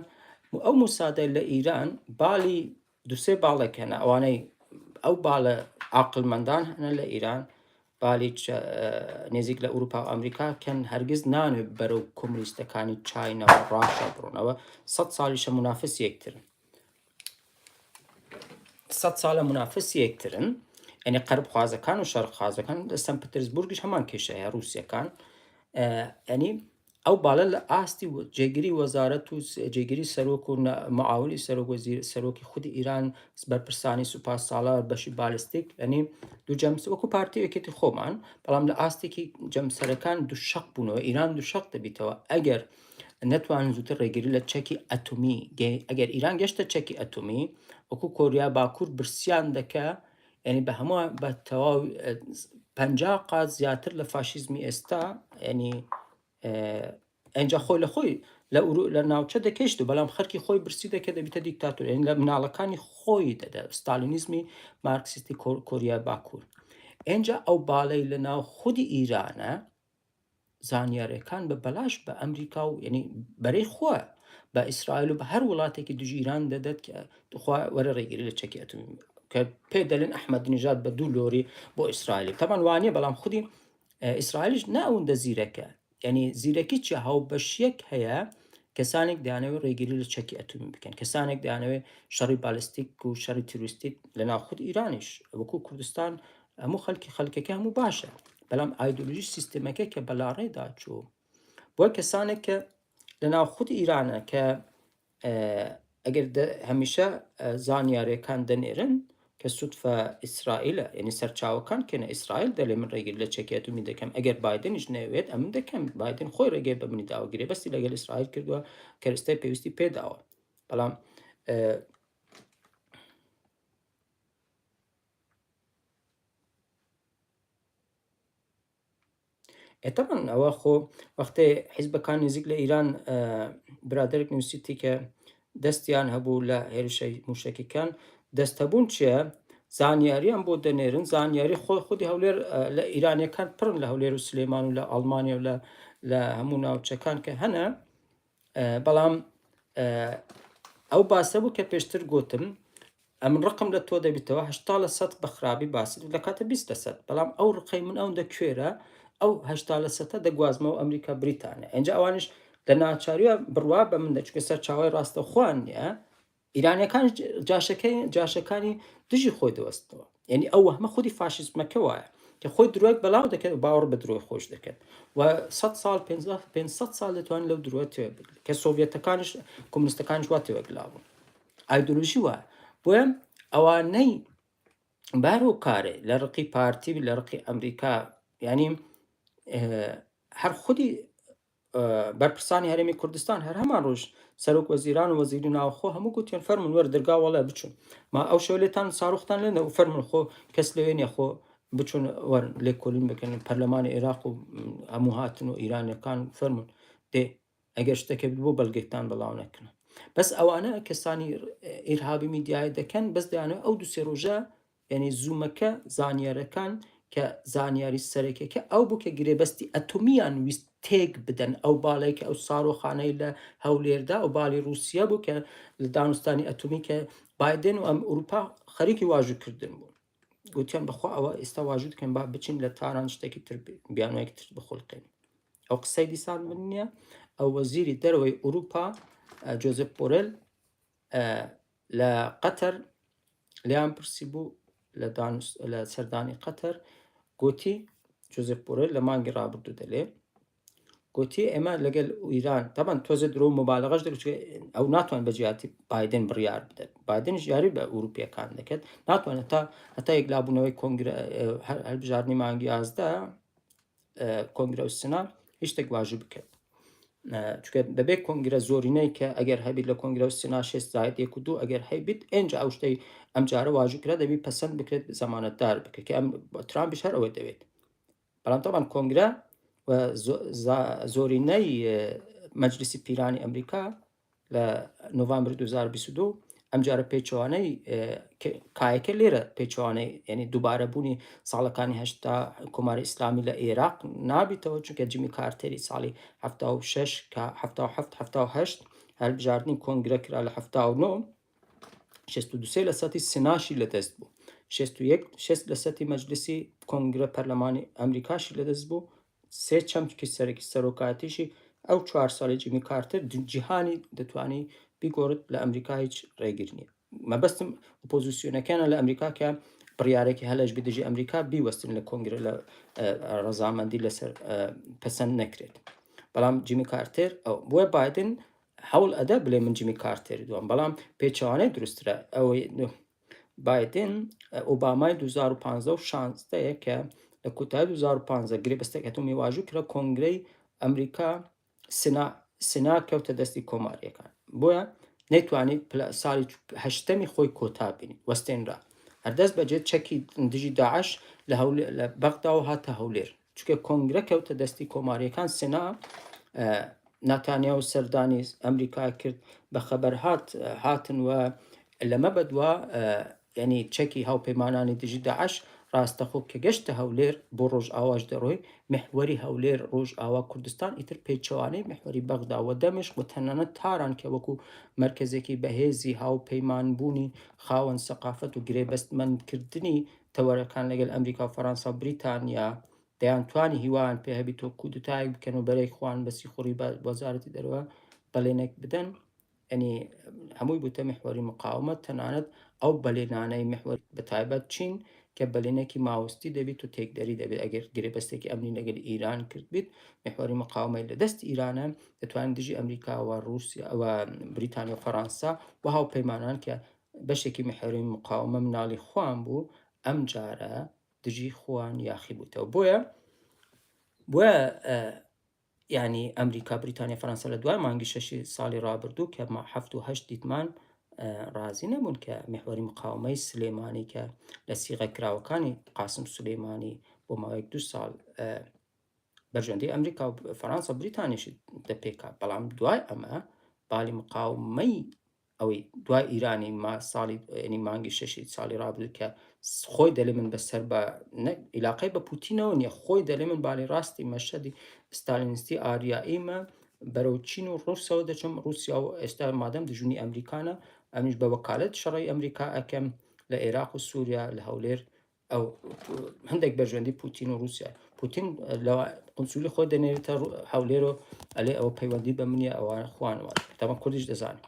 ئەو موسادە لە ئیران باڵی دوسێ باڵێک هەنە ئەوانەی ئەو باڵە عاقلمەندان هەنە لە ئیران بالی نێزیک لە ئەوروپا و ئەمریکا کەن هەرگز نانوێ بەرەو کۆمونیستەکانی چاینا و ڕاشا بڕۆنەوە سە ساڵیشە منافس یەکترن سەد ساڵە منافسی یەکترن یعنی قەربخوازەکان و شەرقخوازەکان لە سەن پترسبورگیش هەمان کێشە هەیە ڕووسەکان ینی ئەو باڵە لە ئاستی جێگری وەزارەت و جێگری سەرۆک و معاونی سەرۆک وەزیر سەرۆکی خودی ئیران بەرپرسانی سوپاس ساڵار بەشی بالستیک ینی دوو جەمس وەکو پارتی یەکێتی خۆمان بەڵام لە ئاستێکی جەمسەرەکان دوو شەق بوونەوە ئیران دوو شەق دەبیتەوە ئەگەر نەتوانن زووتر ڕێگری لە چەکی ئەتۆمی ئەگەر ئیران گەشتە چەکی ئەتۆمی وەکو کۆریا باکوور برسیان دەکە یعنی بە هەموو بە تەواو 50 قات زیاتر لە فاشیزمی ئێستا ینی ئەنجا خۆی لە خۆی لە لە ناوچە دەکەشت و بەڵام خەرکی خۆی برسی دەکە دەبیتە دیکتاتۆر یعنی لە مناڵەکانی خۆی دەدە ستالینیزمی مارکسیستی کۆریا باکوور ئینجا ئەو باڵەی لە ناو خودی ئیرانە زانیارەکان بە بەلاش بە ئەمریکا و یعنی بەرەی خۆ بە ئیسرائیل و بە هەر وڵاتێکی دژی ئیران دەدات کە توخوا وەرە ڕێگیری لە چەکی ئەتۆمی کە پێ دەلێن ئەحمەد نژاد بە دوو لۆری بۆ ئیسرائیلی تەمان وانە بەڵام خودی ئیسرائیلیش نە ئەوەندە زیرەکە یعنی زیرەکی چی هاوبەشیەک هەیە کەسانێک دەیانەوێت ڕێگیری لە چەکی ئەتۆمی بکەن کەسانێک دەیانەوێت شەڕی بالستیک و شەڕی تیرۆریستی لە ناو خود ئیرانیش وەکو کوردستان هەموو خەلکی خەلکەکە هەموو باشە بەڵام ئایدۆلۆژی سیستمەکە کە بەلاڕێدا چوو بۆ کەسانێک کە لە ناو خود ئیرانە کە ئەگەر هەمیشە زانیارەکان دەنێرن کە سوتفە ئیسرائیلە یعنی سەرچاوەکان کەنە ئیسرائیل دەلێ من ڕێگر لە چەکی ئەتۆمی دەکەم ئەگەر بایدنیش نەوێت ئەمن دەکەم بایدن خۆی ڕێگەی بە منی داوە گرێبەستی لەگەل ئیسرائیل کردووە کەرستەی پێویستی پێداوە بەڵام ئێ تەبعەن ئەوە خۆ وەختێ حیزبەکان نزیک لە ئیران برادەرێک نووسیتی کە دەستیان هەبوو لە هێرشەی موشەکیکان. دەستەبوون چیە؟ زانیاریان بۆ دەنێرن، زانیاری خۆ خودی هەولێر لە ئیرانیەکان پڕن لە هەولێر و سلێمان و لە ئەڵمانیا و لە هەموو ناوچەکان کە هەنە، بەڵام ئەو باسە بوو کە پێشتر گوتم ئەمن ڕقم لە تۆ دەبیتەوە 80% بە خراپی باست دەکاتە 20%، بەڵام ئەو ڕقەی من ئەوەندە کوێرە ئەو 80% دەگوازمەوە ئەمریکا بریتانیا، ئینجا ئەوانیش لە ناچاریە بڕوا بە من دەچکە سەرچاوی ڕاستەوخۆیان نییە. ئیرانیەکانیش جاشەکەی جاشەکانی دژی خۆی دەوەستنەوە. یعنی ئەو وەهمە خودی فاشیزمەکە وایە کە خۆی درۆیەک بەلاو دەکەن و باوەڕ بە درۆی خۆش دەکەن و 100 ساڵ 500 ساڵ دەتوانن لەو درۆ تێ بگرن کە سۆڤیەتەکانیش کۆمونیستەکانیش وا تێوەگلابوون. ئایدۆلۆژی وایە. بۆیە ئەوانەی بار و کارێ لە ڕقی پارتی لە ڕقی ئەمریکا یعنی هەر خودی بەرپرسانی هەرێمی کوردستان هەر هەمان ڕۆژ سەرۆک وەزیران و وەزیری ناوخۆ هەموو گوتیان فەرمون وەر دەرگا وەڵێ بچون ما ئەو شەو لێتان ساروختان لێ نەبوو فەرمون خۆ کەس لەوێ نیە خۆ بچون وەرن لێکۆلین بکەن پەرلەمانی عێراق و هەموو هاتن و ئیرانەکان فەرمون دێ ئەگەر شتەکە بۆ بەلگەتان بەڵاو نەکەن بەس ئەوانە کەسانی ئیرهابی میدیای دەکەن بەس دەیانەوە ئەو دوو سێ ڕۆژە یانی زوومەکە زانیارەکان کە زانیاری سەرەکیەکە ئەو بوو کە گرێبەستی ئەتۆمیان ویست تێک بدەن ئەو باڵەی کە ئەو سارۆخانەی لە هەولێردا ئەو باڵی رووسیا بوو کە لە دانوستانی ئەتۆمی کە بایدن و ئەم ئەوروپا خەریکی واژوو کردن بوون گوتیان بەخوا ئەوە ئێستا واژوو دەکەن با بچین لە تاران شتێکی تر بیانوەیەکی تر بخولقێن. ئەو قسەی دیسان من نییە، ئەو وەزیری دەرەوەی ئەوروپا جۆزف بۆرێل لە قەتەر لێیان پرسی بوو لە لە سەردانی قەتەر گوتی جۆزف بۆرێل لە مانگی ڕابردوو دەلێ گوتی ئێمە لەگەل ئیران تەبەن تۆزە درۆ مبالغەش دەکرێت ئەو ناتوان بە جیاتی بایدن بڕیار بدەن بایدنش یاری بە ئەوروپیەکان دەکرد ناتوانێت تا هەتا یەکلابوونەوەی کۆنگرە هەلبژاردنی مانگی 11 کۆنگرە و سنا هیچ شتێک واژوو بکرد چونکە بەبێ کۆنگرە زۆرینەی کە ئەگەر هەبیت لە کۆنگرە و سنا شێست زاید یەک و دوو ئەگەر هەیبیت ئێنجا ئەو شتەی ئەم جارە واژوو کرا دەبی پەسەند بکرێت زەمانەتدار بکرێت کە ئەم ترامپیش هەر ئەوەی دەوێت. بەڵام تەبعەن کۆنگرە و زۆرینەی مەجلیسی پیرانی ئەمریکا لە نۆڤامبری 2022 ئەمجارە پێچەوانەی کایەکە لێرە پێچەوانەی یعنی دووبارە بوونی ساڵەکانی هەشتا کۆماری ئیسلامی لە عێراق نابیتەوە چونکە جیمی کارتەری ساڵی 76 کە 77 78 هەلبژاردنی کۆنگرە کرا لە 79 63 لە سەتی سناشی لەدەست بوو 61 6 لە سەتی مەجلسی کۆنگرە پەرلەمانی ئەمریکاشی لەدەست بوو سێ چەمکی سەرەکی سەرۆکایەتیشی ئەو چوار ساڵی جیمی کارتەر جیهانی دەتوانی بیگۆڕێت لە ئەمریکا هیچ ڕێگر نییە. مەبەستم ئۆپۆزیسیۆنەکانە لە ئەمریکا کە بڕیارێکی هەلەش بی دژی ئەمریکا بیوەستن لە کۆنگرە لە ڕەزامەندی لەسەر پەسەند نەکرێت. بەڵام جیمی کارتەر ئەو بۆیە بایدن هەوڵ ئەدە بلێ من جیمی کارتەری دووەم، بەڵام پێچەوانەی دروسترە. ئەوەی بایدن ئۆبامای 2015 و 16 کە لە کۆتایی 2015 گرێبەستێک ئەتۆمی واژوو کرا، کۆنگرەی ئەمریکا سنا سنا کەوتە دەستی کۆماریەکان، بۆیە نەیتوانی ساڵی هەشتەمی خۆی کۆتا بینی وەستێنرا. هەردەست بەجێ چەکی دژی داعش لە هەولێر لە بەغداوە هاتە هەولێر، چونکە کۆنگرە کەوتە دەستی کۆماریەکان. سنا ناتانیاهۆ سەردانی ئەمریکا کرد، بە خەبەر هات هاتن و لەمە بەدوا یعنی چەکی هاوپەیمانانی دژی داعش ڕاستەخۆ کە گەشتە هەولێر بۆ ڕۆژئاواش دەڕۆی، محوەری هەولێر ڕۆژئاوا کوردستان ئیتر پێچەوانەی محوەری بەغدا و دەمشق و تەنانەت تاران کە وەکو مەرکەزێکی بەهێزی هاوپەیمانبوونی خاوەن سەقافەت و گرێبەستمەندکردنی تەوەرەکان لەگەل ئەمریکا و فەرەنسا و بریتانیا دەیانتوانی هیوایان پێ هەبیت و کودتایەک بکەن و بەرەی خوان بە سیخوڕی بە وەزارەتی دەرەوە بەڵێنێک بدەن. یعنی هەمووی بووتە محوەری مقاومەت. تەنانەت ئەو بەلێنانەی محوەر بە تایبەت چین کە بەلێنێکی ماوستی دەبیت و تێکدەری دەبێت ئەگەر گرێبەستێکی ئەمنی لەگەل ئیران کردبیت، محوەری مقاومەی لە دەست ئیرانە دەتوانن دژی ئەمریکا و رووسیا و بریتانیا و فەرەنسا و هاوپەیمانان کە بەشێکی محوەری مقاومە مناڵی خۆیان بوو ئەم جارە دژی خۆیان یاخی بووتەوە. بۆیە بۆیە یانی ئەمریکا، بریتانیا، فەرەنسا لە دوای مانگی شەشی ساڵی ڕابردوو کە ما حەفت و هەشت دیتمان ڕازی نەبوون کە میحوەری مقاومەی سلێمانی کە لە سیغە کراوەکانی قاسم سولەیمانی بۆ ماوەیەک دوو ساڵ بەرژەوەندی ئەمریکا و فەرەنسا و بریتانیشی دەپێکا، بەڵام دوای ئەمە بالی مقاومەی ئەوەی دوای ئیرانی ما ساڵی ینی مانگی شەشی ساڵی ڕابردوو کە خۆی دەلێ من بەسەر بە نەک ئیلاقەی بە پوتینەوە نییە، خۆی دەلێ من بالی ڕاستی مەشهەدی ستالینستی ئاریاییمە، بەرەو چین و ڕووسەوە دەچم، ڕووسیا و ئێستا مادەم دژونی ئەمریکانە ئەمیش بە وەکالەت شەڕی ئەمریکا ئەکەم لە عێراق و سووریا لە هەولێر ئەو هەندێک بەرژەوەندی پوتین و رووسیا پوتین لە قنسولی خۆی دەنێرێتە هەولێر و ئەلێ ئەوە پەیوەندی بە منیە ئەوە خوانەوە تەمە کوردیش دەزانێت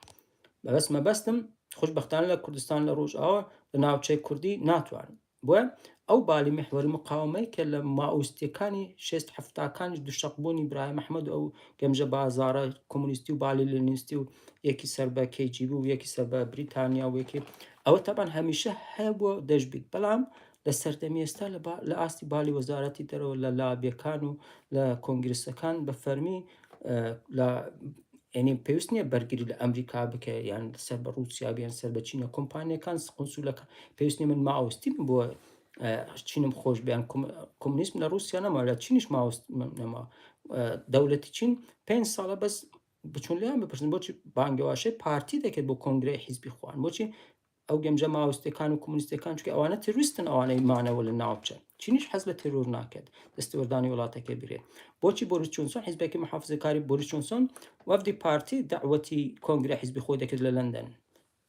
مەبەست مەبەستم خوشببختان لە کوردستان لە ڕۆژئاوا لە ناوچەی کوردی ناتوانن بۆیە ئەو بالی محوەری مقاومەی کە لە ماوستیەکانی شێست حەفتاکانیش دوشەقبوونی برایم ئەحمەد و ئەو گەمژە بازاڕە کۆمۆنیستی و بالی لینینستی و یەکی سەر بە KGB و یەکی سەر بە بریتانیا و یەکی ئەوە تەبان هەمیشە هەبووە دەشبیت بەڵام لە سەردەمی ئێستا لە ئاستی بالی وەزارەتی دەرەوە لە لابیەکان و لە کۆنگرسەکان بە فەرمی لە یعنی پێویست نییە بەرگری لە ئەمریکا بکە یان سەر بە رووسیا بیان سەر بە چینە کۆمپانیەکان قونسولەکە پێویست نیە من ماوستی بۆ چینم خۆش بیان کۆمونیسم لە رووسیا نەما لە چینیش ماوست نەما دەولەتی چین پێ ساڵە بەس بچون لێیان بپرسن بۆچی بانگەواشەی پارتی دەکرد بۆ کۆنگرەی حیزبی خوان بۆچی ئەو گەمژە ماوستەکان و کۆمونیستەکان چونکە ئەوانە ترویستن ئەوانەی مانەوە لە ناوچە چینیش حەز لە تێرۆر ناکات دەستێوەردانی وڵاتەکەی بگرێت بۆچی بۆریس جۆنسۆن حیزبێکی محافزەکاری بۆریس جۆنسۆن وەفدی پارتی دەعوەتی کۆنگرە حیزبی خۆی دەکرد لە لەندەن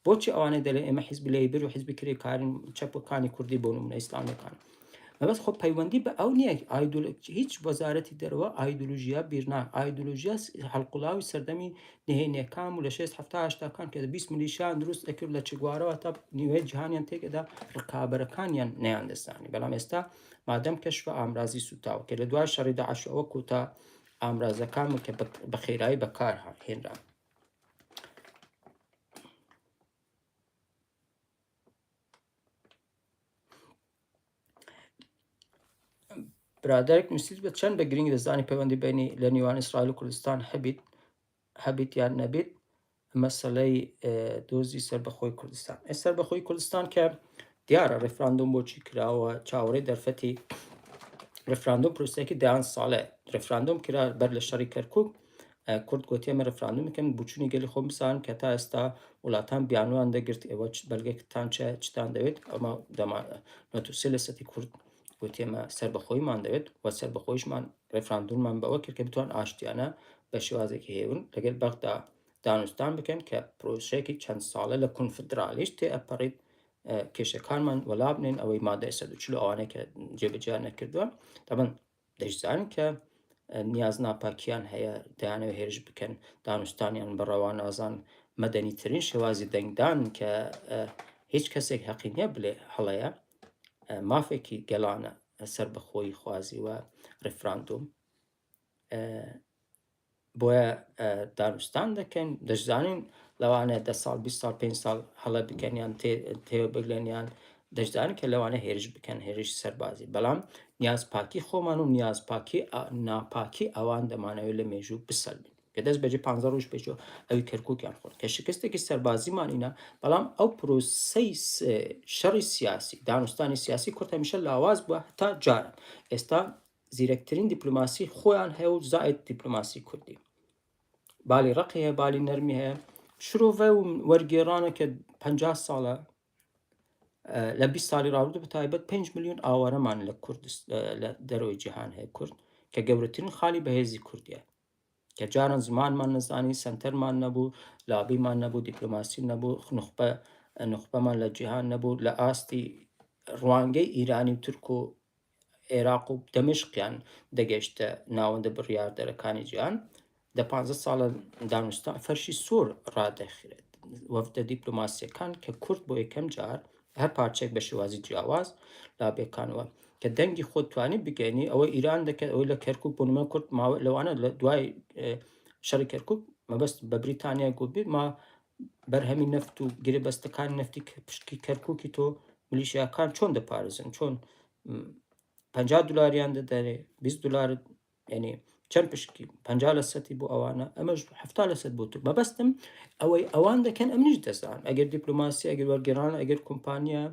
بۆچی ئەوانەی دەلێن ئێمە حیزبی لەیبر و حیزبی کرێکارین چەپەکانی کوردی بۆ نمونە ئیسلامیەکان مەبەست خۆ پەیوەندی بە ئەو نییە هیچ وەزارەتی دەرەوە ئایدۆلۆژیا بیرنا ئایدۆلۆژیا هەڵقوڵاوی سەردەمی نهێنیەکان و لە شێست حەفتا هەشتاکان کە 20 میلیشیان دروست ئەکرد لە چگوارەوە تا نیوەی جیهانیان تێکەدا ڕکابەرەکانیان نەیان دەزانی بەڵام ئێستا مادەم کەشفە ئامرازی سوتاوە کە لە دوای شەڕی داعش ئەوە کۆتا ئامرازەکان کە بە خێرایی بەکار هێنران. برادەرێک نووسیت بە چەند بە گرنگ دەزانی پەیوەندی بینی لە نێوان ئیسرائیل و کوردستان هەبیت هەبیت یان نەبیت مەسەلەی دۆزی سەربەخۆی کوردستان ئێ سەربەخۆی کوردستان کە دیارە ڕێفراندۆم بۆچی کراوە چاوەڕێی دەرفەتی ڕێفراندۆم پرۆسەیەکی دەیان ساڵە ڕێفراندۆم کرا بەر لە شەڕی کەرکک کورد گوتی ئێمە ڕێفراندۆم بکەن بچوونی گەلی خۆم بزانن کە تا ئێستا وڵاتان بیانوان دەگرت ئێوە بەلگەکتان چ چتان دەوێت ئەمە دەما 93 لە سەتی کورد گوتی ئێمە سەربەخۆیمان دەوێت و سەربەخۆیشمان ڕێفراندۆممان بەوە کرد کە بتوان ئاشتیانە بە شێوازێکی هێون لەگەل بەغدا دانوستان بکەن کە پرۆسەیەکی چەند ساڵە لە کونفدرالیش تێ ئەپەڕیت کێشەکانمان وەلا بنێن ئەوەی مادەی 140 ئەوانەی کە جێبەجێیان نەکردووە دەبن دەشزانن کە نیاز ناپاکیان هەیە دەیانەوە هێرش بکەن دانوستانیان بە ڕەوا نازان مەدەنی ترین شێوازی دەنگدان کە هیچ کەسێک هەقی نییە بلێ هەڵەیە مافێکی گەلانە سەربەخۆیی خوازی و ڕیفراندۆم بۆیە دانوستان دەکەن دەشزانین لەوانەیە دە ساڵ 20 ساڵ 5 ساڵ هەڵە بکەن یان تێ بگلێن یان دەشزانین کە لەوانە هێرش بکەن هێرش سەربازی بەڵام نیاز پاکی خۆمان و نیاز پاکی ناپاکی ئەوان دەمانەوێت لە مێژوو بسەلمین کە دەست بەجێ 15 ڕۆژ پێشەوە ئەوی کەرکوکیان خۆن کە شکستێکی سەربازیمانینە بەڵام ئەو پرۆسەی شەڕی سیاسی دانوستانی سیاسی کورد هەمیشە لاواز بووە هەتا جاران ئێستا زیرەکترین دیپلۆماسی خۆیان هەیە و زائد دیپلۆماسی کوردی بالی ڕقی هەیە بالی نەرمی هەیە شرۆڤە و وەرگێڕانە کە 50 ساڵە لە 20 ساڵی ڕابردوو بە تایبەت 5 میلیۆن ئاوارەمان لە کوردست لە دەرەوەی جیهان هەیە کورد کە گەورەترین خاڵی بەهێزی کوردیە کە جاران زمانمان نەزانی سەنتەرمان نەبوو لابیمان نەبوو دیپلۆماسی نەبوو نوخبە نوخبەمان لە جیهان نەبوو لە ئاستی ڕوانگەی ئیرانی و تورک و عێراق و دەمشقیان دەگەشتە ناوەندە بڕیاردەرەکانی جیهان دە پانزە ساڵە دانوستان فەرشی سوور ڕادەخرێت وەفدە دیپلۆماسیەکان کە کورد بۆ یەکەم جار هەر پارچێک بە شێوازی جیاواز لابێکانەوە کە دەنگی خۆت توانی بگەێنی ئەوە ئیران دەکەن ئەوەی لە کەرکک بۆ نمونە کورد ماوە لەوانە لە دوای شەڕی کەرکک مەبەست بە بریتانیا گوت ما بەرهەمی نەفت و گرێبەستەکانی نەفتی پشکی کەرککی تۆ میلیشیاکان چۆن دەپارێزن چۆن 50 دلاریان دەدەێ 20 دلار یعنی چەند پشکی 50 لە سەتی بۆ ئەوانە ئەمەش 70 لە سەد بۆ تۆ مەبەستم ئەوەی ئەوان دەکەن ئەمنیش دەزان ئەگەر دیپلۆماسی ئەگەر وەرگێڕان ئەگەر کۆمپانیا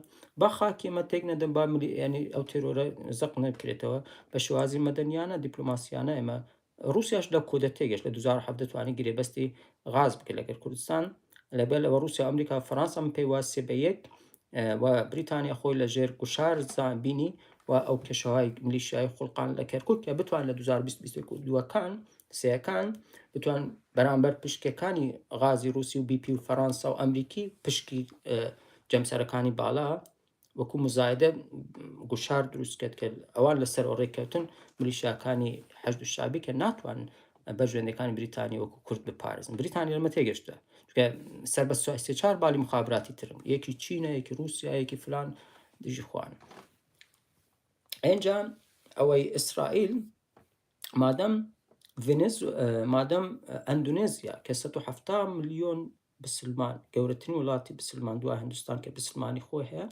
با خاکی ئەمە تێک نەدەن با ملی ینی ئەو تێرۆرە زەق نەکرێتەوە بە شێوازی مەدەنیانە دیپلۆماسیانە ئێمە رووسیاش لەو کۆدە تێگەشت لە 2017 توانی گرێبەستی غاز بکە لەگەر کوردستان. لەگەل ئەوە ڕووسیا ئەمریکا فەرانسە من پێی وا سێ بە یەک و بریتانیا خۆی لە ژێر گوشار بینی و ئەو کەشەهای میلیشیای خوڵقان لە کەرکک کە بتوان لە 2022 دووەکان سێەکان بتوان بەرامبەر پشکەکانی غازی رووسی و بیپی و فەرانسا و ئەمریکی پشکی جەمسەرەکانی باڵا وەکو مزایدە گوشار دروست کرد کە ئەوان لەسەر ڕێککەوتن میلیشیاکانی حەشد شابی کە ناتوان بەرژەوەندیەکانی بریتانیا وەکو کورد بپارێزن. بریتانیا لەمە تێگەشتە چونکە سەر بە سێ چوار بالی مخابراتی ترن، یەکی چینە، یەکی رووسیا، یەکی فلان دژی خوان. ئینجا ئەوەی ئیسرائیل مادەم ڤێنز مادەم ئەندونێزیا کە 170 ملیۆن بسلمان گەورەترین وڵاتی بسلمان دوای هندستان کە بسلمانی خۆی هەیە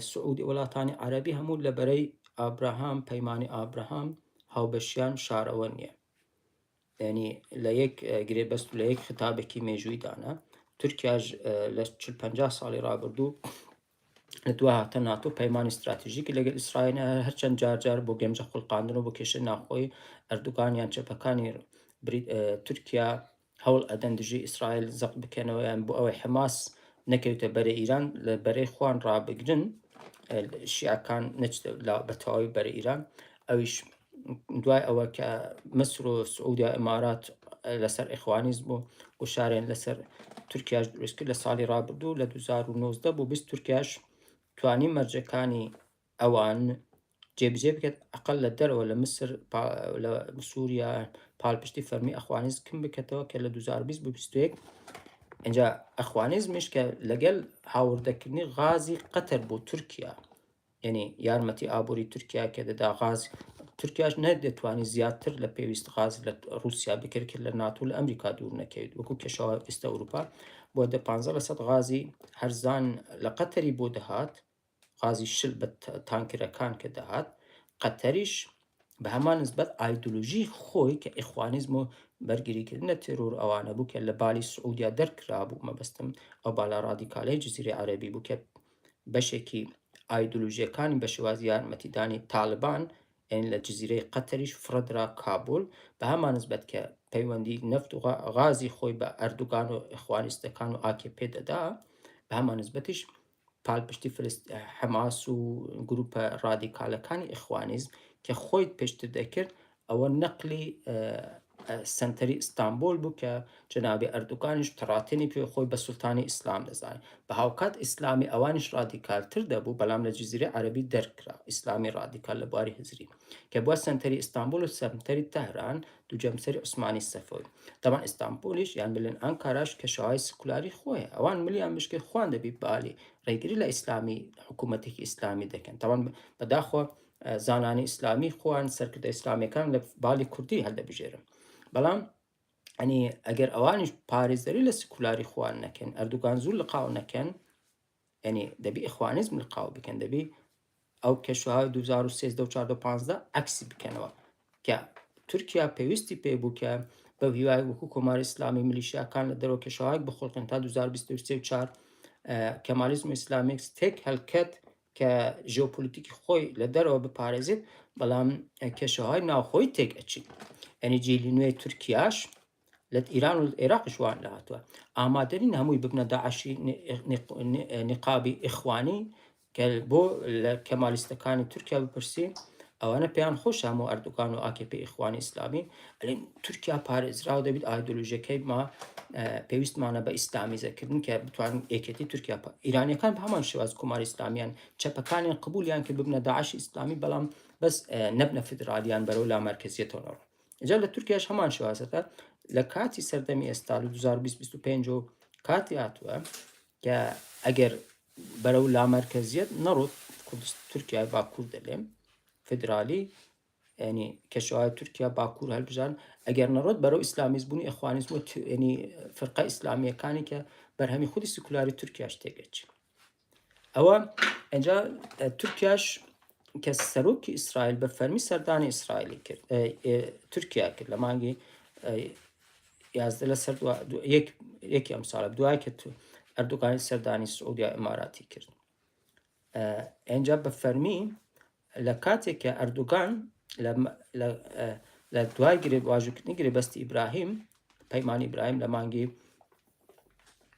سعودی وڵاتانی عەرەبی هەموو لە بەرەی ئابراهام پەیمانی ئابراهام هاوبەشیان شارەوە نییە یعنی لە یەک گرێبەست و لە یەک خیتابێکی مێژووی دانا تورکیاش لە 50 ساڵی ڕابردوو لە دوا هاتە ناتۆ پەیمانی استراتژیکی لەگەڵ ئیسرائیل هەرچەند جار جار بۆ گەمژە خوڵقاندن و بۆ کێشە ناخۆی ئەردوگان یان چەپەکانی تورکیا هەوڵ ئەدەن دژی ئیسرائیل زەق بکەنەوە یان بۆ ئەوەی حەماس نەکەوتە بەرەی ئیران لە بەرەی خوان ڕابگرن شیعەکان نەچتە بە تەواوی بەرە ئیران ئەویش دوای ئەوە کە مسر و سعودیا ئیمارات لەسەر ئیخوانیزم و گوشارێن لەسەر تورکیاش دروست کرد لە ساڵی ڕابردوو لە 2019 بۆ 20 تورکیاش توانی مەرجەکانی ئەوان جێبجێ بکات ئەقل لە دەرەوە لە میسر لە سووریا پاڵپشتی فەرمی ئەخوانیز کم بکەتەوە کە لە 2020 بۆ 21 اینجا ئەخوانیزمیش کە لەگەل هاوردەکردنی غازی قەتەر بۆ تورکیا یعنی یارمەتی ئابووری تورکیا کە دەدا غاز تورکیاش نەدەتوانی زیاتر لە پێویست غاز لە رووسیا بکرد کە لە ناتۆ لە ئەمریکا دوور نەکەوێت وەکو کەشەوە ئێستا ئەوروپا بۆ دە 15 لە سەد غازی هەرزان لە قەتەری بۆ دەهات غازی شل بە تانکرەکان کە دەهات، قەتەریش بە هەمان نسبەت ئایدۆلۆژی خۆی کە ئیخوانیزم و بەرگریکردن لە تێرۆر ئەوانە بوو کە لە بالی سعودیا دەرکرابوو، مەبەستم ئەو بالا ڕادیکالەی جزیرەی عەرەبی بوو کە بەشێکی ئایدۆلۆژیەکانی بە شێوازی یارمەتیدانی تاڵبان یانی لە جزیرەی قەتەریش فڕەدرا کابول بە هەمان نسبەت کە پەیوەندی نەفت و غازی خۆی بە ئەردوگان و ئیخوانیستەکان و ئاکێ پێ دەدا بە هەمان نسبەتیش پالپشتی فلست حەماس و گروپە ڕادیکالەکانی ئیخوانیزم کە خۆی پێشتر دەکرد ئەوە نەقلی سەنتەری ئیستانبول بوو کە جەنابی ئەردوگانیش تڕاتێنی پێ خۆی بە سوڵتانی ئیسلام دەزانێت بە هاوکات ئیسلامی ئەوانیش ڕادیکالتر دەبوو بەڵام لە جزیرەی عەرەبی دەرکرا ئیسلامی ڕادیکال لە بواری هزری کە بووە سەنتەری ئیستانبول و سەنتەری تەهران دوو جەمسەری عوسمانی سەفەوی تەبعەن ئیستانبولیش یان بلێن ئانکاراش کەشەوای سکولاری خۆیە ئەوان ملیان بشکێ خوان دەبی بالی ڕێگری لە ئیسلامی حکوومەتێکی ئیسلامی دەکەن تەوان بەداخۆ زانانی ئیسلامی خۆیان سەرکردە ئیسلامیەکان لە بالی کوردی هەڵدەبژێرن بەڵام ئەنی ئەگەر ئەوانیش پارێزەری لە سکولاری خۆیان نەکەن ئەردوگان زوو لقاو نەکەن یعنی دەبی ئیخوانیزم لقاو بکەن دەبی ئەو کەشوهەوای 2013 و 14 و 15 عەکسی بکەنەوە کە تورکیا پێویستی پێ بوو کە بەو هیوای وەکو کۆماری ئیسلامی میلیشیاکان لە دەرەوە کەشوهەوایەک بخوڵقێن تا 2023 و 4 کەمالیزم و ئیسلامیک تێک هەلکەت کە ژیۆپۆلیتیکی خۆی لە دەرەوە بپارێزێت بەڵام کەشوهەوای ناوخۆی تێک ئەچیت یعنی جیلی نوێی تورکیاش لە ئیران و عێراقیش وان لە هاتووە ئامادە نین هەمووی ببنە داعشی نیقابی ئیخوانی کە بۆ لە کەمالیستەکانی تورکیا بپرسی ئەوانە پێیان خۆش هەموو ئەردوگان و ئاکەپی ئیخوانی ئیسلامی ئەلێن تورکیا پارێزراو دەبیت ئایدۆلۆژیەکەی ما پێویستمانە بە ئیسلامیزەکردن کە بتوانن یەکێتی تورکیا ئیرانیەکان بە هەمان شێواز کۆماری ئیسلامیان چەپەکانیان قبولیان کرد ببنە داعش ئیسلامی بەڵام بەس نەبنە فیدرالیان بەرەو لامەرکەزیەتەوە نەڕۆن جا لە تورکیاش هەمان شێوازەکە لە کاتی سەردەمی ئێستا لە 2025 و کاتی هاتووە کە ئەگەر بەرەو لامەرکەزیەت نەڕۆت کوردست تورکیا باکوور دەلێم فدرالی ینی کەشوای تورکیا باکوور هەلبژان ئەگەر نەڕۆت بەرەو ئیسلامیز بوونی ئەخوانیزم و ینی فرقە ئیسلامیەکانی کە بەرهەمی خودی سکولاری تورکیاش تێگەچی ئەوە ئەجا تورکیاش کە سەرۆکی ئیسرائیل بە فەرمی سەردانی ئیسرائیلی کرد تورکیا کرد لە مانگی یازدە لەسەر یەکی ئەم ساڵە دوای کە ئەردۆگانی سەردانی سعودیا ئیماراتی کرد ئەنجا بە فەرمی لە کاتێک کە ئەردۆگان لە دوای گرێ واژوکردنی گرێبەستی ئیبراهیم پەیمانی ئیبراهیم لە مانگی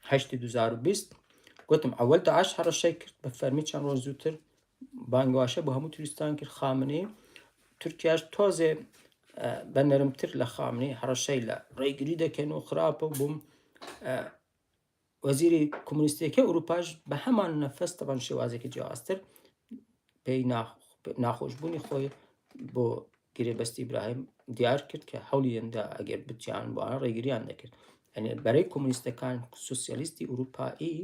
هەشتی 2020 گوتم ئەوەل داعش هەڕەشەی کرد بە فەرمی چەند ڕۆژ زووتر بانگواشە بۆ هەموو توریستان کرد خامنەی تورکیاش تۆزێ بە نەرمتر لە خامنەی هەڕەشەی لە ڕێگری دەکەن و خراپە بووم وەزیری کۆمۆنیستیەکەی ئەوروپاش بە هەمان نەفەس تەبەن شێوازێکی جیاوازتر پێی ناخۆشبوونی خۆی بۆ گرێبەستی ئیبراهیم دیار کرد کە هەوڵیاندا ئەگەر بتیان بۆیان ڕێگریان دەکرد ئەنێ بەرەی کۆمۆنیستەکان سوسیالیستی ئەوروپایی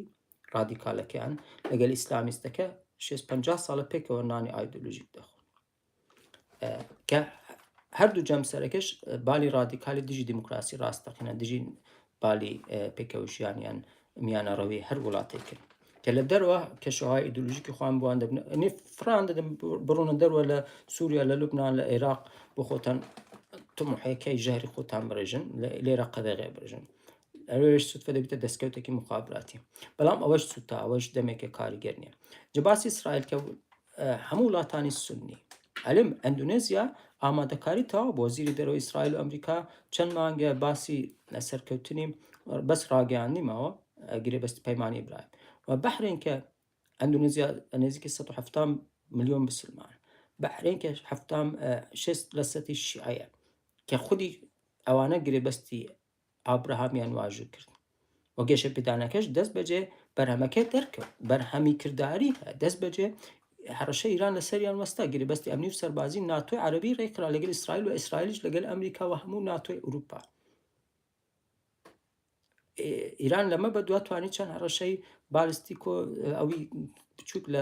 ڕادیکالەکەیان لەگەل ئیسلامیستەکە 650 ساڵە پێکەوە نانی ئایدۆلۆژیک دەخۆن کە هەردوو جەمسەرەکەش بالی ڕادیکالی دژی دیموکراسی ڕاستەقینە دژی بالی پێکەوەژیانیان میانەڕەوی هەر وڵاتێکن کە لە دەرەوە کەشەوای ئیدۆلۆژیکی خۆیان بوان دەبن ئەنی فڕان دەدەن بڕۆنە دەروە لە سووریا لە لوبناان لە عێراق بۆ خۆتان تمحەکەی ژەهری خۆتان بڕێژن لێرە قەدەغێ بڕژن ئەوێش سوتفە دەبێتە دەستکەوتێکی مخابراتی بەڵام ئەوەش سوتا ئەوەش دەمێکە کاریگەر نییە جباسی ئیسرائیل کە هەموو وڵاتانی سنی ئەلم ئەندونێزیا ئامادەکاری تەواو بۆ وەزیری دەرەوەی ئیسرائیل و ئەمریکا چەند مانگە باسی سەرکەوتنی بەس ڕاگەیاندنی ماوە گرێبەستی پەیمانی ئیبراهیم و بەحرین کە ئەندونیزیا نزیکی 170 ملیۆن مسلمان بەحرین کە 76 لە سەتی شیعەیە کە خودی ئەوانە گرێبەستی ئابراهامیان واژوو کرد و گەشەپێدانەکەش دەست بەجێ بەرهەمەکەی دەرکەوت بەرهەمی کرداری دەست بەجێ هەڕەشە ئیران لەسەریان وەستا گرێبەستی ئەمنی و سەربازی ناتۆی عەرەبی ڕێکخرا لەگەل ئیسرائیل و ئیسرائیلیش لەگەل ئەمریکا و هەموو ناتۆی ئەوروپا ئیران لەمە بە دوا توانی چەند هەڕەشەی بالستیک و ئەوی بچووک لە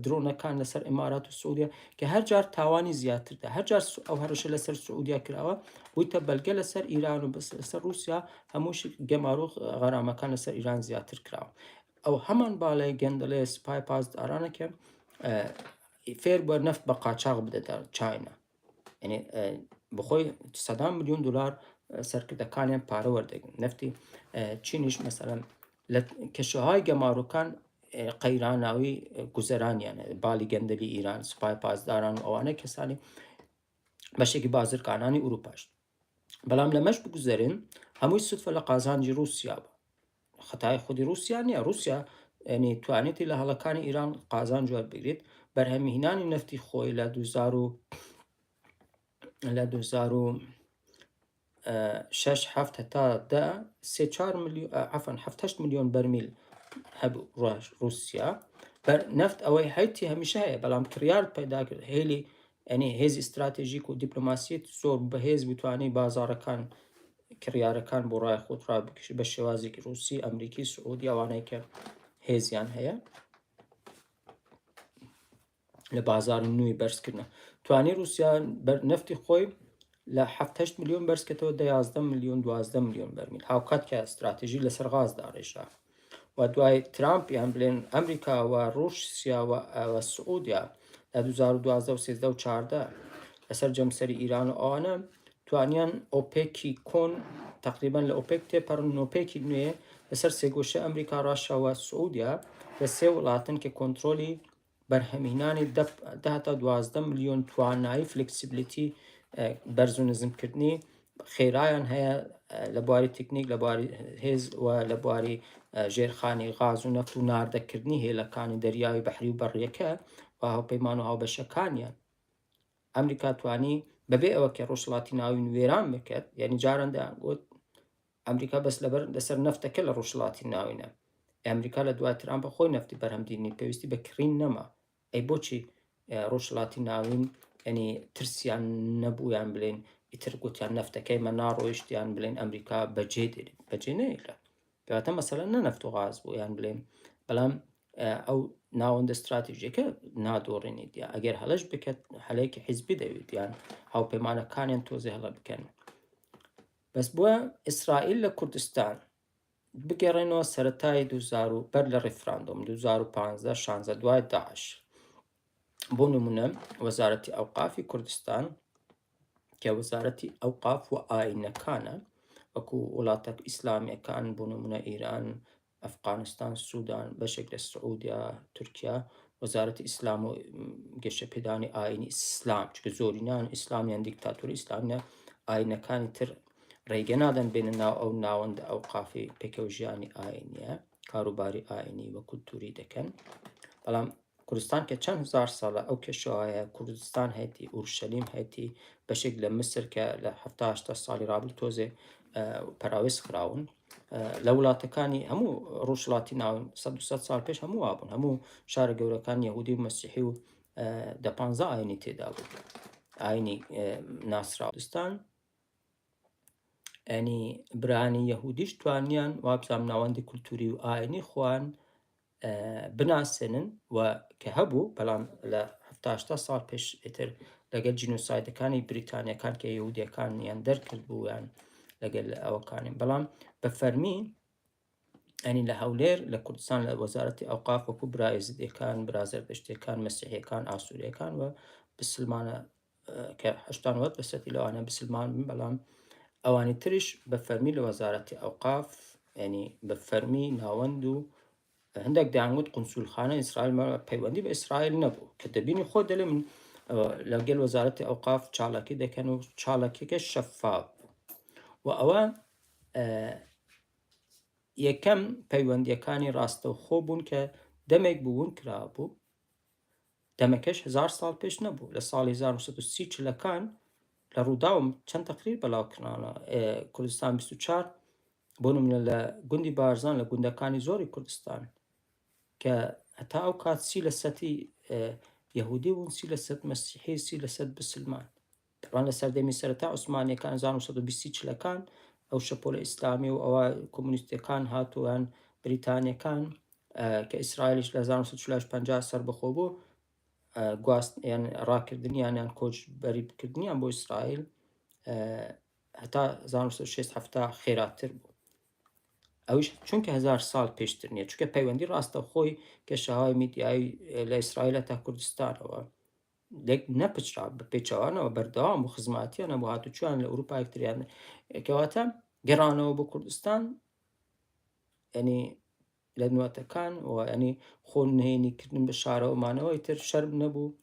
درۆنەکان لەسەر ئیمارات و سعودیا کە هەر جار تاوانی زیاتردا هەر جار ئەو هەڕەشە لەسەر سعودیا کراوە بوویتە بەلگە لەسەر ئیران و لەسەر رووسیا هەمووشی گەمارۆ غەرامەکان لەسەر ئیران زیاتر کراوە ئەو هەمان باڵای گەندەڵێ سپای پاسدارانە کە فێر بووە نەفت بە قاچاغ بدەتە چاینا یعنی بخۆی سەدان میلیۆن دلار سەرکردەکانیان پارە وەردەگرن نەفتی چینیش مەسەلەن لە کەشوهەوای گەمارۆکان قەیراناوی گوزەرانیان بالی گەندەلی ئیران سوپای پاسداران و ئەوانە کەسانی بەشێکی بازرگانانی ئوروپاش بەڵام لەمەش بگوزەرن هەمووی سوتفە لە قازانجی رووسیا بوو خەتای خودی رووسیا نییە رووسیا ینی توانێتی لە هەڵەکانی ئیران قازانج وەربگرێت بەرهەمهینانی نەفتی خۆی لە 2000 لە 2000 شەش حەفت هەتا دە سێ چوار ملیۆن عەفوەن حەفت هەشت ملیۆن بەرمیل هەبوو ڕووسیا بەر نەفت ئەوەی هەیتی هەمیشە هەیە بەڵام کڕیار پەیدا کرد هێلی ئەنی هێزی ئیستراتێژیک و دیپلۆماسیت زۆر بەهێز بتوانانی بازارەکان کڕیارەکان بۆ ڕای خۆت ڕابکشی بە شێوازێکی ڕووسی ئەمریکی سعودی ئەوانەی کە هێزیان هەیە لە بازاڕی نوێی بەرزکردنە توانی رووسیا نەفتی خۆی لە 7 میلیۆن بەرزکەتەوە دە 11 میلیۆن 12 میلیۆن بەرمیل هاوکات کە استراتیژی لەسەر غاز داڕێژرا و دوای ترامپ یان بلێن ئەمریکا و رووسیا و سعودیا لە 2012 و 13 و 14 لەسەر جەمسەری ئیران و ئەوانە توانیان ئۆپێکی کۆن تقریبا لە ئۆپێک تێپەڕن نۆپێکی نوێ لەسەر سێگۆشە ئەمریکا ڕاشا و سعودیا لە سێ وڵاتن کە کۆنترۆلی بەرهەمهینانی دە هەتا 12 ملیۆن توانایی flexibility بەرز و نزمکردنی خێرایان هەیە لە بواری تەکنیک لە بواری هێز و لە بواری ژێرخانی غاز و نەفت و ناردەکردنی هێلەکانی دەریاوی بەحری و بەڕیەکە و هاوپەیمان و هاوبەشەکانیان ئەمریکا توانی بەبێ ئەوە کە ڕۆژهەڵاتی ناوین وێران بکات یعنی جاران دەیان گوت ئەمریکا بەس لەبەر لەسەر نەفتەکە لە ڕۆژهەڵاتی ناوینە ئەمریکا لە دوای ترامپ خۆی نەفتی بەرهەمدینی پێویستی بە کڕین نەما ئەی بۆچی ڕۆژهەڵاتی ناوین ینی ترسیان نەبوویان بلێن ئیتر گوتیان نەفتەکەی مە ناڕۆیشتیان بلێن ئەمریکا بەجێ دێنێت بەجێ نەیلە کەواتە مەسەلە نە نەفت و غاز بوو یان بلێن بەڵام ئەو ناوەندە استراتیژیەکە نادۆڕێنیت یا ئەگەر هەڵش بکات هەلێکی حیزبی دەوێت یان هاوپەیمانەکانیان تۆزێ هەڵە بکەن بەس بۆ ئیسرائیل لە کوردستان بگەڕێنەوە سەرەتای 2000 و بەر لە ڕیفراندۆم 2015 16 دوای داعش بۆ نمونە وەزارەتی ئەوقافی کوردستان کە وەزارەتی ئەوقاف و ئاینەکانە وەکو وڵاتە ئیسلامیەکان بۆ نمونە ئیران ئەفغانستان سودان بەشێک لە سعودیا تورکیا وەزارەتی ئیسلام و گەشەپێدانی ئاینی ئیسلام چونکە زۆرینان ئیسلامیان دیکتاتۆری ئیسلامیە ئاینەکانی تر ڕێگە نادەن بێنە ناو ئەو ناوەندە ئەوقافی پێکەوەژیانی ئاینیە کاروباری ئاینی و کولتوری دەکەن بەڵام کوردستان کە چەند هزار ساڵە ئەو کێشەوەیە کوردستان هەیەی ئورشەلیم هەیەی بەشێک لە مسر کە لە هەفتا ساڵی ڕابرد تۆزێ پەراوێز خراون لە وڵاتەکانی هەموو ڕۆژهەڵاتی ناوین 100 ساڵ پێش هەموو وابوون هەموو شارە گەورەکان یهودی و مەسیحی و دە پانزە ئاینی تێدا بوو ئاینی ناسراو کوردستان ئەنی برانی یەهودیش توانیان وابزانام ناوەندی کولتوری و ئاینی خوان بناسێنن و کە هەبوو بەڵام لە هەفتاشتا ساڵ پێش ئیتر لەگەل جینۆسایدەکانی بریتانیەکان کە یهودیەکان یان دەرکرد بوویان لەگەل ئەوەکانی بەڵام بە فەرمی ئەنی لە هەولێر لە کوردستان لە وەزارەتی ئەوقاف وەکو برا ئێزیدیەکان برا زەردەشتیەکان مەسیحیەکان ئاسوریەکان و بسلمانە کە هەشتا نەوەد لەسەدی لەوانە بسلمان بن بەڵام ئەوانی تریش بە فەرمی لە وەزارەتی ئەوقاف ینی بە فەرمی ناوەند و هەندێک دەیانگوت قونسولخانە ئیسرائیل پەیوەندی بە ئیسرائیل نەبوو کە دەبینی خۆ دەلێ من لەگەل وەزارەتی ئەوقاف چالاکی دەکەن و چالاکیەکە شەفاف بوو و ئەوە یەکەم پەیوەندیەکانی ڕاستەوخۆ بوون کە دەمێک بوو ون کرابوو دەمەکەش هەزار ساڵ پێش نەبوو لە ساڵی 1930 چلەکان لە ڕووداوم چەند تەقریر بەلاو کرانە کوردستان 24 بۆ نمونە لە گوندی بارزان لە گوندەکانی زۆری کوردستان کە هەتا ئەو کات سی لە سەتی یهودی بوون سی لە سەد مەسیحی سی لە سەد بسلمان تەبعەن لە سەردەمی سەرەتا عوسمانیەکان 1920 چلەکان ئەو شەپۆلە ئیسلامی و ئەوە کۆمونیستەکان هاتووان بریتانیەکان کە ئیسرائیلیش لە 1940 50 سەربەخۆ بوو گواست یان ڕاکردنیان یان کۆچبەریکردنیان بۆ ئیسرائیل هەتا 1960 هەفتا خێراتر بوو ئەوش چونکە هزار ساڵ پێشتر نییە چونکە پەیوەندی ڕاستەوخۆی کەشەهای میدیایی لە ئیسرائیل تا کوردستانەوە لێک نەپچرا بە پێچەوانەوە بەردەوام و خزماتیان هەبوو هاتوچۆیان لە ئەوروپا یەکتریان کەواتە گەڕانەوە بۆ کوردستان ینی لە نواتەکان و ینی خۆ نهێنیکردن بە شارەوە مانەوەی تر شەرم نەبوو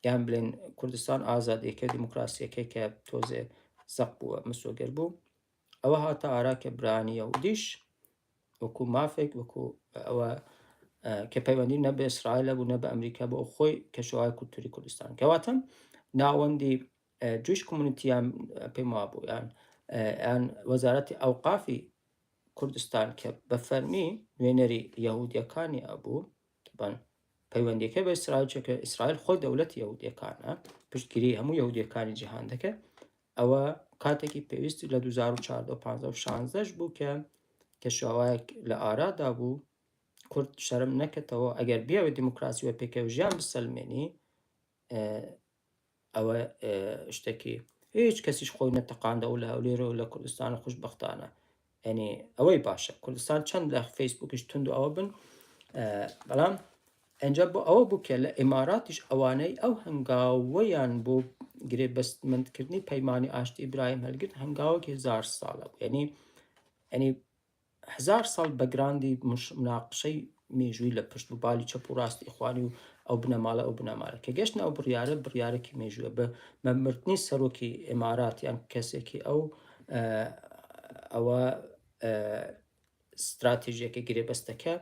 یان بڵێن کوردستان ئازادیەکە دیموکراسیەکەی کە تۆزێ زەق بووە مسۆگەر بوو ئەوە هاتە ئارا کە برانی یەهودیش وەکو مافێک وەکو ئەوە کە پەیوەندی نە بە ئیسرائیل بوو نە بە ئەمریکا بۆ خۆی کەشوهای کولتوری کوردستان کەواتە ناوەندی Jewish community یان پێم وابوو یان یان وەزارەتی ئەوقافی کوردستان کە بە فەرمی نوێنەری یەهودیەکانی ئەبوو بن پەیوەندیەکە بە ئیسرائیل چەکە ئیسرائیل خۆی دەولەتی یەهودیەکانە پشتگیری هەموو یەهودیەکانی جیهان دەکات ئەوە کاتێکی پێویستی لە 2014 و 15 و 16 بوو کە کەشوهەوایەک لە ئارادا بوو کورد شەرم نەکەتەوە ئەگەر بیاوێت دیموکراسی و پێکەوە ژیان بسەلمێنی ئەوە شتێکی هیچ کەسیش خۆی نەتەقاندەوە لە هەولێر و لە کوردستان و خوشببختانە ینی ئەوەی باشە کوردستان چەند لە فەیسبوکیش تند و ئەوە بن بەڵام ئەنجا بۆ ئەوە بوو کە لە ئیماراتیش ئەوانەی ئەو هەنگاوەیان بۆ گرێبەستمەندکردنی پەیمانی ئاشتی ئیبراهیم هەلگرت هەنگاوێکی هزار ساڵە بوو یعنی یعنی هزار ساڵ بەگراندی مناقشەی مێژووی لە پشت بوو بالی چەپ و ڕاستی ئیخوانی و ئەو بنەماڵە ئەو بنەماڵە کە گەشتن ئەو بڕیارە بڕیارێکی مێژووە بە مردنی سەرۆکی ئیمارات یان کەسێکی ئەو ئەوە ستراتیژیەکە گرێبەستەکە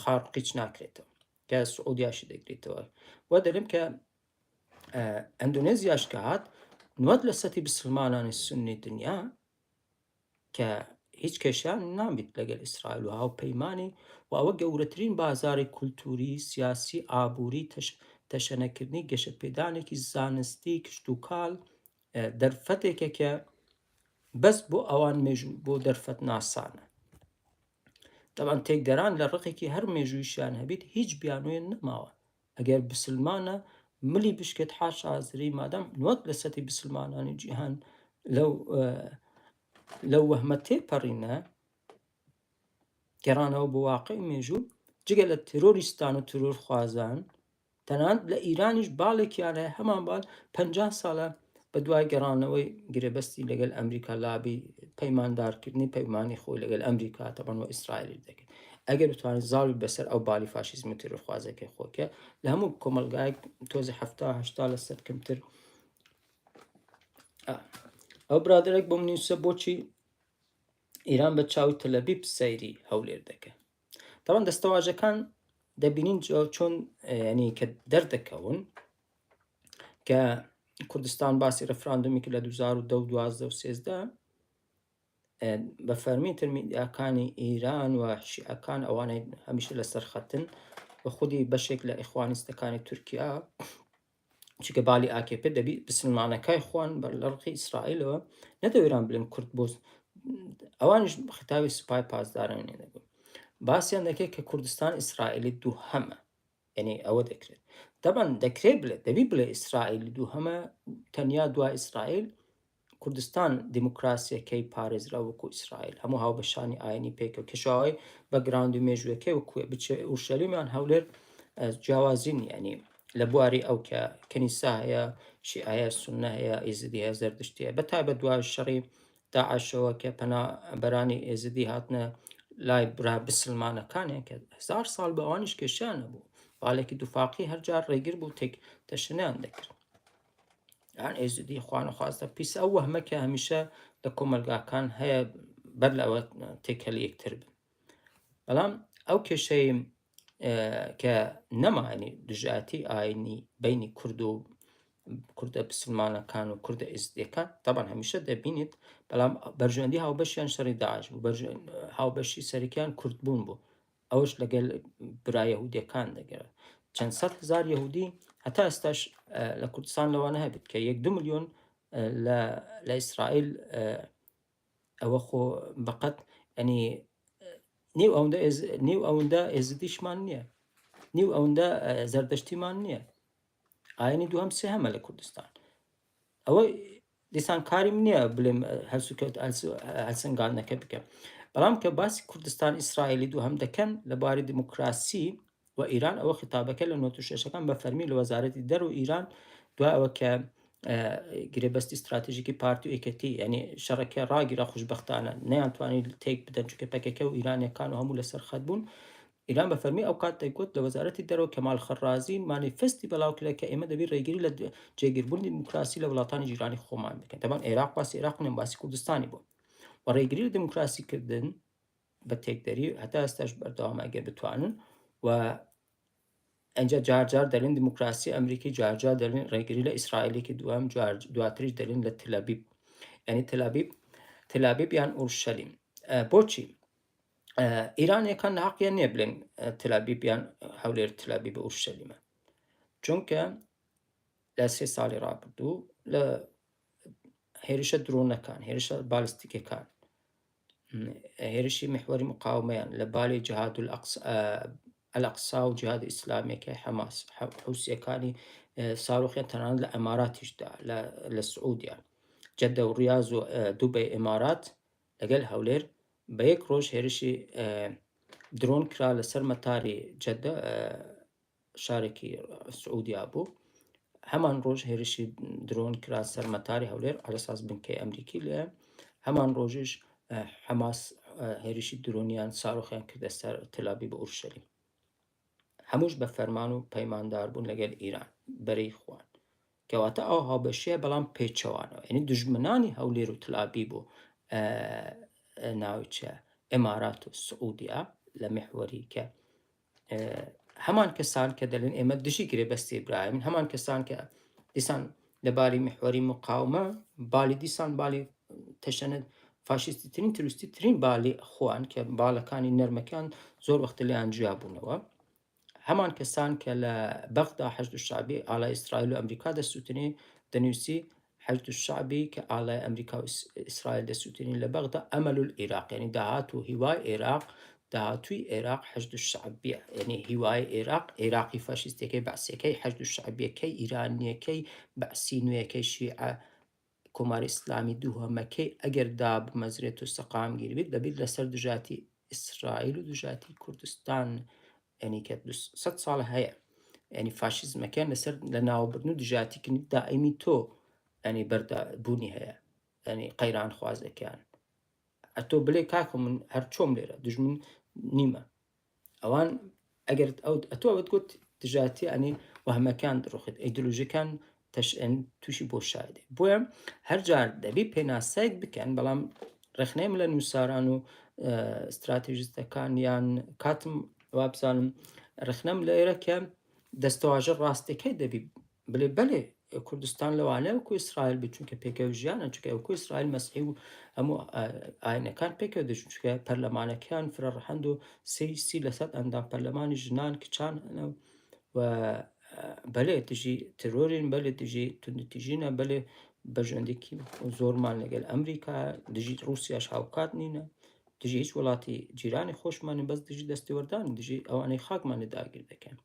خاڕقیچ ناکرێتەوە کە سعودیاشی دەگرێتەوە و دەلێم کە ئەندۆنێزیاش کە هات نوەت لە سەتی بسلمانانی سنی دنیا کە هیچ کێشیان نابیت لەگەل ئیسرائیل و هاوپەیمانی و ئەوە گەورەترین بازاری کولتوری سیاسی ئابووری تەشەنەکردنی گەشەپێدانێکی زانستی کشتوکال دەرفەتێکە کە بەس بۆ ئەوان مێژوو بۆ دەرفەت ناسانە تەبعەن تێکدەران لە ڕقێکی هەر مێژوویشیان هەبیت هیچ بیانوێن نەماوە ئەگەر بسلمانە ملی بشکێت حاش حازری مادام نوەت لە سەتی بسلمانانی جیهان لەو لەو وەهمە تێپەڕینە گەڕانەوە بۆ واقعی مێژوو جگە لە ترۆریستان و ترۆرخوازان تەنانەت لە ئیرانیش باڵێکیان هەیە هەمان باڵ 50 ساڵە بە دوای گەڕانەوەی گرێبەستی لەگەل ئەمریکا لابی پەیماندارکردنی پەیمانی خۆی لەگەل ئەمریکا تەبەن و ئیسرائیلی دەکرد ئەگەر بتوانێت زاڵی بەسەر ئەو بالی فاشیزم و تیرۆرخوازەکەی خۆکە لە هەموو کۆمەلگایەک تۆزی 70 هەشتا لەسەر کەمتر. ئەو برادەرێک بۆم نووسە بۆچی ئیران بە چاوی تەلەبیب سەیری هەولێر دەکە تاوان دەستەواژەکان دەبینین چۆن ینی کە دەردەکەون کە کوردستان باسی ڕفراندومی کرد لە 2010 و 12 و 13 بە فەرمی تر میدیاکانی ئیران و شیعەکان ئەوانەی هەمیشە لەسەر خەتن و خودی بەشێک لە ئیخوانیستەکانی تورکیا چونکە بالی ئاکێپێ دەبی بسلمانەکای خوان بە لە ڕقی ئیسرائیلەوە نەدەوێران بلێن کورد بۆ ئەوانیش خیتابی سوپای پاسداران دەبوو باسیان دەکرێت کە کوردستان ئیسرائیلی دووهەمە یعنی ئەوە دەکرێت دەبان دەکرێت بڵێ دەبی بڵێ ئیسرائیل دووهەمە تەنیا دوا ئیسرائیل کوردستان دیموکراسیەکەی پارێزرا وەکو ئیسرائیل هەموو هاوبەشانی ئاینی پێکەوە کەشاوای background و مێژووەکەی وەکو بچێ ئورشەلیم یان هەولێر جیاوازی نییە ینی لە بواری ئەو کە کەنیسا هەیە شیعە سوننە هەیە ئێزدی هەیە زەردشتی هەیە بە تایبەت دوای شەڕی داعشەوە کە پەنابەرانی ئێزدی هاتنە لای برا بسلمانەکانیان کە هزار ساڵ بە ئەوانیش کێشیان نەبوو باڵێکی دوفاقی هەرجار ڕێگر بوو تێک تەشنیان دەکرد یان ئێزدی خوانەخواستە پیس ئەو وەهمە کە هەمیشە لە کۆمەلگاکان هەیە بەر لە ئەوە تێکەلی یەکتر بن بەڵام ئەو کێشەی کە نەمانی دژایەتی ئاینی بینی کورد و کوردە مسلمانەکان و کوردە ئێزدیەکان تاوان هەمیشە دەبینیت بەڵام بەرژەوەندی هاوبەشیان شەڕی داعش بوو هاوبەشی سەرەکیان کوردبوون بوو ئەوەش لەگەل برا یەهودیەکان دەگەرا چەند سەد هزار یەهودی هەتا ئێستاش لە کوردستان لەوانە هەبێت کە یەک دو ملیۆن لە ئیسرائیل ئەوە خۆ بەقەت ئەنی نیو ئەوەندە نیو ئەوەندە ئێزدیشمان نییە نیو ئەوەندە زەردەشتیمان نییە ئاینی دووەم سێهەمە لە کوردستان ئەوە دیسان کاریم نییە بلێم هەلسوکەوت هەلسەنگاندنەکە بکەم بەڵام کە باسی کوردستان ئیسرائیلی دووهەم دەکەن لە بواری دیموکراسی و ئیران ئەوە خیتابەکە لە نۆت و شەشەکان بە فەرمی لە وەزارەتی دەر و ئیران دوای ئەوە کە گرێبەستی استراتژیکی پارتی و یەکێتی ینی شەڕەکە ڕاگیرا خوشبەختانە نەیانتوانی تێک بدەن چونکە پەکەکە و ئیرانیەکان و هەموو لەسەر خەت بوون ئیران بە فەرمی ئەوکات دەیگوت لە وەزارەتی دەرەوە کەمال خەڕازی مانیفستی بەڵاو کرا کە ئێمە دەبی ڕێگری لە جێگیربوونی دیموکراسی لە وڵاتانی جیرانی خۆمان بکەین تەبان عێراق باسی عێراق نیە باسی کوردستانی بوو و ڕێگری لە دیموکراسی کردن بە تێکدەری هەتا ئێستاش بەردەوام ئەگەر بتوانن و ئەنجا جارجار دەلێن دیموکراسی ئەمریکی جارجار دەلێن ڕێگری لە ئیسرائیلێکی دووەم دواتریش دەلێن لە تلابیب یعنی تلابیب تلابیب یان ئورشەلیم بۆچی ئیرانیەکان حەقیان نییە بلێن تلابیب یان هەولێر تلابیب ئورشەلیمە چونکە لە سێ ساڵی ڕابردوو لە هێرشە درۆنەکان هێرشە بالستیکەکان هێرشی محوەری مقاومەیان لە بالی جهاد الأقصى و جهاد ئیسلامیەکەی حەماس حوسیەکانی ساروخیان تەنانەت لە ئەماراتیشدا لە سعودیا جەدە و ڕیاز و دوبەی ئیمارات لەگەل هەولێر بە یەک ڕۆژ هێرشی درۆن کرا لەسەر مەتاری جەدە شارێکی سعودیا بوو هەمان ڕۆژ هێرشی درۆن کرا سەر مەتاری هەولێر عەلەساس بنکەی ئەمریکی لێ هەمان ڕۆژیش حەماس هێرشی درۆنیان ساروخیان کردە سەر تەلابیب و ئورشەلیم هەمووش بە فەرمان و پەیماندار بوون لەگەل ئیران بەرەی خوان کەواتە ئەو هاوبەشیە بەڵام پێچەوانەوە یعنی دژمنانی هەولێر و تلابیب و ناوچە ئیمارات و سعودیا لە میحوەری کە هەمان کەسان کە دەلێن ئێمە دژی گرێبەستی ئیبراهیمن هەمان کەسان کە دیسان لە بالی میحوەری مقاومە بالی دیسان بالی تەشەنت فاشیستی ترین تروستی ترین بالی خۆیان کە باڵەکانی نەرمەکان زۆر وەختە لێیان جیا بوونەوە هەمان کەسان کە لە بەغدا حەشد شعبی ئالای ئیسرائیل و ئەمریکا دەسووتنی دەنووسی حەشد شعبی کە ئالای ئەمریکا و ئیسرائیل دەسووتێنی لە بەغدا ئەمەل العراق یعنی داهات و هیوای عێراق داهاتووی عێراق حەشد شعبیە یعنی هیوای عێراق عێراقی فاشیستەکەی بەعسیەکەی حەشد شعبیەکەی ئیرانیەکەی بەعسی نوێیەکەی شیعە کۆماری ئیسلامی دووهەمەکەی ئەگەر دابمەزرێت و سەقامگیر بێت دەبێت لەسەر دژاتی ئیسرائیل و دژاتی کوردستان یعنی کە 100 ساڵ هەیە یعنی فاشیزمەکەیان لەسەر لە ناوبردن و دژاتیکردنی دائمی تۆ ینی بەردا بوونی هەیە ینی قەیران خوازەکەیان ئەتۆ بلێ کاکە من هەر چۆم لێرە دژمن نیمە ئەوان ئەگەر ئەو ئەتۆ ئەوت گوت دژاتی ئەنی وەهمەکان دڕخێت ئەیدۆلۆژیەکان تەشئن تووشی بۆشایی دێ. بۆیە هەر جار دەبی پێناسەیەک بکەن، بەڵام ڕەخنەیم لە نووساران و ستراتیژستەکان یان کاتم وابزانم ڕەخنەم لێرە کە دەستەواژە ڕاستەکەی دەبی بلێ بەلێ کوردستان لەوانەیە وەکو ئیسرائیل بێت چونکە پێکەوە ژیانە چونکە وەکو ئیسرائیل مەسیحی و هەموو ئاینەکان پێکەوە دەژین چونکە پەرلەمانەکەیان فرە ڕەهەند و سی لەسەد ئەندام پەرلەمانی ژنان کچان و بەلێ دژی ترۆرین بەلێ دژی توندوتیژینە بەلێ بەرژەوەندێکی زۆرمان لەگەل ئەمریکا دژی ڕوسیاش هاوکات نینە دژی هیچ وڵاتی جیرانی خۆشمانین بەس دژی دەستێوەردان دژی ئەوانەی خاکمان لێ داگیر دەکەن.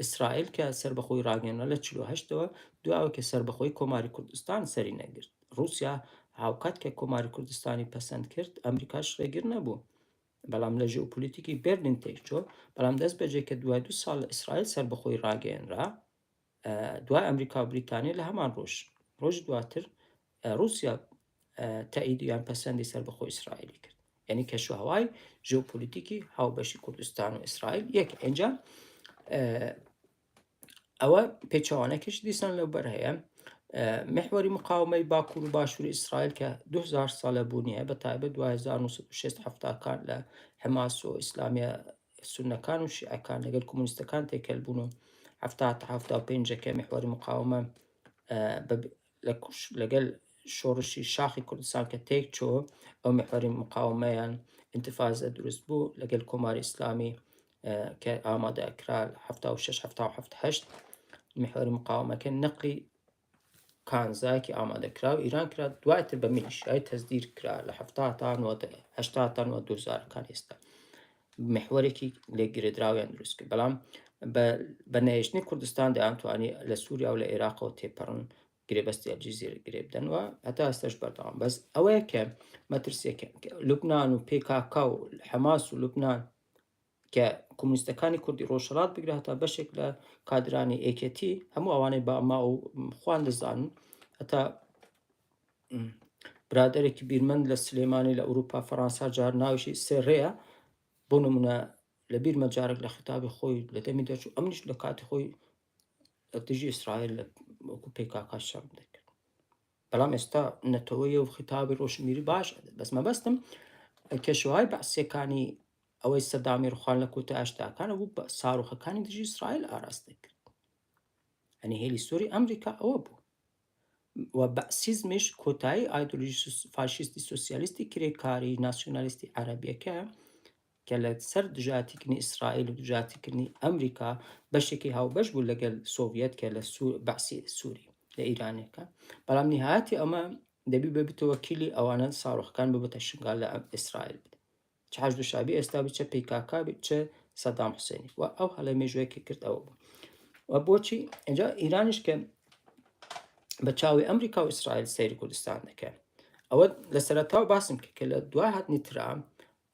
ئیسرائیل کە سەربەخۆی ڕاگەیەنرا لە 48ەوە دواوە کە سەربەخۆی کۆماری کوردستان سەری نەگرت ڕووسیا هاوکات کە کۆماری کوردستانی پەسەند کرد ئەمریکاش ڕێگر نەبوو بەڵام لە ژێئۆپۆلیتیکی بێرلین تێکچۆ بەڵام دەست بەجێ کە دوای دو ساڵ ئیسرائیل سەربەخۆی ڕاگەیەنرا دوای ئەمریکا و بریتانیا لە هەمان ڕۆژ ڕۆژ دواتر ڕووسیا تەئید یان پەسەندی سەربەخۆی ئیسرائیلی کرد یعنی کەشوهەوای ژێۆپۆلیتیکی هاوبەشی کوردستان و ئیسرائیل یەک ئینجا ئەوە پێچەوانەکەش دیسان لەو بەر هەیە محوەری مقاومەی باکوور و باشووری ئیسرائیل کە 2000 ساڵە بوونی هەیە بە تایبەت 1960 هەفتاکان لە حماس و ئیسلامیە سونەکان و شیعەکان لەگەل کۆمۆنیستەکان تێکەل بوون و هەفتا تا هەفتا و پێنجەکە میحوەری مقاومە لەگەل شۆڕشی شاخی کوردستان کە تێک چۆ ئەو میحوەری مقاومەیان ئینتفازە دروست بوو لەگەل کۆماری ئیسلامی کە ئامادە کرا 76 77 هەشت میحوەری مقاومەکە نەقلی کانزایەکی ئامادەکراو ئیران کرا دواتر بە میلیشیای تەزدیر کرا لە 70 تا 80 تا 2000 کان ئێستا محوەرێکی لێکگرێدراویان دروست کرد بەڵام بە نەهێشتنی کوردستان دەیانتوانی لە سووریا و لە عێراقەوە تێپەڕن گرێبەستی ئەلجیزیر گرێ بدەن و هەتا ئێستاش بەردەوام بەس ئەوەیە کە مەترسیەکە لوبناان و پێکاکا و حەماس و لوبناان کە کۆمونیستەکانی کوردی ڕۆژهەڵات بگرە هەتا بەشێک لە کادرانی ئێکێتی هەموو ئەوانەی بە ما و خوان دەزانن هەتا برادێکی بیرمەند لە سلێمانی لە ئەوروپا فەڕەنسا جار ناویشی سێڕەیە بۆ نمونە لە بیرمە جارێک لە خیتابی خۆی لە دەمی دەرچوو ئەمنیش لە کاتی خۆی لە دژی ئیسرائیل لە وەکو پێکاکا شەڕم دەکرد بەڵام ئێستا نەتەوەیە و خیتابی ڕۆشنبیری باش ئەدات بەس مەبەستم کەشوهای بەعسیەکانی ئەوەی سەدامی ڕوخان لە کۆتا هەشتاکانە بوو بە ساروخەکانی دژی ئیسرائیل ئاراستە کرد ئەنی هێلی سووری ئەمریکا ئەوە بوو و بەعسیزمیش کۆتایی ئایدۆلۆژی فاشیستی سۆسیالیستی کرێکاری ناسیۆنالیستی عەرەبیەکە کە لە سەر دژایەتیکردنی ئیسرائیل و دژایەتیکردنی ئەمریکا بەشێکی هاوبەش بوو لەگەل سۆڤیەت کە لە بەعسی سووری لە ئیرانەکە بەڵام نهایەتی ئەمە دەبی ببێتە وەکیلی ئەوانە ساڕۆخەکان ببێتە شنگال لە ئیسرائیل بدە چ حەشد شەعبی ئێستا بێت چە پیکاکا بێت چ سەدام حوسێنی و ئەو هەڵە مێژوویەکی کرد ئەوە بوو و بۆچی اینجا ئیرانیش کە بە چاوی ئەمریکا و ئیسرائیل سەیری کوردستان دەکەن ئەوە لە سەرەتاوە باسم کرد کە لە دوای هاتنی ترامپ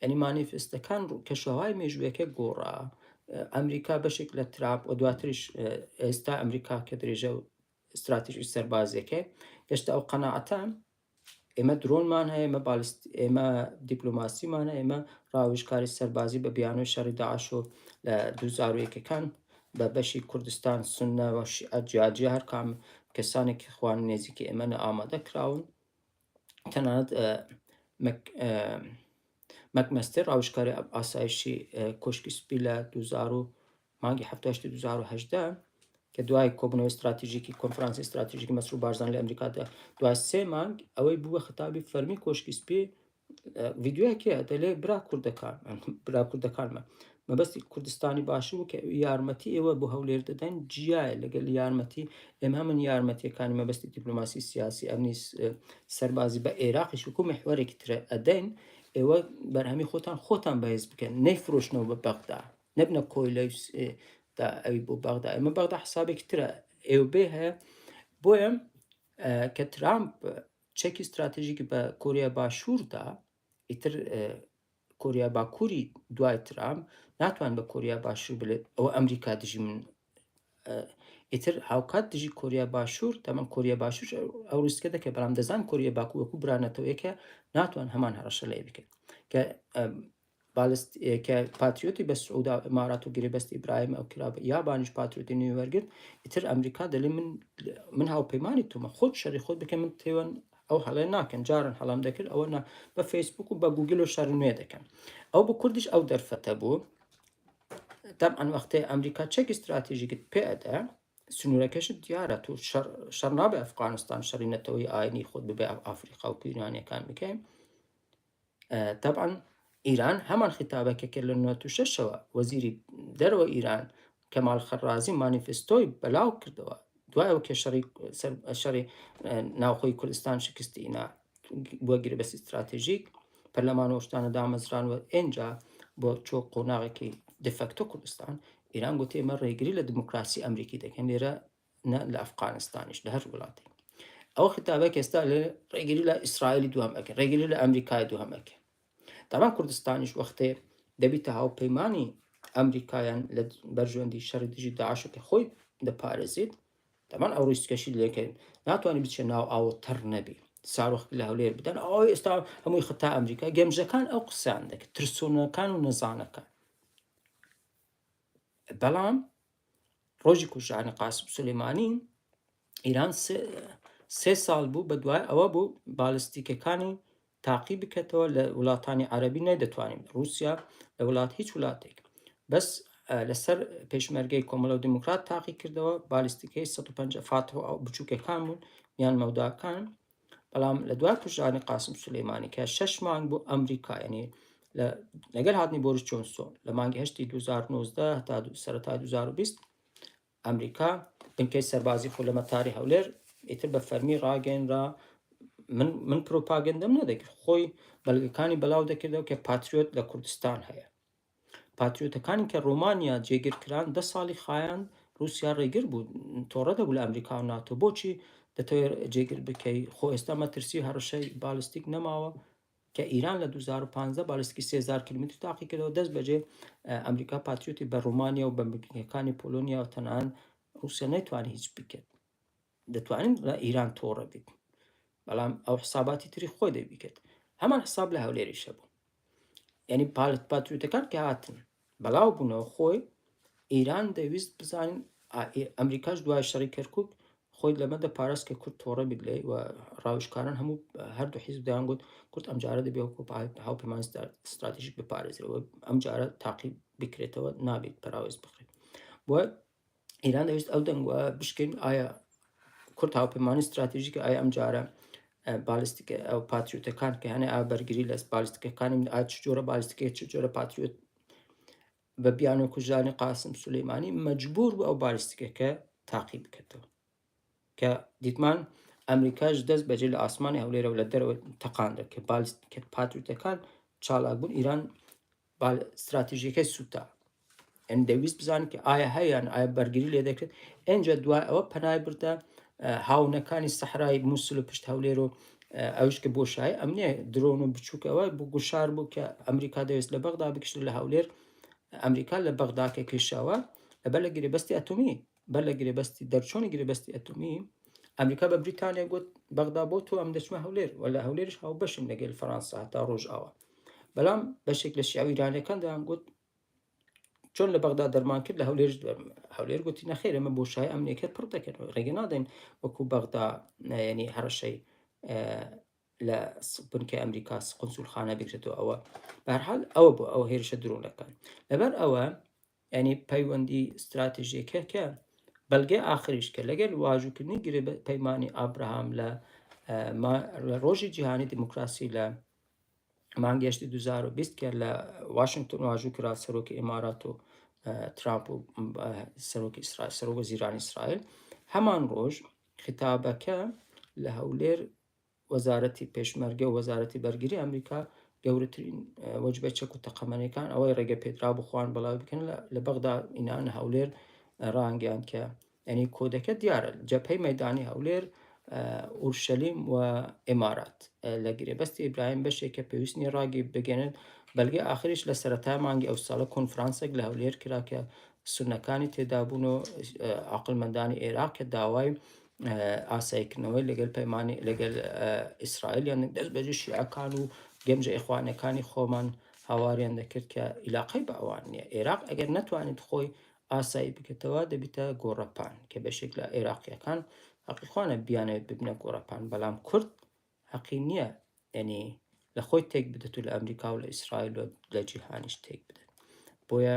یعنی مانیفستەکان کەشوهوای مێژوویەکە گۆڕا ئەمریکا بەشێک لە ترامپ و دواتریش ئێستا ئەمریکا کە درێژە و استراتیژی سەربازیەکەی گەشتە ئەو قەناعەتە ئێمە درۆنمان هەیە ئێمە بالست ئێمە دیپلۆماسیمان هەیە ئێمە ڕاوێژکاری سەربازی بە بیانۆی شەڕی داعش و لە دووزارۆیەکەکان بە بەشی کوردستان سنە و شیعە جیاجیا هەر کام کەسانێکی خوان نێزیکی ئێمە نە ئامادە کراون تەنانەت مەکمەستەر ڕاوێژکاری ئاسایشی کۆشکی سپی لە 2000 مانگی 78 2018 کە دوای کۆبوونەوەی استراتیژیکی کۆنفرانسی استراتیژیکی مەسرور بارزان لە ئەمریکادا دوای سێ مانگ ئەوەی بووە خەتابی فەرمی کۆشکی سپی ڤیدیۆیەک هەیە دەلێ برا کوردەکان برا کوردەکانمە مەبەستی کوردستانی باشوور بوو کە یارمەتی ئێوە بۆ هەولێر دەدەن جیایە لەگەل یارمەتی ئێمە هەمن یارمەتیەکانی مەبەستی دیپلۆماسی سیاسی ئەمنی سەربازی بە عێراقیش وەکو محوەرێکی ترە ئەدەین ئێوە بەرهەمی خۆتان خۆتان بەهێز بکەن نەیفرۆشنەوە بە بەغدا نەبنە کۆیلەی ئەوی بۆ بەغدا ئێمە بەغدا حسابێکی ترە ئێوە بێ هەیە بۆیە کە ترامپ چەکی ستراتیژیکی بە کۆریای باشوور دا، ئیتر کۆریای باکووری دوای ترامپ ناتوان بە کۆریای باشوور بلێت ئەوە ئەمریکا دژی من ئیتر هاوکات دژی کۆریای باشوور تەمەن کۆریای باشوور ئەو ریسکە دەکەێت بەڵام دەزان کۆریای باکوور وەکو برانەتەوەیەکە ناتوان هەمان هەڕەشە لێ بکەن کە بالست کە پاتریۆتی بە سعودا و ئیمارات و گرێبەستی ئیبراهیم ئەو کرا یابانیش پاتریۆتی نوێ وەرگرت، ئیتر ئەمریکا دەلێ من من هاوپەیمانی تۆمە، خۆت شەری خۆت بکە، من تێوەن ئەو هەڵەیە ناکەن، جاران هەڵەم دەکرد ئەوە نا، بە فەیسبوک و بە گوگل و شەڕی نوێ دەکەن. ئەو بۆ کوردیش ئەو دەرفەتە بوو. تەبعەن وەختێ ئەمریکا چەکی ستراتیژیکت پێ ئەدا سنوورەکەشت دیارە، تۆ شەڕ شەڕ نابێ ئەفغانستان شەڕی نەتەوەی ئاینی خۆت ببێ ئەفریقا و پیرانیەکان بکەین. تەبعەن ئیران هەمان خیتابەکە کرد لە 96ەوە وەزیری دەرەوە ئیران کەمال خەڕازی مانیفستۆی بەلاو کردەوە دوای ئەو کە شەڕی شەڕی ناوخۆی کوردستان شکستی ئینا بۆ گرێبەستی ستراتێژیک پەرلەمان و شتانە دامەزران و ئێنجا بۆ چۆ قۆناغێکی دیفەکتۆ کوردستان ئیران گوتی ئێمە ڕێگری لە دیموکراسی ئەمریکی دەکەن لێرە نە لە ئەفغانستانیش لە هەر وڵاتێک. ئەو خیتابە کە ئێستا لە ڕێگری لە ئیسرائیلی دووهەم ئەکەن، ڕێگری لە ئەمریکای دووهەم ئەکەن. تاوان کوردستانیش وەختێ دەبیتە هاوپەیمانی ئەمریکایان لە بەرژەوەندی شەڕی دژی داعش کە خۆی دەپارێزیت، تاوان ئەو ڕیسکەشی لێکەن ناتوانانی بچێ ناو ئاو تەڕ نەبی ساروخ لە هەولێر بدەن ئەو ئێستا هەمووی خەتا ئەمریکا گەمژەکان ئەو قسان دەکرد ترسۆنەکان و نەزانەکان بەڵام ڕۆژی کوژرانی قاسم سولەیمانی ئیران سێ ساڵ بوو بە دوای ئەوە بوو بالستیکەکانی تاقی بکەتەوە لە وڵاتانی عەربی نەیدەتوانین رووسیا لە وڵات هیچ وڵاتێک بەس لەسەر پێشمەرگەی کۆمەڵە و دیموکرات تاقی کردەوە بالستیکەی 150 فاتح و بچووکەکان بوون یان مەوداکان بەڵام لە دوای کوژرانی قاسم سولەیمانی کە شەش مانگ بۆ ئەمریکا یعنی لەگەل هاتنی بۆریس جۆنسۆن لە مانگی هەشتی 2019 هەتا سەرەتای 2020 ئەمریکا بنکەی سەربازی خۆ لە مەتاری هەولێر ئیتر بە فەرمی ڕاگەنرا من من پروپاگەندەم نەدەکرد خۆی بەڵگەکانی بەلاو دەکردەوە کە پاتریۆت لە کوردستان هەیە پاتریۆتەکانی کە ڕۆمانیا جێگر کران دە ساڵی خایاند، ڕووسیا ڕێگر بوو، تۆڕە دەبوو لە ئەمریکا و ناتۆ، بۆچی دەتەوێت جێگر بکەی، خۆ ئێستا مەترسی و هەڕەشەی بالستیک نەماوە، کە ئیران لە 2015 بالستیکی 3000 کیلومتر تاقی کردەوە، دەست بەجێ ئەمریکا پاتریۆتی بە ڕۆمانیا و بە بنکەکانی پۆلۆنیا و تەنان ڕووسیا نەیتوانی هیچ بکات. دەتوانین لە ئیران تۆڕە بیت، بەڵام ئەو حساباتی تری خۆی دەبیکرد. هەمان حساب لە هەولێریش هەبوو. یعنی پالت پاتریوتەکان کە هاتن بەلاو بوونەوە خۆی ئیران دەویست بزانین ئەمریکاش دوای شەڕی کەرکک خۆی لەمە دەپاراست کە کورد تۆڕە بیت لێی و ڕاویشکاران هەموو هەردوو حیزب دەیان گوت کورد ئەمجارە دەبێ وەکو هاوپەیمان ستراتیژیک بپارێزرێ ئەمجارە تاقی بکرێتەوە نابێت پەراوێز بخرێت بۆ ئیران دەویست ئەو دەنگوە بشکێن ئایا کورد هاوپەیمانی ستراتیژیکە ئایا ئەم جارە بالستیکە ئەو پاتریوتەکان کە هەنێ ئا بەرگری لە بالستیکەکانی ئا چ جۆرە بالستیکە چ جۆرە پاتریوت بە بیان و کوژرانی قاسم سولەیمانی مەجبور بوو ئەو بالستیکەکە تاقی بکاتەوە کە دیتمان ئەمریکاش دەست بەجێ لە ئاسمانی هەولێرەوە لە دەرەوە تەقاندە کە بالست کە پاتریوتەکان چالاک بوون ئیران ستراتیژیەکەی سووتا یعنی دەویست بزانن کە ئایا هەیە یان ئایا بەرگری لێ دەکرێت ئەنجا دوای ئەوە پەنای بردە هاونەکانی سەحرای مووسل و پشت هەولێر و ئەوش کە بۆشایی ئەمنیە درۆن و بچووکەوە بۆ گوشار بوو کە ئەمریکا دەوێت لە بەغدا بکشت لە هەولێر ئەمریکا لە بەغدا کە کێشاوە لەبەر لە گرێبەستی ئەتۆمی بەر لە گرێبەستی دەرچۆنی گرێبەستی ئەتۆمی ئەمریکا بە بریتانیا گوت بەغدا بۆ تۆ ئەم دەچمە هەولێر و لە هەولێرش هاوبەشم لەگەل فەرەنسا هەتا ڕۆژئاوا بەڵام بەشێک لە شیعە ئیرانەکان دەیان گوت چۆن لە بەغدا دەرمان کرد لە هەولێر هەولێر گوتی نەخێر ئەمە بۆشای ئەمنیەکە پڕ دەکەن ڕێگە نادەین وەکو بەغدا یعنی هەڕەشەی لە بنکەی ئەمریکا قنسولخانە بکرێتەوە ئەوە بەرحال ئەوە بۆ ئەو هێرشە درۆنەکان لەبەر ئەوە یانی پەیوەندی ستراتیژیەکە کە بەلگەی ئاخریش کە لەگەل واژووکردنی گرێ پەیمانی ئابراهام لە لە ڕۆژی جیهانی دیموکراسی لە مانگی هەشتی 2020 کە لە واشنگتۆن واژوو کرا سەرۆکی ئیمارات و ترامپ و سەرۆکی ئیسرائیل سەرۆک وەزیرانی ئیسرائیل هەمان ڕۆژ خیتابەکە لە هەولێر وەزارەتی پێشمەرگە و وەزارەتی بەرگری ئەمریکا گەورەترین وەجبەی چەک و تەقەمەنیەکان ئەوەی ڕێگە پێدرا بخوان بڵاوی بکەن لە بەغدا ئینان هەولێر ڕانگەیان کە ئەنی کۆدەکە دیارە جەپەی مەدانی هەولێر ئورشەلیم و ئیمارات لە گرێبەستی ئیبراهیم بەشێک کە پێویست نیە ڕاگی بگەنن بەلگەی ئاخریش لە سەرەتای مانگی ئەو ساڵە کۆنفرانسێک لە هەولێر کرا کە سونەکانی تێدابوون و عقلمەندانی عێراق کە داوای ئاساییکردنەوەی لەگەل پەیمانی لەگەل ئیسرائیل یان دەست بەجێ شیعەکان و گەمژە ئیخوانەکانی خۆمان هاواریان دەکرد کە ئیلاقەی بە ئەوان نییە. ئێراق ئەگەر نەتوانێت خۆی ئاسایی بکێتەوە دەبیتە گۆڕەپان، کە بەشێک لە ئێراقیەکان هەقی خۆیانە بیانەوێت ببنە گۆڕەپان، بەڵام کورد هەقی نییە یعنی لە خۆی تێک بدات و لە ئەمریکا و لە ئیسرائیل و لە جیهانیش تێک بدات. بۆیە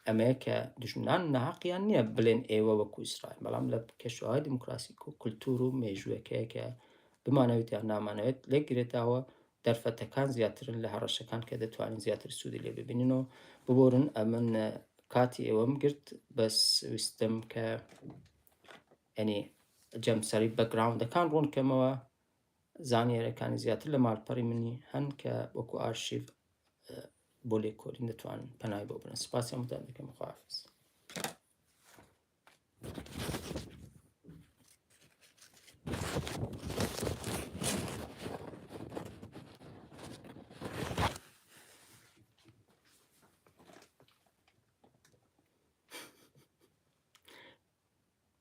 ئەمەیە کە دوژمنان ناهەقیان نییە بڵێن ئێوە وەکو ئیسرائیل، بەڵام لە کەشوهەوای دیموکراسی و کولتور و مێژووەکەیە کە بمانەوێت یان نامانەوێت لێک گرێداوە، دەرفەتەکان زیاترن لە هەڕەشەکان کە دەتوانین زیاتر سوودی لێ ببینین. و ببورن ئەمن کاتی ئێوەم گرت، بەس ویستم کە یعنی جەمسەری background ەکان ڕوون کەمەوە. زانیاریەکانی زیاتر لە ماڵپەڕی منی هەن کە وەکو ئارشیڤ بۆ لێکۆلین دەتوانن پەنای بۆ بنە. سپاسی هەمووتان دەکەم. خواحافظ.